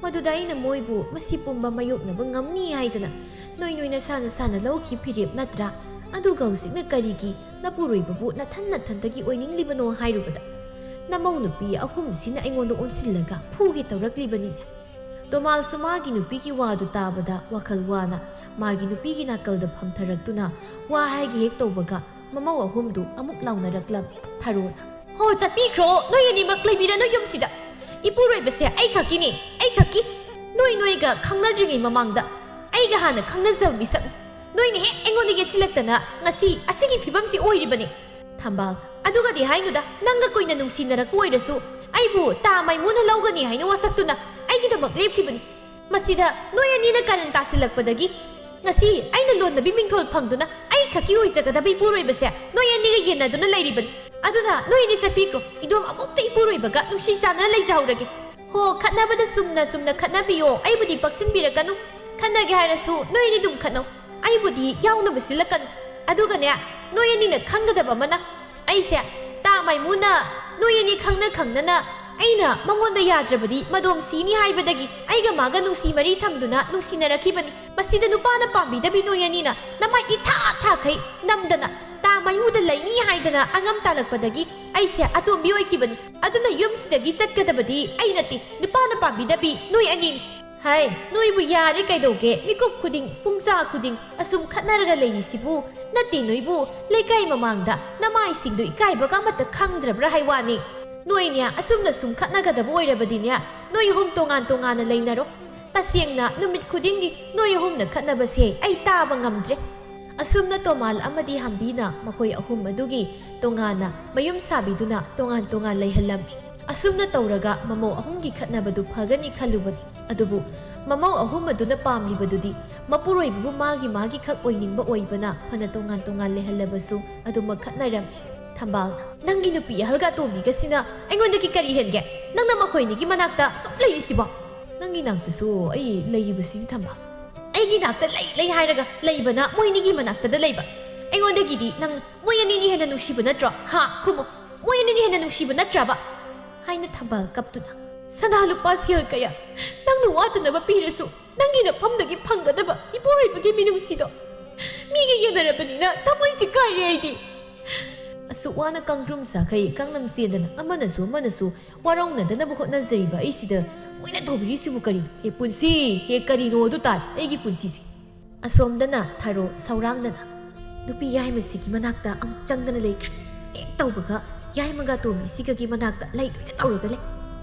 ꯃꯗꯨꯗ ꯑꯩꯅ ꯃꯣꯏꯕꯨ ꯃꯁꯤ ꯄꯨꯝꯕ ꯃꯥꯌꯣꯛꯅꯕ ꯉꯝꯅꯤ ꯍꯥꯏꯗꯅ ꯅꯣꯏ ꯅꯣꯏ ꯅꯁꯥ ꯅꯁꯥꯅ ꯂꯧꯈꯤ ꯐꯤꯔꯦꯞ ꯅꯠꯇ꯭ꯔꯥ? ꯑꯗꯨꯒ ꯍꯧꯖꯤꯛꯅ ꯀꯔꯤꯒꯤ ꯅꯄꯨꯔꯣꯏꯕꯕꯨ ꯅꯊꯟ ꯅꯊꯟꯇꯒꯤ ꯑꯣꯏꯅꯤꯡꯂꯤꯕꯅꯣ ꯍꯥꯏꯔꯨꯕꯗ ꯅꯃꯧ ꯅꯨꯄꯤ ꯑꯍꯨꯝꯁꯤꯅ ꯑꯩꯉꯣꯟꯗ ꯑꯣꯟꯁꯤꯜꯂꯒ ꯐꯨꯒꯦ ꯇꯧꯔꯛꯂꯤꯕꯅꯤꯅꯦ?" ꯇꯣꯃꯥꯜꯁꯨ ꯃꯥꯒꯤ ꯅꯨꯄꯤꯒꯤ ꯋꯥꯗꯨ ꯇꯥꯕꯗ ꯋꯥꯈꯜ ꯋꯥꯅ ꯃꯥꯒꯤ ꯅꯨꯄꯤꯒꯤ ꯅꯥꯀꯜꯗ ꯐꯝꯊꯔꯛꯇꯨꯅ ꯋꯥ ꯍꯥꯏꯒꯦ ꯍꯦꯛ ꯇꯧꯕꯒ ꯃꯃꯧ ꯑꯍꯨꯝꯗꯨ ꯑꯃꯨꯛ ꯂꯥꯎꯅꯔꯛꯂꯝꯃꯤ꯫ ꯊꯔꯣꯅ, "ꯍꯣ, ꯆꯠꯄꯤꯈ꯭ꯔꯣ, ꯅꯣꯏ ꯑꯅꯤꯃꯛ ꯂꯩꯕꯤꯔꯅꯨ ꯌꯨꯝꯁꯤꯗ꯫ ꯏꯄꯨꯔꯣꯏꯕꯁꯦ ꯑꯩ ꯈꯛꯀꯤꯅꯦ, ꯑꯩ ꯈꯛꯀꯤ꯫ ꯅꯣꯏ ꯅꯣꯏꯒ ꯈꯪꯅꯗ꯭ꯔꯤꯉꯩ ꯃꯃꯥꯡꯗ ꯑꯩꯒ ꯍꯥꯟꯅ ꯈꯪꯅꯖꯕ ꯃꯤꯁꯛ, ꯅꯣꯏꯅ ꯍꯦꯛ ꯑꯩꯉꯣꯟꯗ ꯌꯦꯠꯁꯤꯜꯂꯛꯇꯅ ꯉꯁꯤ ꯑꯁꯤꯒꯤ ꯐꯤꯕꯝꯁꯤ ꯑꯣꯏꯔꯤꯕꯅꯤ꯫ ꯊꯝꯕꯥꯜ, ꯑꯗꯨꯒꯗꯤ ꯍꯥꯏꯅꯨꯗ, ꯅꯪꯒ ꯀꯨꯏꯅ ꯅꯨꯡꯁꯤꯅꯔꯛꯄ ꯑꯣꯏꯔꯁꯨ ꯑꯩꯕꯨ ꯇꯥ ꯃꯥꯏꯃꯨꯅ ꯂꯧꯒꯅꯤ ꯍꯥꯏꯅ ꯋꯥꯁꯛꯇꯨꯅ ꯑꯩꯒꯤꯗꯃꯛ ꯂꯦꯞꯈꯤꯕꯅꯤ꯫ ꯃꯁꯤꯗ ꯅꯣꯏ ꯑꯅꯤꯅ ꯀꯔꯟ ꯇꯥꯁꯤꯜꯂꯛꯄꯗꯒꯤ ꯉꯁꯤ ꯑꯩꯅ ꯂꯣꯟꯅꯕꯤ ꯃꯤꯡꯊꯣꯜ ꯐꯪꯗꯨꯅ ꯑꯩ ꯈꯛꯀꯤ ꯑꯣꯏꯖꯒꯗꯕ ꯏꯄꯨꯔꯣꯏꯕꯁꯦ ꯅꯣꯏ ꯑꯅꯤꯒ ꯌꯦꯟꯅꯗꯨꯅ ꯂꯩꯔꯤꯕꯅꯤ꯫ ꯑꯗꯨꯅ ꯅꯣꯏ ꯑꯅꯤ ꯆꯠꯄꯤꯈ꯭ꯔꯣ, ꯏꯗꯣꯝ ꯑꯃꯨꯛꯇ ꯏꯄꯨꯔꯣꯏꯕꯒ ꯅꯨꯡꯁꯤ ꯆꯥꯟꯅꯅ ꯂꯩꯖꯍꯧꯔꯒꯦ꯫ ꯍꯣ, ꯈꯠꯅꯕꯗ ꯆꯨꯝꯅ ꯆꯨꯝꯅ ꯈꯠꯅꯕꯤꯌꯣ, ꯑꯩꯕꯨꯗꯤ ꯄꯛꯁꯤꯟꯕꯤꯔꯛꯀꯅꯨ꯫ ꯈꯠꯅꯒꯦ ꯍꯥꯏꯔꯁꯨ ꯅꯣꯏ ꯑꯅꯤ ꯑꯗꯨꯝ ꯈꯠꯅꯧ, ꯑꯩꯕꯨꯗꯤ ꯌꯥꯎꯅꯕ ꯁꯤꯜꯂꯛꯀꯅꯨ꯫ ꯑꯗꯨꯒꯅꯦ, ꯅꯣꯏ ꯑꯅꯤꯅ ꯈꯪꯒꯗꯕ ꯑꯃꯅ, ꯑꯩꯁꯦ ꯇꯥ ꯃꯥꯏꯃꯨꯅ ꯅꯣꯏ ꯑꯅꯤ ꯈꯪꯅ ꯈꯪꯅꯅ ꯑꯩꯅ ꯃꯉꯣꯟꯗ ꯌꯥꯗ꯭ꯔꯕꯗꯤ ꯃꯗꯣꯝ ꯁꯤꯅꯤ ꯍꯥꯏꯕꯗꯒꯤ ꯑꯩꯒ ꯃꯥꯒ ꯅꯨꯡꯁꯤ ꯃꯔꯤ ꯊꯝꯗꯨꯅ ꯅꯨꯡꯁꯤꯅꯔꯛꯈꯤꯕꯅꯤ꯫ ꯃꯁꯤꯗ ꯅꯨꯄꯥꯅ ꯄꯥꯝꯕꯤꯗꯕꯤ ꯅꯣꯏ ꯑꯅꯤꯅ ꯅꯃꯥꯏ ꯏꯊꯥ ꯊꯥꯈꯩ ꯅꯝꯗꯅ ꯇꯥ ꯃꯥꯏꯃꯨꯗ ꯂꯩꯅꯤ ꯍꯥꯏꯗꯅ ꯑꯉꯝ ꯇꯥꯜꯂꯛꯄꯗꯒꯤ ꯑꯩꯁꯦ ꯑꯇꯣꯝꯕꯤ ꯑꯣꯏꯈꯤꯕꯅꯤ꯫ ꯑꯗꯨꯅ ꯌꯨꯝꯁꯤꯗꯒꯤ ꯆꯠꯀꯗꯕꯗꯤ ꯑꯩ ꯅꯠꯇꯦ, ꯅꯨꯄꯥꯅ ꯄꯥꯝꯕꯤꯗꯕꯤ ꯅꯣꯏ ꯑꯅꯤꯅꯤ꯫ ꯍꯥꯏ, ꯅꯣꯏꯕꯨ ꯌꯥꯔꯦ ꯀꯩꯗꯧꯒꯦ? ꯃꯤꯀꯨꯞ ꯈꯨꯗꯤꯡ, ꯄꯨꯡꯖꯥ ꯈꯨꯗꯤꯡ ꯑꯁꯨꯝ ꯈꯠꯅꯔꯒ ꯂꯩꯔꯤꯁꯤꯕꯨ? ꯅꯠꯇꯦ, ꯅꯣꯏꯕꯨ ꯂꯩꯀꯥꯏ ꯃꯃꯥꯡꯗ ꯅꯃꯥꯏꯁꯤꯡꯗꯨ ꯏꯀꯥꯏꯕꯒ ꯑꯃꯠꯇ ꯈꯪꯗ꯭ꯔꯕ꯭ꯔꯥ ꯍꯥꯏ ꯋꯥꯅꯤ꯫ ꯅꯣꯏꯅꯦ ꯑꯁꯨꯝꯅ ꯁꯨꯝ ꯈꯠꯅꯒꯗꯕ ꯑꯣꯏꯔꯕꯗꯤꯅꯦ, ꯅꯣꯏ ꯑꯍꯨꯝ ꯇꯣꯉꯥꯟ ꯇꯣꯉꯥꯟꯅ ꯂꯩꯅꯔꯣ꯫ ꯇꯁꯦꯡꯅ ꯅꯨꯃꯤꯠ ꯈꯨꯗꯤꯡꯒꯤ ꯅꯣꯏ ꯑꯍꯨꯝꯅ ꯈꯠꯅꯕꯁꯦ ꯑꯩ ꯇꯥꯕ ꯉꯝꯗ꯭ꯔꯦ꯫ ꯑꯁꯨꯝꯅ ꯇꯣꯃꯥꯜ ꯑꯃꯗꯤ ꯍꯝꯕꯤꯅ ꯃꯈꯣꯏ ꯑꯍꯨꯝ ꯑꯗꯨꯒꯤ ꯇꯣꯉꯥꯟꯅ ꯃꯌꯨꯝ ꯁꯥꯕꯤꯗꯨꯅ ꯇꯣꯉꯥꯟ ꯇꯣꯉꯥꯟ ꯂꯩꯍꯜꯂꯝꯃꯤ꯫ ꯑꯁꯨꯝꯅ ꯇꯧꯔꯒ ꯃꯃꯧ ꯑꯍꯨꯝꯒꯤ ꯈꯠꯅꯕꯗꯨ ꯐꯒꯅꯤ ꯈꯜꯂꯨꯕꯅꯤ꯫ ꯑꯗꯨꯕꯨ ꯃꯃꯧ ꯑꯍꯨꯝ ꯑꯗꯨꯅ ꯄꯥꯝꯂꯤꯕꯗꯨꯗꯤ ꯃꯄꯨꯔꯣꯏꯕꯕꯨ ꯃꯥꯒꯤ ꯃꯥꯒꯤ ꯈꯛ ꯑꯣꯏꯅꯤꯡꯕ ꯑꯣꯏꯕꯅ ꯐꯅ ꯇꯣꯉꯥꯟ ꯇꯣꯉꯥꯟ ꯂꯩꯍꯜꯂꯕꯁꯨ ꯑꯗꯨꯃꯛ ꯈꯠꯅꯔꯝꯃꯤ꯫ ꯊꯝꯕꯥꯜꯅ, "ꯅꯪꯒꯤ ꯅꯨꯄꯤ ꯑꯍꯜꯒ ꯑꯇꯣꯝꯕꯤꯒꯁꯤꯅ ꯑꯩꯉꯣꯟꯗꯒꯤ ꯀꯔꯤ ꯍꯦꯟꯒꯦ? ꯅꯪꯅ ꯃꯈꯣꯏ ꯑꯅꯤꯒꯤ ꯃꯅꯥꯛꯇ ꯁꯨꯝ ꯂꯩꯔꯤꯁꯤꯕꯣ?" "ꯅꯪꯒꯤ ꯅꯥꯛꯇꯁꯨ ꯑꯩ ꯂꯩꯔꯤꯕꯁꯤꯗꯤ, ꯊꯝꯕꯥꯜ꯫ ꯑꯩꯒꯤ ꯅꯥꯛꯇ ꯂꯩ ꯂꯩ ꯍꯥꯏꯔꯒ ꯂꯩꯕꯅ ꯃꯣꯏ ꯑꯅꯤꯒꯤ ꯃꯅꯥꯛꯇꯗ ꯂꯩꯕ꯫ ꯑꯩꯉꯣꯟꯗꯒꯤꯗꯤ ꯅꯪ ꯃꯣꯏ ꯑꯅꯤꯅꯤ ꯍꯦꯟꯅ ꯅꯨꯡꯁꯤꯕ ꯅꯠꯇ꯭ꯔꯣ? ꯍꯥ? ꯈꯨꯝꯃꯨ꯫ ꯃꯣꯏ ꯑꯅꯤꯅꯤ ꯍꯦꯟꯅ ꯅꯨꯡꯁꯤꯕ ꯅꯠꯇ꯭ꯔꯕ?" ꯍꯥꯏꯅ ꯊꯝꯕꯥꯜ ꯀꯞꯇꯨꯅ, "ꯁꯅꯥ ꯂꯨꯄꯥ ꯁꯦꯜ ꯀꯌꯥ ꯅꯪꯅ ꯋꯥꯠꯇꯅꯕ ꯄꯤꯔꯁꯨ, ꯅꯪꯒꯤ ꯅꯐꯝꯗꯒꯤ ꯐꯪꯒꯗꯕ ꯏꯄꯨꯔꯣꯏꯕꯒꯤ ꯃꯤꯅꯨꯡꯁꯤꯗꯣ ꯃꯤꯒ ꯌꯦꯟꯅꯔꯕꯅꯤꯅ ꯊꯃꯣꯏꯁꯤ ꯀꯥꯏꯔꯦ ꯑꯩꯗꯤ꯫ ꯑꯁꯨꯛ ꯋꯥꯅ ꯀꯥꯡꯗ꯭ꯔꯨꯝ ꯁꯥꯈꯩ ꯀꯥꯡꯂꯝ ꯆꯦꯟꯗꯅ ꯑꯃꯅꯁꯨ ꯑꯃꯅꯁꯨ ꯋꯥꯔꯧꯅꯗꯅꯕ ꯍꯣꯠꯅꯖꯔꯤꯕ ꯑꯩꯁꯤꯗ ꯃꯣꯏꯅ ꯇꯧꯕꯤꯔꯤꯁꯤꯕꯨ ꯀꯔꯤꯅꯣ? ꯍꯦ ꯄꯨꯟꯁꯤ, ꯍꯦ ꯀꯔꯤꯅꯣ ꯑꯗꯨ ꯇꯥꯔꯦ ꯑꯩꯒꯤ ꯄꯨꯟꯁꯤꯁꯦ꯫" ꯑꯁꯣꯝꯗꯅ ꯊꯔꯣ ꯁꯧꯔꯥꯡꯗꯅ ꯅꯨꯄꯤ ꯌꯥꯏꯃꯁꯤꯒꯤ ꯃꯅꯥꯛꯇ ꯑꯃꯨꯛ ꯆꯪꯗꯅ ꯂꯩꯈ꯭ꯔꯦ꯫ ꯍꯦꯛ ꯇꯧꯕꯒ ꯌꯥꯏꯃꯒ ꯇꯣꯝꯕꯤꯁꯤꯒꯒꯤ ꯃꯅꯥꯛꯇ ꯂꯩꯗꯣꯏꯅ ꯇꯧꯔꯒ ꯂꯩ꯫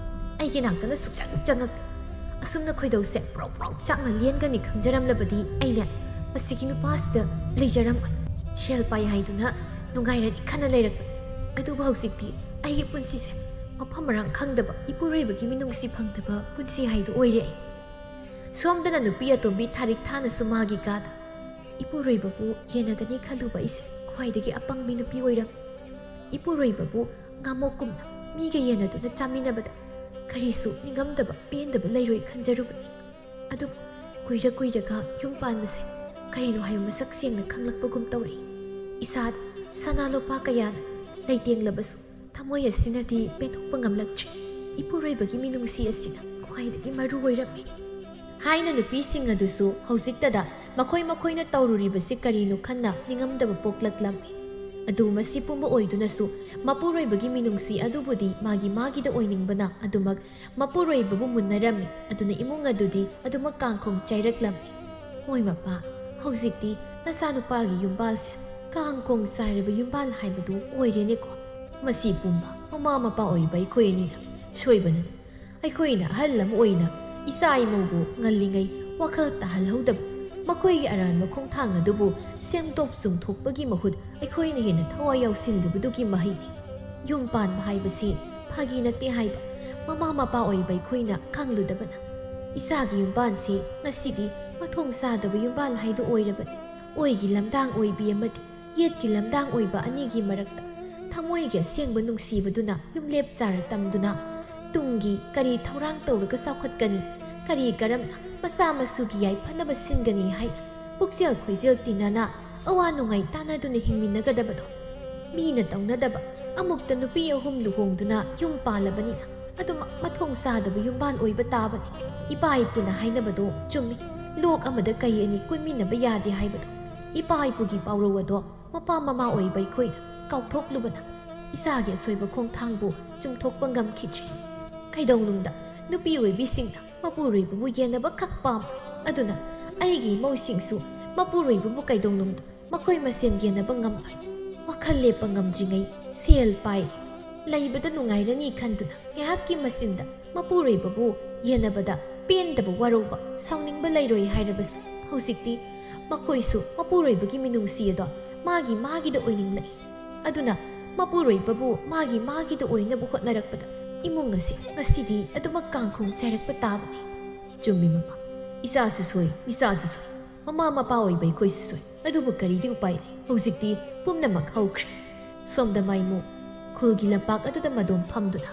ꯑꯩꯒꯤ ꯅꯥꯛꯇꯅ ꯁꯨꯛꯆꯪ ꯆꯪꯉꯛꯇꯦ꯫ ꯑꯁꯨꯝꯅ ꯈꯣꯏꯗꯧꯁꯦ ꯄ꯭ꯔꯣꯛ ꯄ꯭ꯔꯣꯛ ꯆꯥꯛꯅ ꯂꯦꯟꯒꯅꯤ ꯈꯪꯖꯔꯝꯂꯕꯗꯤ ꯑꯩꯅꯦ ꯃꯁꯤꯒꯤ ꯅꯨꯄꯥꯁꯤꯗ ꯂꯩꯖꯔꯝꯃꯣꯏ꯫ ꯁꯦꯜ ꯄꯥꯏ ꯍꯥꯏꯗꯨꯅ ꯅꯨꯡꯉꯥꯏꯔꯅꯤ ꯈꯟꯅ ꯂꯩꯔꯛꯄꯅꯤ꯫ ꯑꯗꯨꯕꯨ ꯍꯧꯖꯤꯛꯇꯤ ꯑꯩꯒꯤ ꯄꯨꯟꯁꯤꯁꯦ ꯃꯐꯝ ꯃꯔꯥꯡ ꯈꯪꯗꯕ, ꯏꯄꯨꯔꯣꯏꯕꯒꯤ ꯃꯤꯅꯨꯡꯁꯤ ꯐꯪꯗꯕ ꯄꯨꯟꯁꯤ ꯍꯥꯏꯗꯨ ꯑꯣꯏꯔꯦ ꯑꯩ꯫ ꯁꯣꯝꯗꯅ ꯅꯨꯄꯤ ꯑꯇꯣꯝꯕꯤ ꯊꯥꯔꯤꯛ ꯊꯥꯅꯁꯨ ꯃꯥꯒꯤ ꯀꯥꯗ ꯏꯄꯨꯔꯣꯏꯕꯕꯨ ꯌꯦꯟꯅꯒꯅꯤ ꯈꯜꯂꯨꯕ ꯑꯩꯁꯦ ꯈ꯭ꯋꯥꯏꯗꯒꯤ ꯑꯄꯪꯕꯤ ꯅꯨꯄꯤ ꯑꯣꯏꯔꯝꯃꯤ꯫ ꯏꯄꯨꯔꯣꯏꯕꯕꯨ ꯉꯥꯃꯣꯛꯀꯨꯝꯅ ꯃꯤꯒ ꯌꯦꯟꯅꯗꯨꯅ ꯆꯥꯃꯤꯟꯅꯕꯗ ꯀꯔꯤꯁꯨ ꯅꯤꯡꯉꯝꯗꯕ ꯄꯦꯟꯗꯕ ꯂꯩꯔꯣꯏ ꯈꯟꯖꯔꯨꯕꯅꯤ꯫ ꯑꯗꯨꯕꯨ ꯀꯨꯏꯔ ꯀꯨꯏꯔꯒ ꯌꯨꯝ ꯄꯥꯟꯕꯁꯦ ꯀꯔꯤꯅꯣ ꯍꯥꯏꯕ ꯃꯁꯛ ꯁꯦꯡꯅ ꯈꯪꯂꯛꯄꯒꯨꯝ ꯇꯧꯔꯛꯏ꯫ ꯏꯁꯥꯗ ꯁꯅꯥ ꯂꯨꯄꯥ ꯀꯌꯥꯅ ꯂꯩꯇꯦꯡꯂꯕꯁꯨ ꯊꯃꯣꯏ ꯑꯁꯤꯅꯗꯤ ꯄꯦꯟꯊꯣꯛꯄ ꯉꯝꯂꯛꯇ꯭ꯔꯦ꯫ ꯏꯄꯨꯔꯣꯏꯕꯒꯤ ꯃꯤꯅꯨꯡꯁꯤ ꯑꯁꯤꯅ ꯈ꯭ꯋꯥꯏꯗꯒꯤ ꯃꯔꯨ ꯑꯣꯏꯔꯝꯃꯤ ꯍꯥꯏꯅ ꯅꯨꯄꯤꯁꯤꯡ ꯑꯗꯨꯁꯨ ꯍꯧꯖꯤꯛꯇꯗ ꯃꯈꯣꯏ ꯃꯈꯣꯏꯅ ꯇꯧꯔꯨꯔꯤꯕꯁꯤ ꯀꯔꯤꯅꯣ ꯈꯟꯅ ꯅꯤꯡꯉꯝꯗꯕ ꯄꯣꯛꯂꯛꯂꯝꯃꯤ꯫ ꯑꯗꯨ ꯃꯁꯤ ꯄꯨꯝꯕ ꯑꯣꯏꯗꯨꯅꯁꯨ ꯃꯄꯨꯔꯣꯏꯕꯒꯤ ꯃꯤꯅꯨꯡꯁꯤ ꯑꯗꯨꯕꯨꯗꯤ ꯃꯥꯒꯤ ꯃꯥꯒꯤꯗ ꯑꯣꯏꯅꯤꯡꯕꯅ ꯑꯗꯨꯃꯛ ꯃꯄꯨꯔꯣꯏꯕꯕꯨ ꯃꯨꯟꯅꯔꯝꯃꯤ꯫ ꯑꯗꯨꯅ ꯏꯃꯨꯡ ꯑꯗꯨꯗꯤ ꯑꯗꯨꯃꯛ ꯀꯥꯡꯈꯣꯡ ꯆꯥꯏꯔꯛꯂꯝꯃꯤ꯫ ꯍꯣꯏ ꯃꯄꯥ, ꯍꯧꯖꯤꯛꯇꯤ ꯅꯆꯥꯅꯨꯄꯥꯒꯤ ꯌꯨꯝꯕꯥꯜꯁꯦ ꯀꯥꯡꯈꯣꯡ ꯆꯥꯏꯔꯕ ꯌꯨꯝꯕꯥꯜ ꯍꯥꯏꯕꯗꯨ ꯑꯣꯏꯔꯦꯅꯦꯀꯣ꯫ ꯃꯁꯤ ꯄꯨꯝꯕ ꯃꯃꯥ ꯃꯄꯥ ꯑꯣꯏꯕ ꯑꯩꯈꯣꯏ ꯑꯅꯤꯅ ꯁꯣꯏꯕꯅꯅꯤ꯫ ꯑꯩꯈꯣꯏꯅ ꯑꯍꯜ ꯑꯃ ꯑꯣꯏꯅ ꯏꯆꯥ ꯏꯃꯧꯕꯨ ꯉꯜꯂꯤꯉꯩ ꯋꯥꯈꯜ ꯇꯥꯍꯜꯍꯧꯗꯕ, ꯃꯈꯣꯏꯒꯤ ꯑꯔꯥꯟꯕ ꯈꯣꯡꯊꯥꯡ ꯑꯗꯨꯕꯨ ꯁꯦꯝꯗꯣꯛ ꯆꯨꯝꯊꯣꯛꯄꯒꯤ ꯃꯍꯨꯠ ꯑꯩꯈꯣꯏꯅ ꯍꯦꯟꯅ ꯊꯋꯥꯏ ꯌꯥꯎꯁꯤꯜꯂꯨꯕꯗꯨꯒꯤ ꯃꯍꯩꯅꯤ꯫ ꯌꯨꯝ ꯄꯥꯟꯕ ꯍꯥꯏꯕꯁꯤ ꯐꯥꯒꯤ ꯅꯠꯇꯦ ꯍꯥꯏꯕ ꯃꯃꯥ ꯃꯄꯥ ꯑꯣꯏꯕ ꯑꯩꯈꯣꯏꯅ ꯈꯪꯂꯨꯗꯕꯅ꯫ ꯏꯆꯥꯒꯤ ꯌꯨꯝꯕꯥꯜꯁꯤ ꯉꯁꯤꯗꯤ ꯃꯊꯣꯡ ꯆꯥꯗꯕ ꯌꯨꯝꯕꯥꯜ ꯍꯥꯏꯗꯨ ꯑꯣꯏꯔꯕꯅꯤ꯫ ꯑꯣꯏꯒꯤ ꯂꯝꯗꯥꯡ ꯑꯣꯏꯕꯤ ꯑꯃꯗꯤ ꯌꯦꯠꯀꯤ ꯂꯝꯗꯥꯡ ꯑꯣꯏꯕ ꯑꯅꯤꯒꯤ ꯃꯔꯛꯇ ꯊꯃꯣꯏꯒꯤ ꯑꯁꯦꯡꯕ ꯅꯨꯡꯁꯤꯕꯗꯨꯅ ꯌꯨꯝꯂꯦꯞ ꯆꯥꯔ ꯇꯝꯗꯨꯅ ꯇꯨꯡꯒꯤ ꯀꯔꯤ ꯊꯧꯔꯥꯡ ꯇꯧꯔꯒ ꯆꯥꯎꯈꯠꯀꯅꯤ, ꯀꯔꯤ ꯀꯔꯝꯅ ꯃꯆꯥ ꯃꯁꯨꯒꯤ ꯌꯥꯏꯐꯅꯕ ꯁꯤꯟꯒꯅꯤ ꯍꯥꯏꯅ ꯄꯨꯛꯆꯦꯜ ꯈꯣꯏꯖꯦꯜ ꯇꯤꯟꯅꯅ ꯑꯋꯥ ꯅꯨꯡꯉꯥꯏ ꯇꯥꯟꯅꯗꯨꯅ ꯍꯤꯡꯃꯤꯟꯅꯒꯗꯕꯗꯣ꯫ ꯃꯤꯅ ꯇꯧꯅꯗꯕ ꯑꯃꯨꯛꯇ ꯅꯨꯄꯤ ꯑꯍꯨꯝ ꯂꯨꯍꯣꯡꯗꯨꯅ ꯌꯨꯝ ꯄꯥꯜꯂꯕꯅꯤꯅ ꯑꯗꯨꯃꯛ ꯃꯊꯣꯡ ꯆꯥꯗꯕ ꯌꯨꯝꯕꯥꯜ ꯑꯣꯏꯕ ꯇꯥꯕꯅꯤ꯫ ꯏꯄꯥ ꯏꯄꯨꯅ ꯍꯥꯏꯅꯕꯗꯣ ꯆꯨꯝꯃꯤ, ꯂꯣꯛ ꯑꯃꯗ ꯀꯩ ꯑꯅꯤ ꯀꯨꯟꯃꯤꯟꯅꯕ ꯌꯥꯗꯦ ꯍꯥꯏꯕꯗꯣ꯫ ꯏꯄꯥ ꯏꯄꯨꯒꯤ ꯄꯥꯎꯔꯧ ꯑꯗꯣ ꯃꯄꯥ ꯃꯃꯥ ꯑꯣꯏꯕ ꯑꯩꯈꯣꯏꯅ ꯀꯥꯎꯊꯣꯛꯂꯨꯕꯅ ꯏꯆꯥꯒꯤ ꯑꯁꯣꯏꯕ ꯈꯣꯡꯊꯥꯡꯕꯨ ꯆꯨꯝꯊꯣꯛꯄ ꯉꯝꯈꯤꯗ꯭ꯔꯦ꯫ ꯀꯩꯗꯧꯅꯨꯡꯗ ꯅꯨꯄꯤ ꯑꯣꯏꯕꯤꯁꯤꯡꯅ ꯃꯄꯨꯔꯣꯏꯕꯕꯨ ꯌꯦꯟꯅꯕ ꯈꯛ ꯄꯥꯝ꯫ ꯑꯗꯨꯅ ꯑꯩꯒꯤ ꯏꯃꯧꯁꯤꯡꯁꯨ ꯃꯄꯨꯔꯣꯏꯕꯕꯨ ꯀꯩꯗꯧꯅꯨꯡꯗ ꯃꯈꯣꯏ ꯃꯁꯦꯟ ꯌꯦꯟꯅꯕ ꯉꯝꯂꯣꯏ꯫ ꯋꯥꯈꯜ ꯂꯦꯞꯄ ꯉꯝꯗ꯭ꯔꯤꯉꯩ ꯁꯦꯜ ꯄꯥꯏ, ꯂꯩꯕꯗ ꯅꯨꯡꯉꯥꯏꯔꯅꯤ ꯈꯟꯗꯨꯅ ꯉꯥꯏꯍꯥꯛꯀꯤ ꯃꯆꯤꯟꯗ ꯃꯄꯨꯔꯣꯏꯕꯕꯨ ꯌꯦꯟꯅꯕꯗ ꯄꯦꯟꯗꯕ ꯋꯥꯔꯧꯕ, ꯁꯥꯎꯅꯤꯡꯕ ꯂꯩꯔꯣꯏ ꯍꯥꯏꯔꯕꯁꯨ, ꯍꯧꯖꯤꯛꯇꯤ ꯃꯈꯣꯏꯁꯨ ꯃꯄꯨꯔꯣꯏꯕꯒꯤ ꯃꯤꯅꯨꯡꯁꯤ ꯑꯗꯣ ꯃꯥꯒꯤ ꯃꯥꯒꯤꯗ ꯑꯣꯏꯅꯤꯡꯂꯛꯏ꯫ ꯑꯗꯨꯅ ꯃꯄꯨꯔꯣꯏꯕꯕꯨ ꯃꯥꯒꯤ ꯃꯥꯒꯤꯗ ꯑꯣꯏꯅꯕ ꯍꯣꯠꯅꯔꯛꯄꯗ ꯏꯃꯨꯡ ꯑꯁꯤ ꯉꯁꯤꯗꯤ ꯑꯗꯨꯃꯛ ꯀꯥꯡꯈꯣꯡ ꯆꯥꯏꯔꯛꯄ ꯇꯥꯕꯅꯤ꯫ ꯆꯨꯝꯃꯤ ꯃꯃꯥ, ꯏꯆꯥꯁꯨ ꯁꯣꯏ, ꯃꯤꯆꯥꯁꯨ ꯁꯣꯏ, ꯃꯃꯥ ꯃꯄꯥ ꯑꯣꯏꯕ ꯑꯩꯈꯣꯏꯁꯨ ꯁꯣꯏ꯫ ꯑꯗꯨꯕꯨ ꯀꯔꯤꯗꯤ ꯎꯄꯥꯏ ꯂꯩ? ꯍꯧꯖꯤꯛꯇꯤ ꯄꯨꯝꯅꯃꯛ ꯍꯧꯈ꯭ꯔꯦ꯫ ꯁꯣꯝꯗ ꯃꯥꯏꯃꯨ ꯈꯨꯜꯒꯤ ꯂꯝꯄꯥꯛ ꯑꯗꯨꯗ ꯃꯗꯣꯝ ꯐꯝꯗꯨꯅ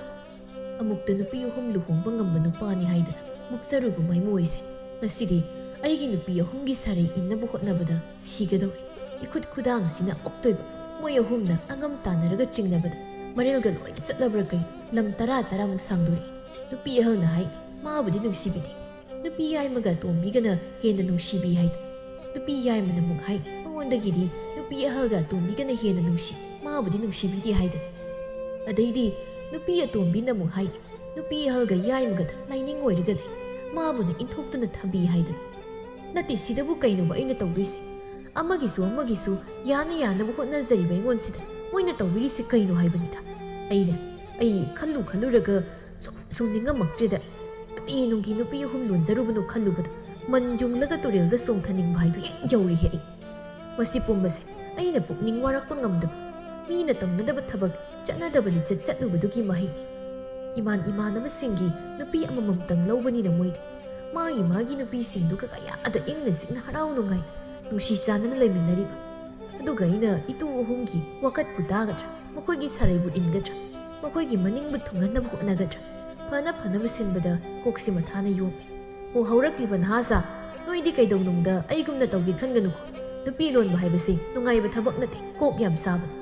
ꯑꯃꯨꯛꯇ ꯅꯨꯄꯤ ꯑꯍꯨꯝ ꯂꯨꯍꯣꯡꯕ ꯉꯝꯕ ꯅꯨꯄꯥꯅꯤ ꯍꯥꯏꯗꯅ ꯃꯨꯛꯆꯔꯨꯕ ꯃꯥꯏꯃꯨ ꯑꯩꯁꯦ ꯉꯁꯤꯗꯤ ꯑꯩꯒꯤ ꯅꯨꯄꯤ ꯑꯍꯨꯝꯒꯤ ꯁꯥꯔꯩ ꯏꯟꯅꯕ ꯍꯣꯠꯅꯕꯗ ꯁꯤꯒꯗꯧꯔꯦ꯫ ꯏꯈꯨꯠ ꯈꯨꯗꯥꯡꯁꯤꯅ ꯑꯣꯛꯇꯣꯏꯕ꯫ ꯃꯣꯏ ꯑꯍꯨꯝꯅ ꯑꯉꯝ ꯇꯥꯟꯅꯔꯒ ꯆꯤꯡꯅꯕꯗ ꯃꯔꯦꯜꯒ ꯂꯣꯏꯅ ꯆꯠꯂꯕ꯭ꯔꯥ ꯀꯩꯅꯣ? ꯂꯝ ꯇꯔꯥ ꯇꯔꯥꯃꯨꯛ ꯁꯥꯡꯗꯣꯔꯛꯏ꯫ ꯅꯨꯄꯤ ꯑꯍꯜꯅ ꯍꯥꯏ, ꯃꯥꯕꯨꯗꯤ ꯅꯨꯡꯁꯤꯕꯤꯗꯦ꯫ ꯅꯨꯄꯤ ꯌꯥꯏꯃꯒ ꯇꯣꯝꯕꯤꯒꯅ ꯍꯦꯟꯅ ꯅꯨꯡꯁꯤꯕꯤ ꯍꯥꯏꯗꯅ꯫ ꯅꯨꯄꯤ ꯌꯥꯏꯃꯅ ꯑꯃꯨꯛ ꯍꯥꯏ, ꯃꯉꯣꯟꯗꯒꯤꯗꯤ ꯅꯨꯄꯤ ꯑꯍꯜꯒ ꯇꯣꯝꯕꯤꯒꯅ ꯍꯦꯟꯅ ꯅꯨꯡꯁꯤ, ꯃꯥꯕꯨꯗꯤ ꯅꯨꯡꯁꯤꯕꯤꯗꯦ ꯍꯥꯏꯗꯅ꯫ ꯑꯗꯩꯗꯤ ꯅꯨꯄꯤ ꯑꯇꯣꯝꯕꯤꯅ ꯑꯃꯨꯛ ꯍꯥꯏ, ꯅꯨꯄꯤ ꯑꯍꯜꯒ ꯌꯥꯏꯃꯒꯗ ꯂꯥꯏꯅꯤꯡ ꯑꯣꯏꯔꯒꯗꯤ ꯃꯥꯕꯨꯅ ꯏꯟꯊꯣꯛꯇꯨꯅ ꯊꯝꯕꯤ ꯍꯥꯏꯗꯅ꯫ ꯅꯠꯇꯦ, ꯁꯤꯗꯕꯨ ꯀꯩꯅꯣꯕ ꯑꯩꯅ ꯇꯧꯗꯣꯏꯁꯦ? ꯑꯃꯒꯤꯁꯨ ꯑꯃꯒꯤꯁꯨ ꯌꯥꯅ ꯌꯥꯅꯕ ꯍꯣꯠꯅꯖꯔꯤꯕ ꯑꯩꯉꯣꯟꯁꯤꯗ ꯃꯣꯏꯅ ꯇꯧꯕꯤꯔꯤꯁꯤ ꯀꯩꯅꯣ ꯍꯥꯏꯕꯅꯤꯗ꯫ ꯑꯩꯅ, ꯑꯩ ꯈꯜꯂꯨ ꯈꯜꯂꯨꯔꯒ ꯁꯨꯝ, ꯁꯨꯝ ꯅꯤꯡꯉꯝꯃꯛꯇ꯭ꯔꯦꯗ꯫ ꯀꯔꯤ ꯅꯨꯡꯒꯤ ꯅꯨꯄꯤ ꯑꯍꯨꯝ ꯂꯣꯟꯖꯔꯨꯕꯅꯣ ꯈꯜꯂꯨꯕꯗ ꯃꯟ ꯌꯨꯡꯂꯒ ꯇꯨꯔꯦꯜꯗ ꯆꯣꯡꯊꯅꯤꯡꯕ ꯍꯥꯏꯗꯨ ꯍꯦꯛ ꯌꯧꯔꯤꯍꯦ ꯑꯩ꯫ ꯃꯁꯤ ꯄꯨꯝꯕꯁꯦ ꯑꯩꯅ ꯄꯨꯛꯅꯤꯡ ꯋꯥꯔꯛꯄ ꯉꯝꯗꯕ, ꯃꯤꯅ ꯇꯧꯅꯗꯕ ꯊꯕꯛ ꯆꯠꯅꯗꯕ ꯂꯤꯆꯠ ꯆꯠꯂꯨꯕꯗꯨꯒꯤ ꯃꯍꯩꯅꯤ꯫ ꯏꯃꯥꯟ ꯏꯃꯥꯟꯅꯕꯁꯤꯡꯒꯤ ꯅꯨꯄꯤ ꯑꯃꯃꯝꯇꯪ ꯂꯧꯕꯅꯤꯅ ꯃꯣꯏꯗꯤ ꯃꯥꯒꯤ ꯃꯥꯒꯤ ꯅꯨꯄꯤꯁꯤꯡꯗꯨꯒ ꯀꯌꯥꯗ ꯏꯪꯅ ꯆꯤꯛꯅ ꯍꯔꯥꯎ ꯅꯨꯡꯉꯥꯏ ꯅꯨꯡꯁꯤ ꯆꯥꯟꯅꯅ ꯂꯩꯃꯤꯟꯅꯔꯤꯕ꯫ ꯑꯗꯨꯒ ꯑꯩꯅ ꯏꯇꯨ ꯑꯍꯨꯝꯒꯤ ꯋꯥꯀꯠꯄꯨ ꯇꯥꯒꯗ꯭ꯔꯥ? ꯃꯈꯣꯏꯒꯤ ꯁꯥꯔꯩꯕꯨ ꯏꯟꯒꯗ꯭ꯔꯥ? ꯃꯈꯣꯏꯒꯤ ꯃꯅꯤꯡꯕꯨ ꯊꯨꯡꯍꯟꯅꯕ ꯍꯣꯠꯅꯒꯗ꯭ꯔꯥ? ꯐꯅ ꯐꯅꯕ ꯁꯤꯟꯕꯗ ꯀꯣꯛꯁꯤ ꯃꯊꯥꯅ ꯌꯣꯝꯃꯤ꯫ ꯑꯣ, ꯍꯧꯔꯛꯂꯤꯕ ꯅꯍꯥꯁꯥ, ꯅꯣꯏꯗꯤ ꯀꯩꯗꯧꯅꯨꯡꯗ ꯑꯩꯒꯨꯝꯅ ꯇꯧꯒꯦ ꯈꯟꯒꯅꯨꯀꯣ꯫ ꯅꯨꯄꯤ ꯂꯣꯟꯕ ꯍꯥꯏꯕꯁꯤ ꯅꯨꯡꯉꯥꯏꯕ ꯊꯕꯛ ꯅꯠꯇꯦ, ꯀꯣꯛ ꯌꯥꯝ ꯆꯥꯕꯅꯤ꯫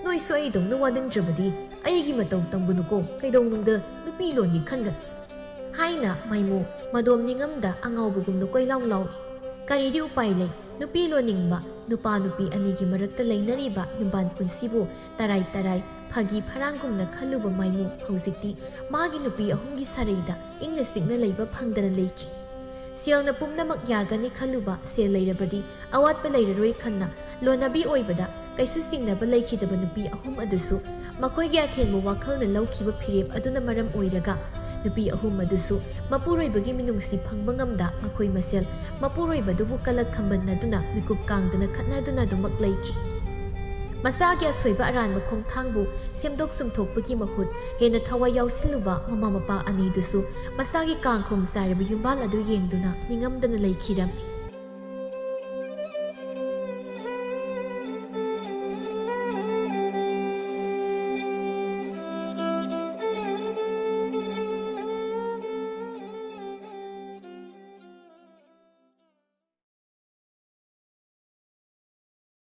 ꯅꯣꯏꯁꯨ ꯑꯩꯗꯧꯅ ꯋꯥꯅꯤꯡꯗ꯭ꯔꯕꯗꯤ ꯑꯩꯒꯤ ꯃꯇꯧ ꯇꯝꯒꯅꯨꯀꯣ, ꯀꯩꯗꯧꯅꯨꯡꯗ ꯅꯨꯄꯤ ꯂꯣꯟꯒꯦ ꯈꯟꯒꯅꯨ꯫ ꯍꯥꯏꯅ ꯃꯥꯏꯃꯨ ꯃꯗꯣꯝ ꯅꯤꯡꯉꯝꯗ ꯑꯉꯥꯎꯕꯒꯨꯝꯅ ꯀꯣꯏꯂꯥꯎ ꯂꯥꯎꯏ꯫ ꯀꯔꯤꯗꯤ ꯎꯄꯥꯏ ꯂꯩ? ꯅꯨꯄꯤ ꯂꯣꯟꯅꯤꯡꯕ, ꯅꯨꯄꯥ ꯅꯨꯄꯤ ꯑꯅꯤꯒꯤ ꯃꯔꯛꯇ ꯂꯩꯅꯔꯤꯕ ꯌꯨꯝꯕꯥꯟ ꯄꯨꯟꯁꯤꯕꯨ ꯇꯔꯥꯏ ꯇꯔꯥꯏ, ꯐꯥꯒꯤ ꯐꯔꯥꯡꯒꯨꯝꯅ ꯈꯜꯂꯨꯕ ꯃꯥꯏꯃꯨ ꯍꯧꯖꯤꯛꯇꯤ ꯃꯥꯒꯤ ꯅꯨꯄꯤ ꯑꯍꯨꯝꯒꯤ ꯁꯥꯔꯩꯗ ꯏꯪꯅ ꯆꯤꯛꯅ ꯂꯩꯕ ꯐꯪꯗꯅ ꯂꯩꯈꯤ꯫ ꯁꯦꯜꯅ ꯄꯨꯝꯅꯃꯛ ꯌꯥꯒꯅꯤ ꯈꯜꯂꯨꯕ, ꯁꯦꯜ ꯂꯩꯔꯕꯗꯤ ꯑꯋꯥꯠꯄ ꯂꯩꯔꯔꯣꯏ ꯈꯟꯅ ꯂꯣꯟꯅꯕꯤ ꯑꯣꯏꯕꯗ ꯀꯩꯁꯨ ꯆꯤꯡꯅꯕ ꯂꯩꯈꯤꯗꯕ ꯅꯨꯄꯤ ꯑꯍꯨꯝ ꯑꯗꯨꯁꯨ ꯃꯈꯣꯏꯒꯤ ꯑꯊꯦꯟꯕ ꯋꯥꯈꯜꯅ ꯂꯧꯈꯤꯕ ꯐꯤꯔꯦꯞ ꯑꯗꯨꯅ ꯃꯔꯝ ꯑꯣꯏꯔꯒ ꯅꯨꯄꯤ ꯑꯍꯨꯝ ꯑꯗꯨꯁꯨ ꯃꯄꯨꯔꯣꯏꯕꯒꯤ ꯃꯤꯅꯨꯡꯁꯤ ꯐꯪꯕ ꯉꯝꯗ ꯃꯈꯣꯏ ꯃꯁꯦꯜ ꯃꯄꯨꯔꯣꯏꯕꯗꯨꯕꯨ ꯀꯂꯛ ꯈꯝꯕꯟꯅꯗꯨꯅ ꯃꯤꯀꯨꯞ ꯀꯥꯡꯗꯅ ꯈꯠꯅꯗꯨꯅ ꯑꯗꯨꯃꯛ ꯂꯩꯈꯤ꯫ ꯃꯁꯥꯒꯤ ꯑꯁꯣꯏꯕ ꯑꯔꯥꯟꯕ ꯈꯣꯡꯊꯥꯡꯕꯨ ꯁꯦꯝꯗꯣꯛ ꯆꯨꯝꯊꯣꯛꯄꯒꯤ ꯃꯍꯨꯠ ꯍꯦꯟꯅ ꯊꯋꯥꯏ ꯌꯥꯎꯁꯤꯜꯂꯨꯕ ꯃꯃꯥ ꯃꯄꯥ ꯑꯅꯤꯗꯨꯁꯨ ꯃꯁꯥꯒꯤ ꯀꯥꯡꯈꯣꯡ ꯆꯥꯏꯔꯕ ꯌꯨꯝꯕꯥꯜ ꯑꯗꯨ ꯌꯦꯡꯗꯨꯅ ꯅꯤꯡꯉꯝꯗꯅ ꯂꯩꯈꯤꯔꯝꯃꯤ꯫